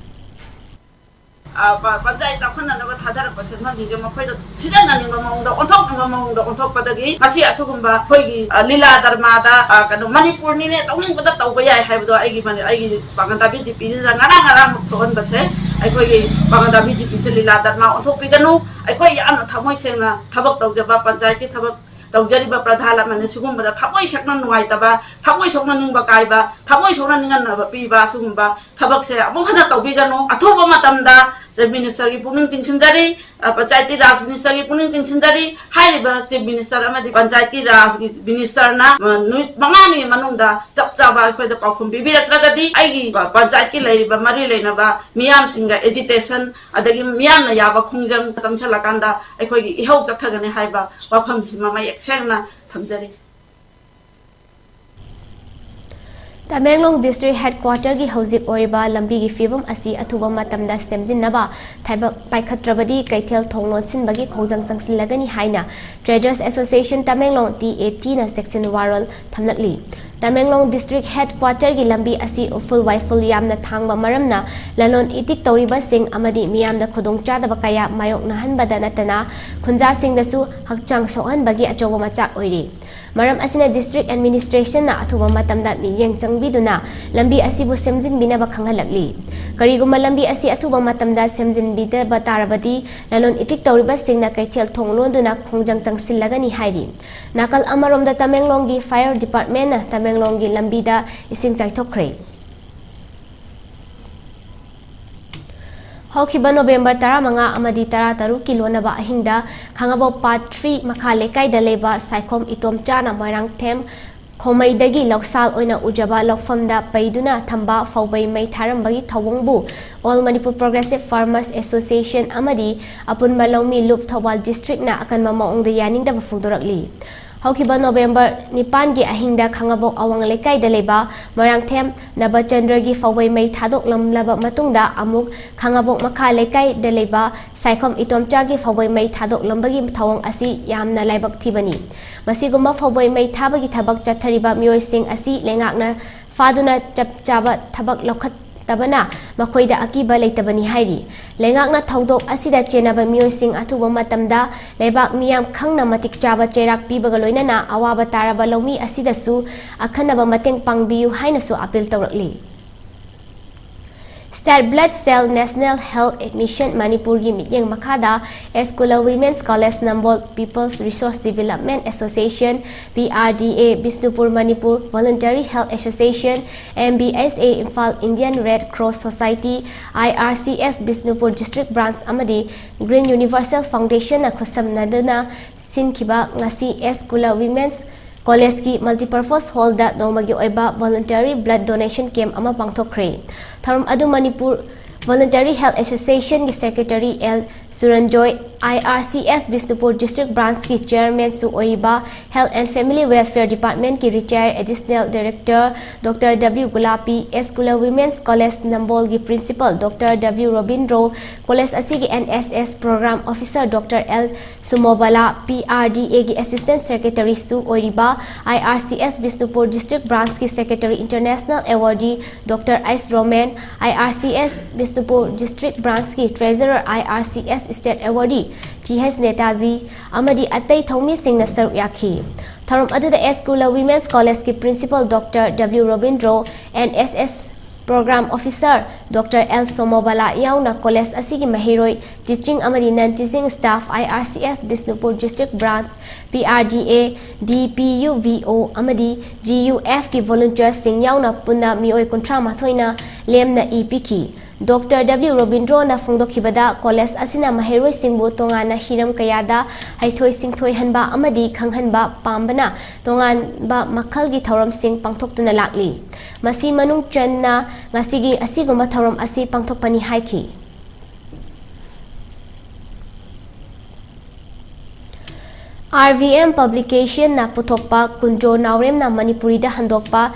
ꯑ, ꯄ-, ꯄꯟꯆꯥꯌꯠ ꯆꯥꯎꯈꯠꯅꯅꯕ ꯊꯥꯗꯔꯛꯄ ꯁꯦꯟꯐꯝꯁꯤꯡꯁꯦ ꯃꯈꯣꯏꯗ ꯁꯤꯖꯤꯟꯅꯅꯤꯡꯕ ꯃꯑꯣꯡꯗ, ꯑꯣꯟꯊꯣꯛꯅꯤꯡꯕ ꯃꯑꯣꯡꯗ ꯑꯣꯟꯊꯣꯛꯄꯗꯒꯤ ꯉꯁꯤ ꯑꯁꯤꯒꯨꯝꯕ ꯑꯩꯈꯣꯏꯒꯤ, ꯑ, ꯂꯤꯂꯥ ꯗꯔꯃꯥꯗ, ꯑ, ꯀꯩꯅꯣ, ꯃꯅꯤꯄꯨꯔꯅꯤꯅꯦ, ꯇꯧꯅꯤꯡꯕꯗ ꯇꯧꯕ ꯌꯥꯏ ꯍꯥꯏꯕꯗꯣ ꯑꯩꯒꯤ ꯃꯅꯤ-, ꯑꯩꯒꯤ ꯄꯥꯡꯒꯟꯇꯥꯕꯤ ꯖꯤꯄꯤꯁꯤꯗ ꯉꯔꯥꯡ ꯉꯔꯥꯡ ꯊꯣꯛꯍꯟꯕꯁꯦ, ꯑꯩꯈꯣꯏꯒꯤ ꯄꯥꯡꯒꯟꯇꯥꯕꯤ ꯖꯤꯄꯤꯁꯦ ꯂꯤꯂꯥ ꯗꯔꯃꯥ ꯑꯣꯟꯊꯣꯛꯄꯤꯒꯅꯨ꯫ ꯑꯩꯈꯣꯏ ꯌꯥꯝꯅ ꯊꯃꯣꯏ ꯁꯦꯡꯅ ꯊꯕꯛ ꯇꯧꯖꯕ ꯄꯟꯆꯥꯌꯠꯀꯤ ꯊꯕꯛ ꯇꯧꯖꯔꯤꯕ ꯄ꯭ꯔꯙꯥꯟ ꯑꯃꯅ ꯁꯤꯒꯨꯝꯕꯗ ꯊꯃꯣꯏ ꯁꯣꯛꯅ ꯅꯨꯡꯉꯥꯏꯇꯕ, ꯊꯃꯣꯏ ꯁꯣꯛꯅ ꯅꯤꯡꯕ ꯀꯥꯏꯕ, ꯊꯃꯣꯏ ꯁꯣꯛꯅ ꯅꯤꯡꯍꯟꯅꯕ ꯄꯤꯕ ꯑꯁꯤꯒꯨꯝꯕ ꯊꯕꯛꯁꯦ ꯑꯃꯨꯛ ꯍꯟꯅ ꯇꯧꯕꯤꯒꯅꯨ꯫ ꯑꯊꯨꯕ ꯃꯇꯝꯗ ꯆꯤꯐ ꯃꯤꯅꯤꯁꯇꯔꯒꯤ ꯄꯨꯛꯅꯤꯡ ꯆꯤꯡꯁꯤꯟꯖꯔꯤ, ꯑ, ꯄꯟꯆꯥꯌꯇꯤ ꯔꯥꯖ ꯃꯤꯅꯤꯁꯇꯔꯒꯤ ꯄꯨꯛꯅꯤꯡ ꯆꯤꯡꯁꯤꯟꯖꯔꯤ꯫ ꯍꯥꯏꯔꯤꯕ ꯆꯤꯐ ꯃꯤꯅꯤꯁꯇꯔ ꯑꯃꯗꯤ ꯄꯟꯆꯥꯌꯇꯤ ꯔꯥꯖꯒꯤ ꯃꯤꯅꯤꯁꯇꯔꯅ, ꯑ, ꯅꯨꯃꯤꯠ ꯃꯉꯥꯅꯤꯒꯤ ꯃꯅꯨꯡꯗ ꯆꯞ ꯆꯥꯕ ꯑꯩꯈꯣꯏꯗ ꯄꯥꯎꯈꯨꯝ ꯄꯤꯕꯤꯔꯛꯇ꯭ꯔꯒꯗꯤ ꯑꯩꯒꯤ ꯄ-, ꯄꯟꯆꯥꯌꯠꯀꯤ ꯂꯩꯔꯤꯕ ꯃꯔꯤ ꯂꯩꯅꯕ ꯃꯤꯌꯥꯝꯁꯤꯡꯒ ꯑꯦꯖꯤꯇꯦꯁꯟ ꯑꯗꯒꯤ ꯃꯤꯌꯥꯝꯅ ꯌꯥꯕ ꯈꯣꯡꯖꯪ ꯆꯪꯁꯤꯜꯂꯀꯥꯟꯗ ꯑꯩꯈꯣꯏꯒꯤ ꯏꯍꯧ ꯆꯠꯊꯒꯅꯤ ꯍꯥꯏꯕ ꯋꯥꯐꯝꯁꯤꯃ ꯃꯌꯦꯛ ꯁꯦꯡꯅ ꯊꯝꯖꯔꯤ꯫ ꯇꯃꯦꯡꯂꯣꯡ ꯗꯤꯁꯇ꯭ꯔꯤꯛ ꯍꯦꯗꯀ꯭ꯋꯥꯇꯔꯒꯤ ꯍꯧꯖꯤꯛ ꯑꯣꯏꯔꯤꯕ ꯂꯝꯕꯤꯒꯤ ꯐꯤꯕꯝ ꯑꯁꯤ ꯑꯊꯨꯕ ꯃꯇꯝꯗ ꯁꯦꯝꯖꯤꯟꯅꯕ ꯊꯕꯛ ꯄꯥꯏꯈꯠꯇ꯭ꯔꯕꯗꯤ ꯀꯩꯊꯦꯜ ꯊꯣꯡ ꯂꯣꯟꯁꯤꯟꯕꯒꯤ ꯈꯣꯡꯖꯪ ꯆꯪꯁꯤꯜꯂꯒꯅꯤ ꯍꯥꯏꯅ Traders Association Tamenglong, T A ꯇꯤꯅ ꯆꯦꯛꯁꯤꯟ ꯋꯥꯔꯣꯜ ꯊꯝꯂꯛꯂꯤ꯫ ꯇꯃꯦꯡꯂꯣꯡ district headquarter ꯒꯤ ꯂꯝꯕꯤ ꯑꯁꯤ ꯎꯐꯨꯜ ꯋꯥꯏꯐꯨꯜ ꯌꯥꯝꯅ ꯊꯥꯡꯕ ꯃꯔꯝꯅ ꯂꯂꯣꯟ ꯏꯇꯤꯛ ꯇꯧꯔꯤꯕꯁꯤꯡ ꯑꯃꯗꯤ ꯃꯤꯌꯥꯝꯗ ꯈꯨꯗꯣꯡꯆꯥꯗꯕ ꯀꯌꯥ ꯃꯥꯌꯣꯛꯅꯍꯟꯕꯗ ꯅꯠꯇꯅ ꯈꯨꯟꯖꯥꯁꯤꯡꯗꯁꯨ ꯍꯛꯆꯥꯡ ꯁꯣꯛꯍꯟꯕꯒꯤ ꯑꯆꯧꯕ ꯃꯆꯥꯛ ꯑꯣꯏꯔꯤ꯫ ꯃꯔꯝ ꯑꯁꯤꯅ district administration ꯅ ꯑꯊꯨꯕ ꯃꯇꯝꯗ ꯃꯤꯠꯌꯦꯡ ꯆꯪꯕꯤꯗꯨꯅ ꯂꯝꯕꯤ ꯑꯁꯤꯕꯨ ꯁꯦꯝꯖꯤꯟꯕꯤꯅꯕ ꯈꯪꯍꯜꯂꯛꯂꯤ꯫ ꯀꯔꯤꯒꯨꯝꯕ ꯂꯝꯕꯤ ꯑꯁꯤ ꯑꯊꯨꯕ ꯃꯇꯝꯗ ꯁꯦꯝꯖꯤꯟꯕꯤꯗꯕ ꯇꯥꯔꯕꯗꯤ ꯂꯂꯣꯟ ꯏꯇꯤꯛ ꯇꯧꯔꯤꯕꯁꯤꯡꯅ ꯀꯩꯊꯦꯜ ꯊꯣꯡ ꯂꯣꯟꯗꯨꯅ ꯈꯣꯡꯖꯪ ꯆꯪꯁꯤꯜꯂꯒꯅꯤ ꯍꯥꯏꯔꯤ꯫ ꯅꯥꯀꯜ ꯑꯃꯔꯣꯝꯗ ꯇꯃꯦꯡꯂꯣꯡꯒꯤ fire department ꯅ ꯇꯃꯦꯡꯂꯣꯡꯒꯤ ꯂꯝꯕꯤꯗ ꯏꯁꯤꯡ ꯆꯥꯏꯊꯣꯛꯈ꯭ꯔꯦ꯫ ꯍꯧꯈꯤꯕ November ꯇꯔꯥꯃꯉꯥ ꯑꯃꯗꯤ ꯇꯔꯥꯇꯔꯨꯛꯀꯤ ꯂꯣꯟꯅꯕ ꯑꯍꯤꯡꯗ ꯈꯥꯉꯕꯣꯛ part three ꯃꯈꯥ ꯂꯩꯀꯥꯏꯗ ꯂꯩꯕ ꯁꯥꯏꯈꯣꯝ ꯏꯇꯣꯝꯆꯥꯅ ꯃꯣꯏꯔꯥꯡꯊꯦꯝ ꯈꯣꯃꯩꯗꯒꯤ ꯂꯧꯁꯥꯜ ꯑꯣꯏꯅ ꯎꯖꯕ ꯂꯧꯐꯝꯗ ꯄꯩꯗꯨꯅ ꯊꯝꯕ ꯐꯧꯕꯩ ꯃꯩ ꯊꯥꯔꯝꯕꯒꯤ ꯊꯧꯑꯣꯡꯕꯨ All Manipur Progressive Farmers Association ꯑꯃꯗꯤ ꯑꯄꯨꯟꯕ ꯂꯧꯃꯤ ꯂꯨꯞ ꯊꯧꯕꯥꯜ district ꯅ ꯑꯀꯟꯕ ꯃꯑꯣꯡꯗ ꯌꯥꯅꯤꯡꯗꯕ ꯐꯣꯡꯗꯣꯔꯛꯂꯤ꯫ ꯍꯧꯈꯤꯕ November ꯅꯤꯄꯥꯟꯒꯤ ꯑꯍꯤꯡꯗ ꯈꯥꯉꯕꯣꯛ ꯑꯋꯥꯡ ꯂꯩꯀꯥꯏꯗ ꯂꯩꯕ ꯃꯣꯏꯔꯥꯡꯊꯦꯝ ꯅꯕꯆꯟꯗ꯭ꯔꯒꯤ ꯐꯧꯕꯩ ꯃꯩ ꯊꯥꯗꯣꯛꯂꯝꯂꯕ ꯃꯇꯨꯡꯗ ꯑꯃꯨꯛ ꯈꯥꯉꯕꯣꯛ ꯃꯈꯥ ꯂꯩꯀꯥꯏꯗ ꯂꯩꯕ ꯁꯥꯏꯈꯣꯝ ꯏꯇꯣꯝꯆꯥꯒꯤ ꯐꯧꯕꯩ ꯃꯩ ꯊꯥꯗꯣꯛꯂꯝꯕꯒꯤ ꯊꯧꯑꯣꯡ ꯑꯁꯤ ꯌꯥꯝꯅ ꯂꯥꯏꯕꯛ ꯊꯤꯕꯅꯤ꯫ ꯃꯁꯤꯒꯨꯝꯕ ꯐꯧꯕꯩ ꯃꯩ ꯊꯥꯕꯒꯤ ꯊꯕꯛ ꯆꯠꯊꯔꯤꯕ ꯃꯤꯑꯣꯏꯁꯤꯡ ꯑꯁꯤ ꯂꯩꯉꯥꯛꯅ ꯐꯥꯗꯨꯅ ꯆꯞ ꯆꯥꯕ ꯊꯕꯛ ꯂꯧꯈꯠꯇꯕꯅ ꯃꯈꯣꯏꯗ ꯑꯀꯤꯕ ꯂꯩꯇꯕꯅꯤ ꯍꯥꯏꯔꯤ꯫ ꯂꯩꯉꯥꯛꯅ ꯊꯧꯗꯣꯛ ꯑꯁꯤꯗ ꯆꯦꯟꯅꯕ ꯃꯤꯑꯣꯏꯁꯤꯡ ꯑꯊꯨꯕ ꯃꯇꯝꯗ ꯂꯩꯕꯥꯛ ꯃꯤꯌꯥꯝ ꯈꯪꯅ ꯃꯇꯤꯛ ꯆꯥꯕ ꯆꯩꯔꯥꯛ ꯄꯤꯕꯒ ꯂꯣꯏꯅꯅ ꯑꯋꯥꯕ ꯇꯥꯔꯕ ꯂꯧꯃꯤ ꯑꯁꯤꯗꯁꯨ ꯑꯈꯟꯅꯕ ꯃꯇꯦꯡ ꯄꯥꯡꯕꯤꯌꯨ ꯍꯥꯏꯅꯁꯨ appeal ꯇꯧꯔꯛꯂꯤ꯫ State Blood Cell National Health Mission ꯃꯅꯤꯄꯨꯔꯒꯤ ꯃꯤꯠꯌꯦꯡ ꯃꯈꯥꯗ S Kula Women's College Nambol, People's Resource Development Association, P R D A, Bishnupur Manipur, Voluntary Health Association, M B S A Imphal, Indian Red Cross Society, I R C S Bishnupur district branch ꯑꯃꯗꯤ Green Universal Foundation ꯅ ꯈꯨꯠꯁꯝꯅꯗꯨꯅ ꯁꯤꯟꯈꯤꯕ ꯉꯁꯤ S Kula Women's College ꯀꯤ Multipurpose Hall ꯗ ꯅꯣꯡꯃꯒꯤ ꯑꯣꯏꯕ Voluntary Blood Donation Camp ꯑꯃ ꯄꯥꯡꯊꯣꯛꯈ꯭ꯔꯦ꯫ ꯊꯧꯔꯝ ꯑꯗꯨ Manipur Voluntary Health Association ꯒꯤ Secretary L ꯁꯨꯔꯟꯖꯣꯏ, ꯑꯥꯏ R C S Bishnupur district ꯕ꯭ꯔꯥꯟꯁꯀꯤ ꯆꯤꯌꯔꯃꯦꯟꯁꯨ ꯑꯣꯏꯔꯤꯕ Health and Family Welfare Departmentꯀꯤ retired Additional Director Doctor W ꯒꯨꯂꯥꯄꯤ, S Kula Women's College ꯅꯝꯕꯣꯜꯒꯤ Principal Doctor W Robindro, college ꯑꯁꯤꯒꯤ N S S Program Officer Doctor L ꯁꯨꯃꯣꯕꯂꯥ, P R D Aꯒꯤ Assistant Secretaryꯁꯨ ꯑꯣꯏꯔꯤꯕ I R C S Bishnupur district ꯕ꯭ꯔꯥꯟꯁꯀꯤ Secretary International Awardee Doctor S Romen, I R C S Bishnupur district ꯕ꯭ꯔꯥꯟꯁꯀꯤ Treasurer, I R C S State Awardee T H Netaji ꯑꯃꯗꯤ ꯑꯇꯩ ꯊꯧꯃꯤꯁꯤꯡꯅ ꯁꯔꯨꯛ ꯌꯥꯈꯤ꯫ ꯊꯧꯔꯝ ꯑꯗꯨꯗ S Kula Women's Collegeꯀꯤ Principal Doctor W Robindro, N S S Program Officer Doctor L ꯁꯣꯃꯣꯕꯂꯥ ꯌꯥꯎꯅ college ꯑꯁꯤꯒꯤ ꯃꯍꯩꯔꯣꯏ, teaching ꯑꯃꯗꯤ non teaching staff, I R C S Bishnupur district branch, P R D A, D P U V O ꯑꯃꯗꯤ G U Fꯀꯤ volunteerꯁꯤꯡ ꯌꯥꯎꯅ ꯄꯨꯟꯅ ꯃꯤꯑꯣꯏ ꯀꯨꯟꯊ꯭ꯔꯥ ꯃꯥꯊꯣꯏꯅ ꯂꯦꯝꯅ ꯏ ꯄꯤꯈꯤ꯫ Doctor W ꯔꯣꯕꯤꯟꯗ꯭ꯔꯣꯅ ꯐꯣꯡꯗꯣꯛꯈꯤꯕꯗ, college ꯑꯁꯤꯅ ꯃꯍꯩꯔꯣꯏꯁꯤꯡꯕꯨ ꯇꯣꯉꯥꯟꯅ ꯍꯤꯔꯝ ꯀꯌꯥꯗ ꯍꯩꯊꯣꯏ ꯁꯤꯡꯊꯣꯏꯍꯟꯕ ꯑꯃꯗꯤ ꯈꯪꯍꯟꯕ ꯄꯥꯝꯕꯅ ꯇꯣꯉꯥꯟꯕ ꯃꯈꯜꯒꯤ ꯊꯧꯔꯝꯁꯤꯡ ꯄꯥꯡꯊꯣꯛꯇꯨꯅ ꯂꯥꯛꯂꯤ꯫ ꯃꯁꯤ ꯃꯅꯨꯡ ꯆꯟꯅ ꯉꯁꯤꯒꯤ ꯑꯁꯤꯒꯨꯝꯕ ꯊꯧꯔꯝ ꯑꯁꯤ ꯄꯥꯡꯊꯣꯛꯄꯅꯤ ꯍꯥꯏꯈꯤ꯫ R V M Publicationꯅ ꯄꯨꯊꯣꯛꯄ ꯀꯨꯟꯖꯣ ꯅꯥꯎꯔꯦꯝꯅ ꯃꯅꯤꯄꯨꯔꯤꯗ ꯍꯟꯗꯣꯛꯄ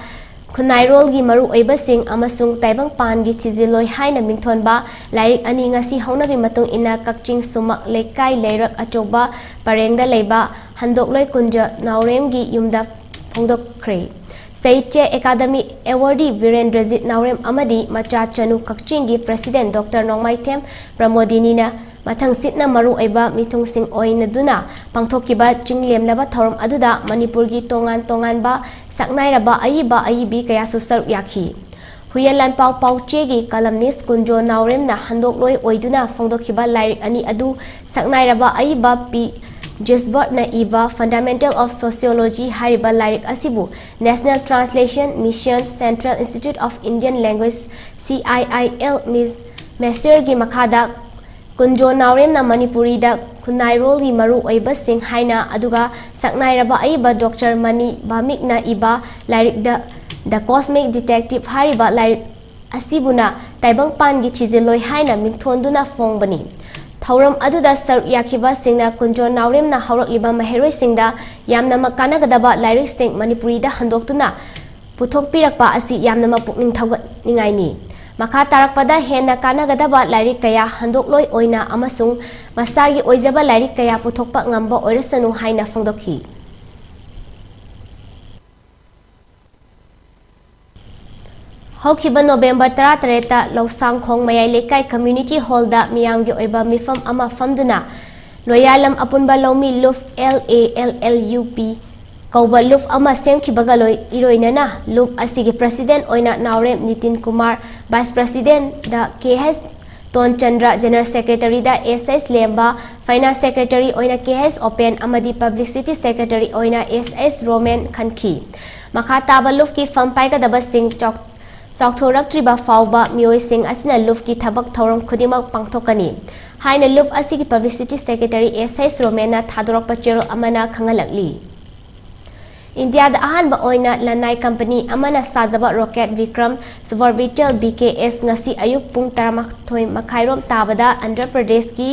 ꯈꯨꯟꯅꯥꯏꯔꯣꯜꯒꯤ ꯃꯔꯨꯑꯣꯏꯕꯁꯤꯡ ꯑꯃꯁꯨꯡ ꯇꯥꯏꯕꯪꯄꯥꯟꯒꯤ ꯊꯤꯖꯤꯜꯂꯣꯏ ꯍꯥꯏꯅ ꯃꯤꯡꯊꯣꯟꯕ ꯂꯥꯏꯔꯤꯛ ꯑꯅꯤ ꯉꯁꯤ ꯍꯧꯅꯕꯤ ꯃꯇꯨꯡ ꯏꯟꯅ ꯀꯛꯆꯤꯡ ꯁꯨꯃꯛ ꯂꯩꯀꯥꯏ ꯂꯩꯔꯛ ꯑꯆꯧꯕ ꯄꯔꯦꯡꯗ ꯂꯩꯕ ꯍꯟꯗꯣꯛꯂꯣꯏ ꯀꯨꯟꯖꯣ ꯅꯥꯎꯔꯦꯝꯒꯤ ꯌꯨꯝꯗ ꯐꯣꯡꯗꯣꯛꯈ꯭ꯔꯦ꯫ ꯁꯥꯍꯤꯇ꯭ꯌ ꯑꯦꯀꯥꯗꯃꯤ Awardee ꯕꯤꯔꯦꯟꯗ꯭ꯔꯖꯤꯠ ꯅꯥꯎꯔꯦꯝ ꯑꯃꯗꯤ ꯃꯆꯥ ꯆꯅꯨ ꯀꯛꯆꯤꯡꯒꯤ President Doctor ꯅꯣꯡꯃꯥꯏꯊꯦꯝ ꯄ꯭ꯔꯃꯣꯗꯤꯅꯤꯅ ꯃꯊꯪꯁꯤꯠꯅ ꯃꯔꯨꯑꯣꯏꯕ ꯃꯤꯊꯨꯡꯁꯤꯡ ꯑꯣꯏꯅꯗꯨꯅ ꯄꯥꯡꯊꯣꯛꯈꯤꯕ ꯆꯤꯡꯂꯦꯝꯅꯕ ꯊꯧꯔꯝ ꯑꯗꯨꯗ ꯃꯅꯤꯄꯨꯔꯒꯤ ꯇꯣꯉꯥꯟ ꯇꯣꯉꯥꯟꯕ ꯁꯛꯅꯥꯏꯔꯕ ꯑꯏꯕ ꯑꯏꯕꯤ ꯀꯌꯥꯁꯨ ꯁꯔꯨꯛ ꯌꯥꯈꯤ꯫ ꯍꯨꯏꯌꯦꯟ ꯂꯥꯟꯄꯥꯎ ꯄꯥꯎꯆꯦꯒꯤ columnist ꯀꯨꯟꯖꯣ ꯅꯥꯎꯔꯦꯝꯅ ꯍꯟꯗꯣꯛꯂꯣꯏ ꯑꯣꯏꯗꯨꯅ ꯐꯣꯡꯗꯣꯛꯈꯤꯕ ꯂꯥꯏꯔꯤꯛ ꯑꯅꯤ ꯑꯗꯨ ꯁꯛꯅꯥꯏꯔꯕ ꯑꯏꯕ ꯄꯤ ꯖꯤꯁꯕꯔꯠꯅ ꯏꯕ Fundamental of Sociology ꯍꯥꯏꯔꯤꯕ ꯂꯥꯏꯔꯤꯛ ꯑꯁꯤꯕꯨ National Translation Mission, Central Institute of Indian Language, C I I L, Miss ꯃꯦꯁꯔꯒꯤ ꯃꯈꯥꯗ ꯀꯨꯟꯖꯣ ꯅꯥꯎꯔꯦꯝꯅ ꯃꯅꯤꯄꯨꯔꯤꯗ ꯈꯨꯟꯅꯥꯏꯔꯣꯜꯒꯤ ꯃꯔꯨ ꯑꯣꯏꯕꯁꯤꯡ ꯍꯥꯏꯅ, ꯑꯗꯨꯒ ꯁꯛꯅꯥꯏꯔꯕ ꯑꯏꯕ Doctor ꯃꯅꯤ ꯚꯥꯃꯤꯛꯅ ꯏꯕ ꯂꯥꯏꯔꯤꯛ The, The Cosmic Detective ꯍꯥꯏꯔꯤꯕ ꯂꯥꯏꯔꯤꯛ ꯑꯁꯤꯕꯨꯅ ꯇꯥꯏꯕꯪꯄꯥꯟꯒꯤ ꯊꯤꯖꯤꯜꯂꯣꯏ ꯍꯥꯏꯅ ꯃꯤꯡꯊꯣꯟꯗꯨꯅ ꯐꯣꯡꯕꯅꯤ꯫ ꯊꯧꯔꯝ ꯑꯗꯨꯗ ꯁꯔꯨꯛ ꯌꯥꯈꯤꯕꯁꯤꯡꯅ ꯀꯨꯟꯖꯣ ꯅꯥꯎꯔꯦꯝꯅ ꯍꯧꯔꯛꯂꯤꯕ ꯃꯍꯩꯔꯣꯏꯁꯤꯡꯗ ꯌꯥꯝꯅꯃꯛ ꯀꯥꯟꯅꯒꯗꯕ ꯂꯥꯏꯔꯤꯛꯁꯤꯡ ꯃꯅꯤꯄꯨꯔꯤꯗ ꯍꯟꯗꯣꯛꯇꯨꯅ ꯄꯨꯊꯣꯛꯄꯤꯔꯛꯄ ꯑꯁꯤ ꯌꯥꯝꯅꯃꯛ ꯄꯨꯛꯅꯤꯡ ꯊꯧꯒꯠꯅꯤꯡꯉꯥꯏꯅꯤ꯫ ꯃꯈꯥ ꯇꯥꯔꯛꯄꯗ ꯍꯦꯟꯅ ꯀꯥꯟꯅꯒꯗꯕ ꯂꯥꯏꯔꯤꯛ ꯀꯌꯥ ꯍꯟꯗꯣꯛꯂꯣꯏ ꯑꯣꯏꯅ ꯑꯃꯁꯨꯡ ꯃꯁꯥꯒꯤ ꯑꯣꯏꯖꯕ ꯂꯥꯏꯔꯤꯛ ꯀꯌꯥ ꯄꯨꯊꯣꯛꯄ ꯉꯝꯕ ꯑꯣꯏꯔꯁꯅꯨ ꯍꯥꯏꯅ ꯐꯣꯡꯗꯣꯛꯈꯤ꯫ ꯍꯧꯈꯤꯕ ꯅꯣꯕꯦꯝꯕꯔ ꯇꯔꯥꯇꯔꯦꯠꯇ ꯂꯧꯁꯥꯡꯈꯣꯡ ꯃꯌꯥꯏ ꯂꯩꯀꯥꯏ ꯀꯝꯃ꯭ꯌꯨꯅꯤꯇꯤ ꯍꯣꯜꯗ ꯃꯤꯌꯥꯝꯒꯤ ꯑꯣꯏꯕ ꯃꯤꯐꯝ ꯑꯃ ꯐꯝꯗꯨꯅ ꯂꯣꯌꯥꯂꯝ ꯑꯄꯨꯟꯕ ꯂꯧꯃꯤ ꯂꯨꯞ, L A L L U P, ꯀꯧꯕ ꯂꯨꯞ ꯑꯃ ꯁꯦꯝꯈꯤꯕꯒ ꯂꯣꯏ-, ꯏꯔꯣꯏꯅꯅ ꯂꯨꯞ ꯑꯁꯤꯒꯤ ꯄ꯭ꯔꯁꯤꯗꯦꯟꯠ ꯑꯣꯏꯅ ꯅꯥꯎꯔꯦꯝ ꯅꯤꯇꯤꯟ ꯀꯨꯃꯥꯔ, ꯚꯥꯏꯁ ꯄ꯭ꯔꯁꯤꯗꯦꯟꯠꯗ K H ꯇꯣꯟꯆꯟꯗ꯭ꯔ, ꯖꯦꯅꯔꯦꯜ ꯁꯦꯀ꯭ꯔꯦꯇꯔꯤꯗ S H Lemba, finance secretary ꯑꯣꯏꯅ K H ꯑꯣꯄꯦꯟ ꯑꯃꯗꯤ ꯄꯕ꯭ꯂꯤꯁꯤꯇꯤ ꯁꯦꯀ꯭ꯔꯦꯇꯔꯤ ꯑꯣꯏꯅ S H ꯔꯣꯃꯦꯟ ꯈꯟꯈꯤ꯫ ꯃꯈꯥ ꯇꯥꯕ ꯂꯨꯞꯀꯤ ꯐꯝ ꯄꯥꯏꯒꯗꯕꯁꯤꯡ ꯆꯥꯎ-, ꯆꯥꯎꯊꯣꯔꯛꯇ꯭ꯔꯤꯕ ꯐꯥꯎꯕ ꯃꯤꯑꯣꯏꯁꯤꯡ ꯑꯁꯤꯅ ꯂꯨꯞꯀꯤ ꯊꯕꯛ ꯊꯧꯔꯝ ꯈꯨꯗꯤꯡꯃꯛ ꯄꯥꯡꯊꯣꯛꯀꯅꯤ ꯍꯥꯏꯅ ꯂꯨꯞ ꯑꯁꯤꯒꯤ ꯄꯕ꯭ꯂꯤꯁꯤꯇꯤ ꯁꯦꯀ꯭ꯔꯦꯇꯔꯤ S H ꯔꯣꯃꯦꯟꯅ ꯊꯥꯗꯣꯔꯛꯄ ꯆꯦꯔꯣꯜ ꯑꯃꯅ ꯈꯪꯍꯜꯂꯛꯂꯤ꯫ ꯏꯟꯗꯤꯌꯥꯗ ꯑꯍꯥꯟꯕ ꯑꯣꯏꯅ ꯂꯅꯥꯏ ꯀꯝꯄꯅꯤ ꯑꯃꯅ ꯁꯥꯖꯕ ꯔꯣꯀꯦꯠ ꯕꯤꯀ꯭ꯔꯝ ꯁꯨꯄꯔ ꯚꯤꯇꯦꯜ B K S ꯉꯁꯤ ꯑꯌꯨꯛ ꯄꯨꯡ ꯇꯔꯥꯃꯥꯊꯣꯏ ꯃꯈꯥꯏꯔꯣꯝ ꯇꯥꯕꯗ ꯑꯟꯙ꯭ꯔ ꯄ꯭ꯔꯗꯦꯁꯀꯤ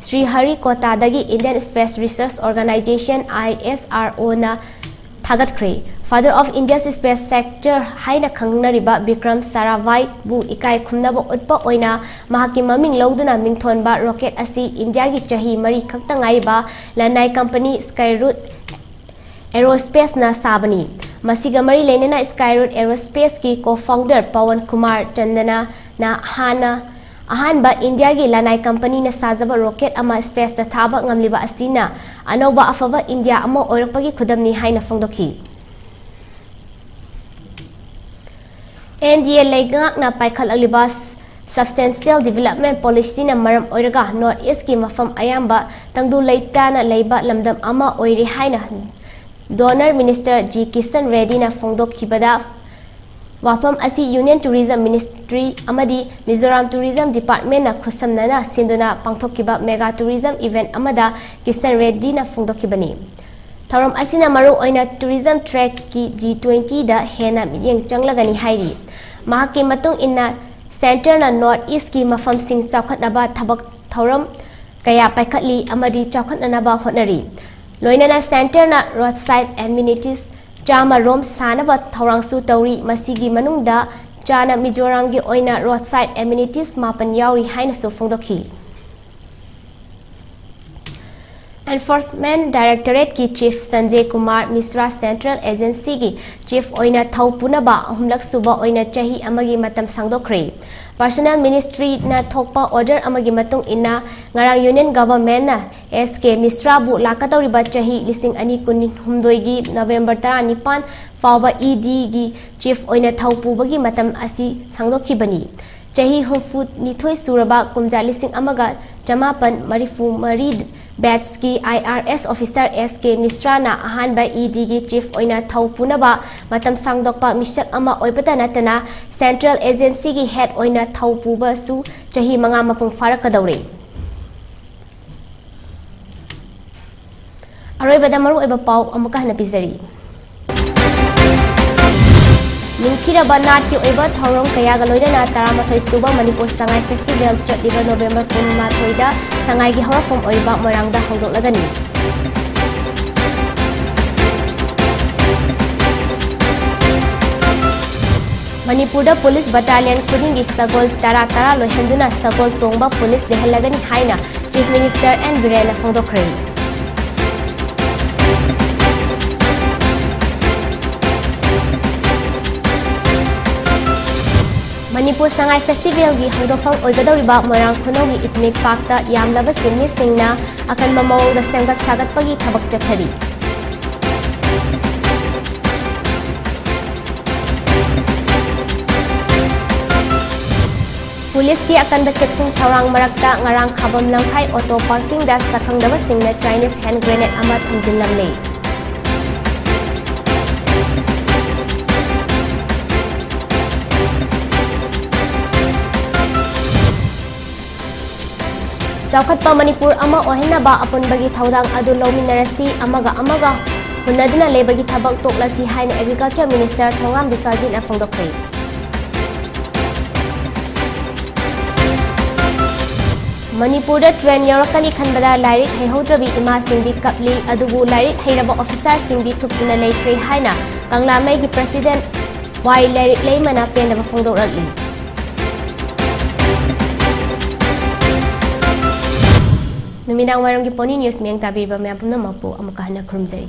ꯁ꯭ꯔꯤꯍꯔꯤꯀꯣꯇꯥꯗꯒꯤ Indian Space Research Organization, I S R O, ꯅ ꯊꯥꯒꯠꯈ꯭ꯔꯦ꯫ Father of India's Space Sector ꯍꯥꯏꯅ ꯈꯪꯅꯔꯤꯕ ꯕꯤꯀ꯭ꯔꯝ ꯁꯥꯔꯥꯚꯥꯏꯕꯨ ꯏꯀꯥꯏ ꯈꯨꯝꯅꯕ ꯎꯠꯄ ꯑꯣꯏꯅ ꯃꯍꯥꯛꯀꯤ ꯃꯃꯤꯡ ꯂꯧꯗꯨꯅ ꯃꯤꯡꯊꯣꯟꯕ ꯔꯣꯀꯦꯠ ꯑꯁꯤ ꯏꯟꯗꯤꯌꯥꯒꯤ ꯆꯍꯤ ꯃꯔꯤ ꯈꯛꯇ ꯉꯥꯏꯔꯤꯕ ꯂꯅꯥꯏ ꯀꯝꯄꯅꯤ Skyroot Aerospace ꯅ ꯁꯥꯕꯅꯤ꯫ ꯃꯁꯤꯒ ꯃꯔꯤ ꯂꯩꯅꯅ Skyroot Aerospace ꯀꯤ co-founder ꯄꯋꯟ ꯀꯨꯃꯥꯔ ꯆꯟꯗꯅ ꯅ ꯍꯥꯟꯅ ꯑꯍꯥꯟꯕ ꯏꯟꯗꯤꯌꯥꯒꯤ ꯂꯅꯥꯏ ꯀꯝꯄꯅꯤꯅ ꯁꯥꯖꯕ ꯔꯣꯀꯦꯠ ꯑꯃ space ꯇ ꯊꯥꯕ ꯉꯝꯂꯤꯕ ꯑꯁꯤꯅ ꯑꯅꯧꯕ ꯑꯐꯕ ꯏꯟꯗꯤꯌꯥ ꯑꯃ ꯑꯣꯏꯔꯛꯄꯒꯤ ꯈꯨꯗꯝꯅꯤ ꯍꯥꯏꯅ ꯐꯣꯡꯗꯣꯛꯈꯤ꯫ N D A ꯂꯩꯉꯥꯛꯅ ꯄꯥꯏꯈꯠꯂꯛꯂꯤꯕ Substantial Development Policy ꯅ ꯃꯔꯝ ꯑꯣꯏꯔꯒ North East ꯀꯤ ꯃꯐꯝ ꯑꯌꯥꯝꯕ ꯇꯪꯗꯨ ꯂꯩꯇꯥꯅ ꯂꯩꯕ ꯂꯝꯗꯝ ꯑꯃ ꯑꯣꯏꯔꯦ ꯍꯥꯏꯅ DoNER Minister G Kishan Reddy ꯅ ꯐꯣꯡꯗꯣꯛꯈꯤꯕꯗ, ꯋꯥꯐꯝ ꯑꯁꯤ Union Tourism Ministry ꯑꯃꯗꯤ Mizoram Tourism Department ꯅ ꯈꯨꯠꯁꯝꯅꯅ ꯁꯤꯟꯗꯨꯅ ꯄꯥꯡꯊꯣꯛꯈꯤꯕ mega tourism event ꯑꯃꯗ ꯀꯤꯁꯟ ꯔꯦꯗꯗꯤꯅ ꯐꯣꯡꯗꯣꯛꯈꯤꯕꯅꯤ꯫ ꯊꯧꯔꯝ ꯑꯁꯤꯅ ꯃꯔꯨ ꯑꯣꯏꯅ tourism track ꯀꯤ G twenty ꯗ ꯍꯦꯟꯅ ꯃꯤꯠꯌꯦꯡ ꯆꯪꯂꯒꯅꯤ ꯍꯥꯏꯔꯤ꯫ ꯃꯍꯥꯛꯀꯤ ꯃꯇꯨꯡ ꯏꯟꯅ, Centre ꯅ North East ꯀꯤ ꯃꯐꯝꯁꯤꯡ ꯆꯥꯎꯈꯠꯅꯕ ꯊꯕꯛ ꯊꯧꯔꯝ ꯀꯌꯥ ꯄꯥꯏꯈꯠꯂꯤ ꯑꯃꯗꯤ ꯆꯥꯎꯈꯠꯅꯅꯕ ꯍꯣꯠꯅꯔꯤ꯫ ꯂꯣꯏꯅꯅ centreꯅ roadside amenities ꯆꯥꯝꯃ ꯔꯣꯝ ꯁꯥꯅꯕ ꯊꯧꯔꯥꯡꯁꯨ ꯇꯧꯔꯤ꯫ ꯃꯁꯤꯒꯤ ꯃꯅꯨꯡꯗ ꯆꯥꯅ ꯃꯤꯖꯣꯔꯥꯝꯒꯤ ꯑꯣꯏꯅ roadside amenities ꯃꯥꯄꯟ ꯌꯥꯎꯔꯤ ꯍꯥꯏꯅꯁꯨ ꯐꯣꯡꯗꯣꯛꯈꯤ꯫ Enforcement Directorateꯀꯤ Chief ꯁꯟꯖꯦ ꯀꯨꯃꯥꯔ ꯃꯤꯁ꯭ꯔꯥ Central Agencyꯒꯤ Chief ꯑꯣꯏꯅ ꯊꯧ ꯄꯨꯅꯕ ꯑꯍꯨꯝꯂꯛ ꯁꯨꯕ ꯑꯣꯏꯅ ꯆꯍꯤ ꯑꯃꯒꯤ ꯃꯇꯝ ꯁꯥꯡꯗꯣꯛꯈ꯭ꯔꯦ꯫ Personnel Ministryꯅ ꯊꯣꯛꯄ order ꯑꯃꯒꯤ ꯃꯇꯨꯡ ꯏꯟꯅ ꯉꯔꯥꯡ Union Governmentꯅ ꯑꯦꯁ ꯀꯦ ꯃꯤꯁ꯭ꯔꯥꯕꯨ ꯂꯥꯛꯀꯗꯧꯔꯤꯕ ꯆꯍꯤ ꯂꯤꯁꯤꯡ ꯑꯅꯤ ꯀꯨꯟꯍꯨꯝꯗꯣꯏꯒꯤ November ꯇꯔꯥꯅꯤꯄꯥꯟ ꯐꯥꯎꯕ EDꯒꯤ Chief ꯑꯣꯏꯅ ꯊꯧ ꯄꯨꯕꯒꯤ ꯃꯇꯝ ꯑꯁꯤ ꯁꯥꯡꯗꯣꯛꯈꯤꯕꯅꯤ꯫ ꯆꯍꯤ ꯍꯨꯝꯐꯨ ꯅꯤꯊꯣꯏ ꯁꯨꯔꯕ ꯀꯨꯝꯖꯥ ꯂꯤꯁꯤꯡ ꯑꯃꯒ ꯆꯃꯥꯄꯟ ꯃꯔꯤꯐꯨ ꯃꯔꯤ batchꯀꯤ IRS officer ꯑꯦꯁ ꯀꯦ ꯃꯤꯁ꯭ꯔꯥꯅ ꯑꯍꯥꯟꯕ EDꯒꯤ Chief ꯑꯣꯏꯅ ꯊꯧ ꯄꯨꯅꯕ ꯃꯇꯝ ꯁꯥꯡꯗꯣꯛꯄ ꯃꯤꯁꯛ ꯑꯃ ꯑꯣꯏꯕꯇ ꯅꯠꯇꯅ Central Agencyꯒꯤ Head ꯑꯣꯏꯅ ꯊꯧ ꯄꯨꯕꯁꯨ ꯆꯍꯤ ꯃꯉꯥ ꯃꯄꯨꯡ ꯐꯥꯔꯛꯀꯗꯧꯔꯦ꯫ ꯑꯔꯣꯏꯕꯗ ꯃꯔꯨꯑꯣꯏꯕ ꯄꯥꯎ ꯑꯃꯨꯛꯀ ꯍꯟꯅ ꯄꯤꯖꯔꯤ꯫ ꯅꯤꯡꯊꯤꯔꯕ ꯅꯥꯠꯀꯤ ꯑꯣꯏꯕ ꯊꯧꯔꯝ ꯀꯌꯥꯒ ꯂꯣꯏꯅꯅ ꯇꯔꯥꯃꯥꯊꯣꯏ ꯁꯨꯕ ꯃꯅꯤꯄꯨꯔ ꯁꯉꯥꯏ Festival ꯆꯠꯂꯤꯕ November ꯀꯨꯟꯃꯥꯊꯣꯏꯗ ꯁꯉꯥꯏꯒꯤ ꯍꯧꯔꯛꯐꯝ ꯑꯣꯏꯔꯤꯕ ꯃꯣꯏꯔꯥꯡꯗ ꯍꯧꯗꯣꯛꯂꯒꯅꯤ꯫ ꯃꯅꯤꯄꯨꯔꯗ police battalion ꯈꯨꯗꯤꯡꯒꯤ ꯁꯒꯣꯜ ꯇꯔꯥ ꯇꯔꯥ ꯂꯣꯏꯍꯟꯗꯨꯅ ꯁꯒꯣꯜ ꯇꯣꯡꯕ police ꯂꯩꯍꯜꯂꯒꯅꯤ ꯍꯥꯏꯅ Chief Minister N ꯕꯤꯔꯦꯟꯅ ꯐꯣꯡꯗꯣꯛꯈ꯭ꯔꯦ꯫ Manipur Sangai Festivalꯒꯤ ꯍꯧꯗꯣꯛꯐꯝ ꯑꯣꯏꯒꯗꯧꯔꯤꯕ ꯃꯣꯏꯔꯥꯡ ꯈꯨꯅꯧꯒꯤ Ethnic Parkꯇ ꯌꯥꯝꯂꯕ ꯁꯤꯟꯃꯤꯁꯤꯡꯅ ꯑꯀꯟꯕ ꯃꯑꯣꯡꯗ ꯁꯦꯝꯒꯠ ꯁꯥꯒꯠꯄꯒꯤ ꯊꯕꯛ ꯆꯠꯊꯔꯤ꯫ Policeꯀꯤ ꯑꯀꯟꯕ ꯆꯦꯛꯁꯤꯟ ꯊꯧꯔꯥꯡ ꯃꯔꯛꯇ ꯉꯔꯥꯡ ꯈꯥꯕꯝ ꯂꯝꯈꯥꯏ auto parkingꯗ ꯁꯛꯈꯪꯗꯕꯁꯤꯡꯅ Chinese hand grenade ꯑꯃ ꯊꯝꯖꯤꯜꯂꯝꯂꯦ꯫ ꯆꯥꯎꯈꯠꯄ ꯃꯅꯤꯄꯨꯔ ꯑꯃ ꯑꯣꯏꯍꯟꯅꯕ ꯑꯄꯨꯟꯕꯒꯤ ꯊꯧꯗꯥꯡ ꯑꯗꯨ ꯂꯧꯃꯤꯟꯅꯔꯁꯤ, ꯑꯃꯒ ꯑꯃꯒ ꯍꯨꯟꯅꯗꯨꯅ ꯂꯩꯕꯒꯤ ꯊꯕꯛ ꯇꯣꯛꯂꯁꯤ ꯍꯥꯏꯅ Agriculture Minister ꯊꯣꯉꯥꯝ ꯕꯤꯁ꯭ꯋꯥꯖꯤꯠꯅ ꯐꯣꯡꯗꯣꯛꯈ꯭ꯔꯦ꯫ ꯃꯅꯤꯄꯨꯔꯗ ꯇ꯭ꯔꯦꯟ ꯌꯧꯔꯛꯀꯅꯤ ꯈꯟꯕꯗ ꯂꯥꯏꯔꯤꯛ ꯍꯩꯍꯧꯗ꯭ꯔꯕꯤ ꯏꯃꯥꯁꯤꯡꯗꯤ ꯀꯞꯂꯤ꯫ ꯑꯗꯨꯕꯨ ꯂꯥꯏꯔꯤꯛ ꯍꯩꯔꯕ ꯑꯣꯐꯤꯁꯥꯔꯁꯤꯡꯗꯤ ꯊꯨꯞꯇꯨꯅ ꯂꯩꯈ꯭ꯔꯦ ꯍꯥꯏꯅ ꯀꯪꯂꯥꯃꯩꯒꯤ ꯄ꯭ꯔꯁꯤꯗꯦꯟꯠ ꯋꯥꯏ ꯂꯥꯏꯔꯤꯛ ꯂꯩꯃꯅ ꯄꯦꯟꯗꯕ ꯐꯣꯡꯗꯣꯛꯂꯛꯂꯤ꯫ ꯅꯨꯃꯤꯗꯥꯡ ꯋꯥꯏꯔꯝꯒꯤ ꯄꯣꯅꯤ ꯅ꯭ꯌꯨꯁ ꯃꯤꯠꯌꯦꯡ ꯇꯥꯕꯤꯔꯤꯕ ꯃꯌꯥꯝ ꯄꯨꯝꯅꯃꯛꯄꯨ ꯑꯃꯨꯛꯀ ꯍꯟꯅ ꯈꯨꯔꯨꯝꯖꯔꯤ꯫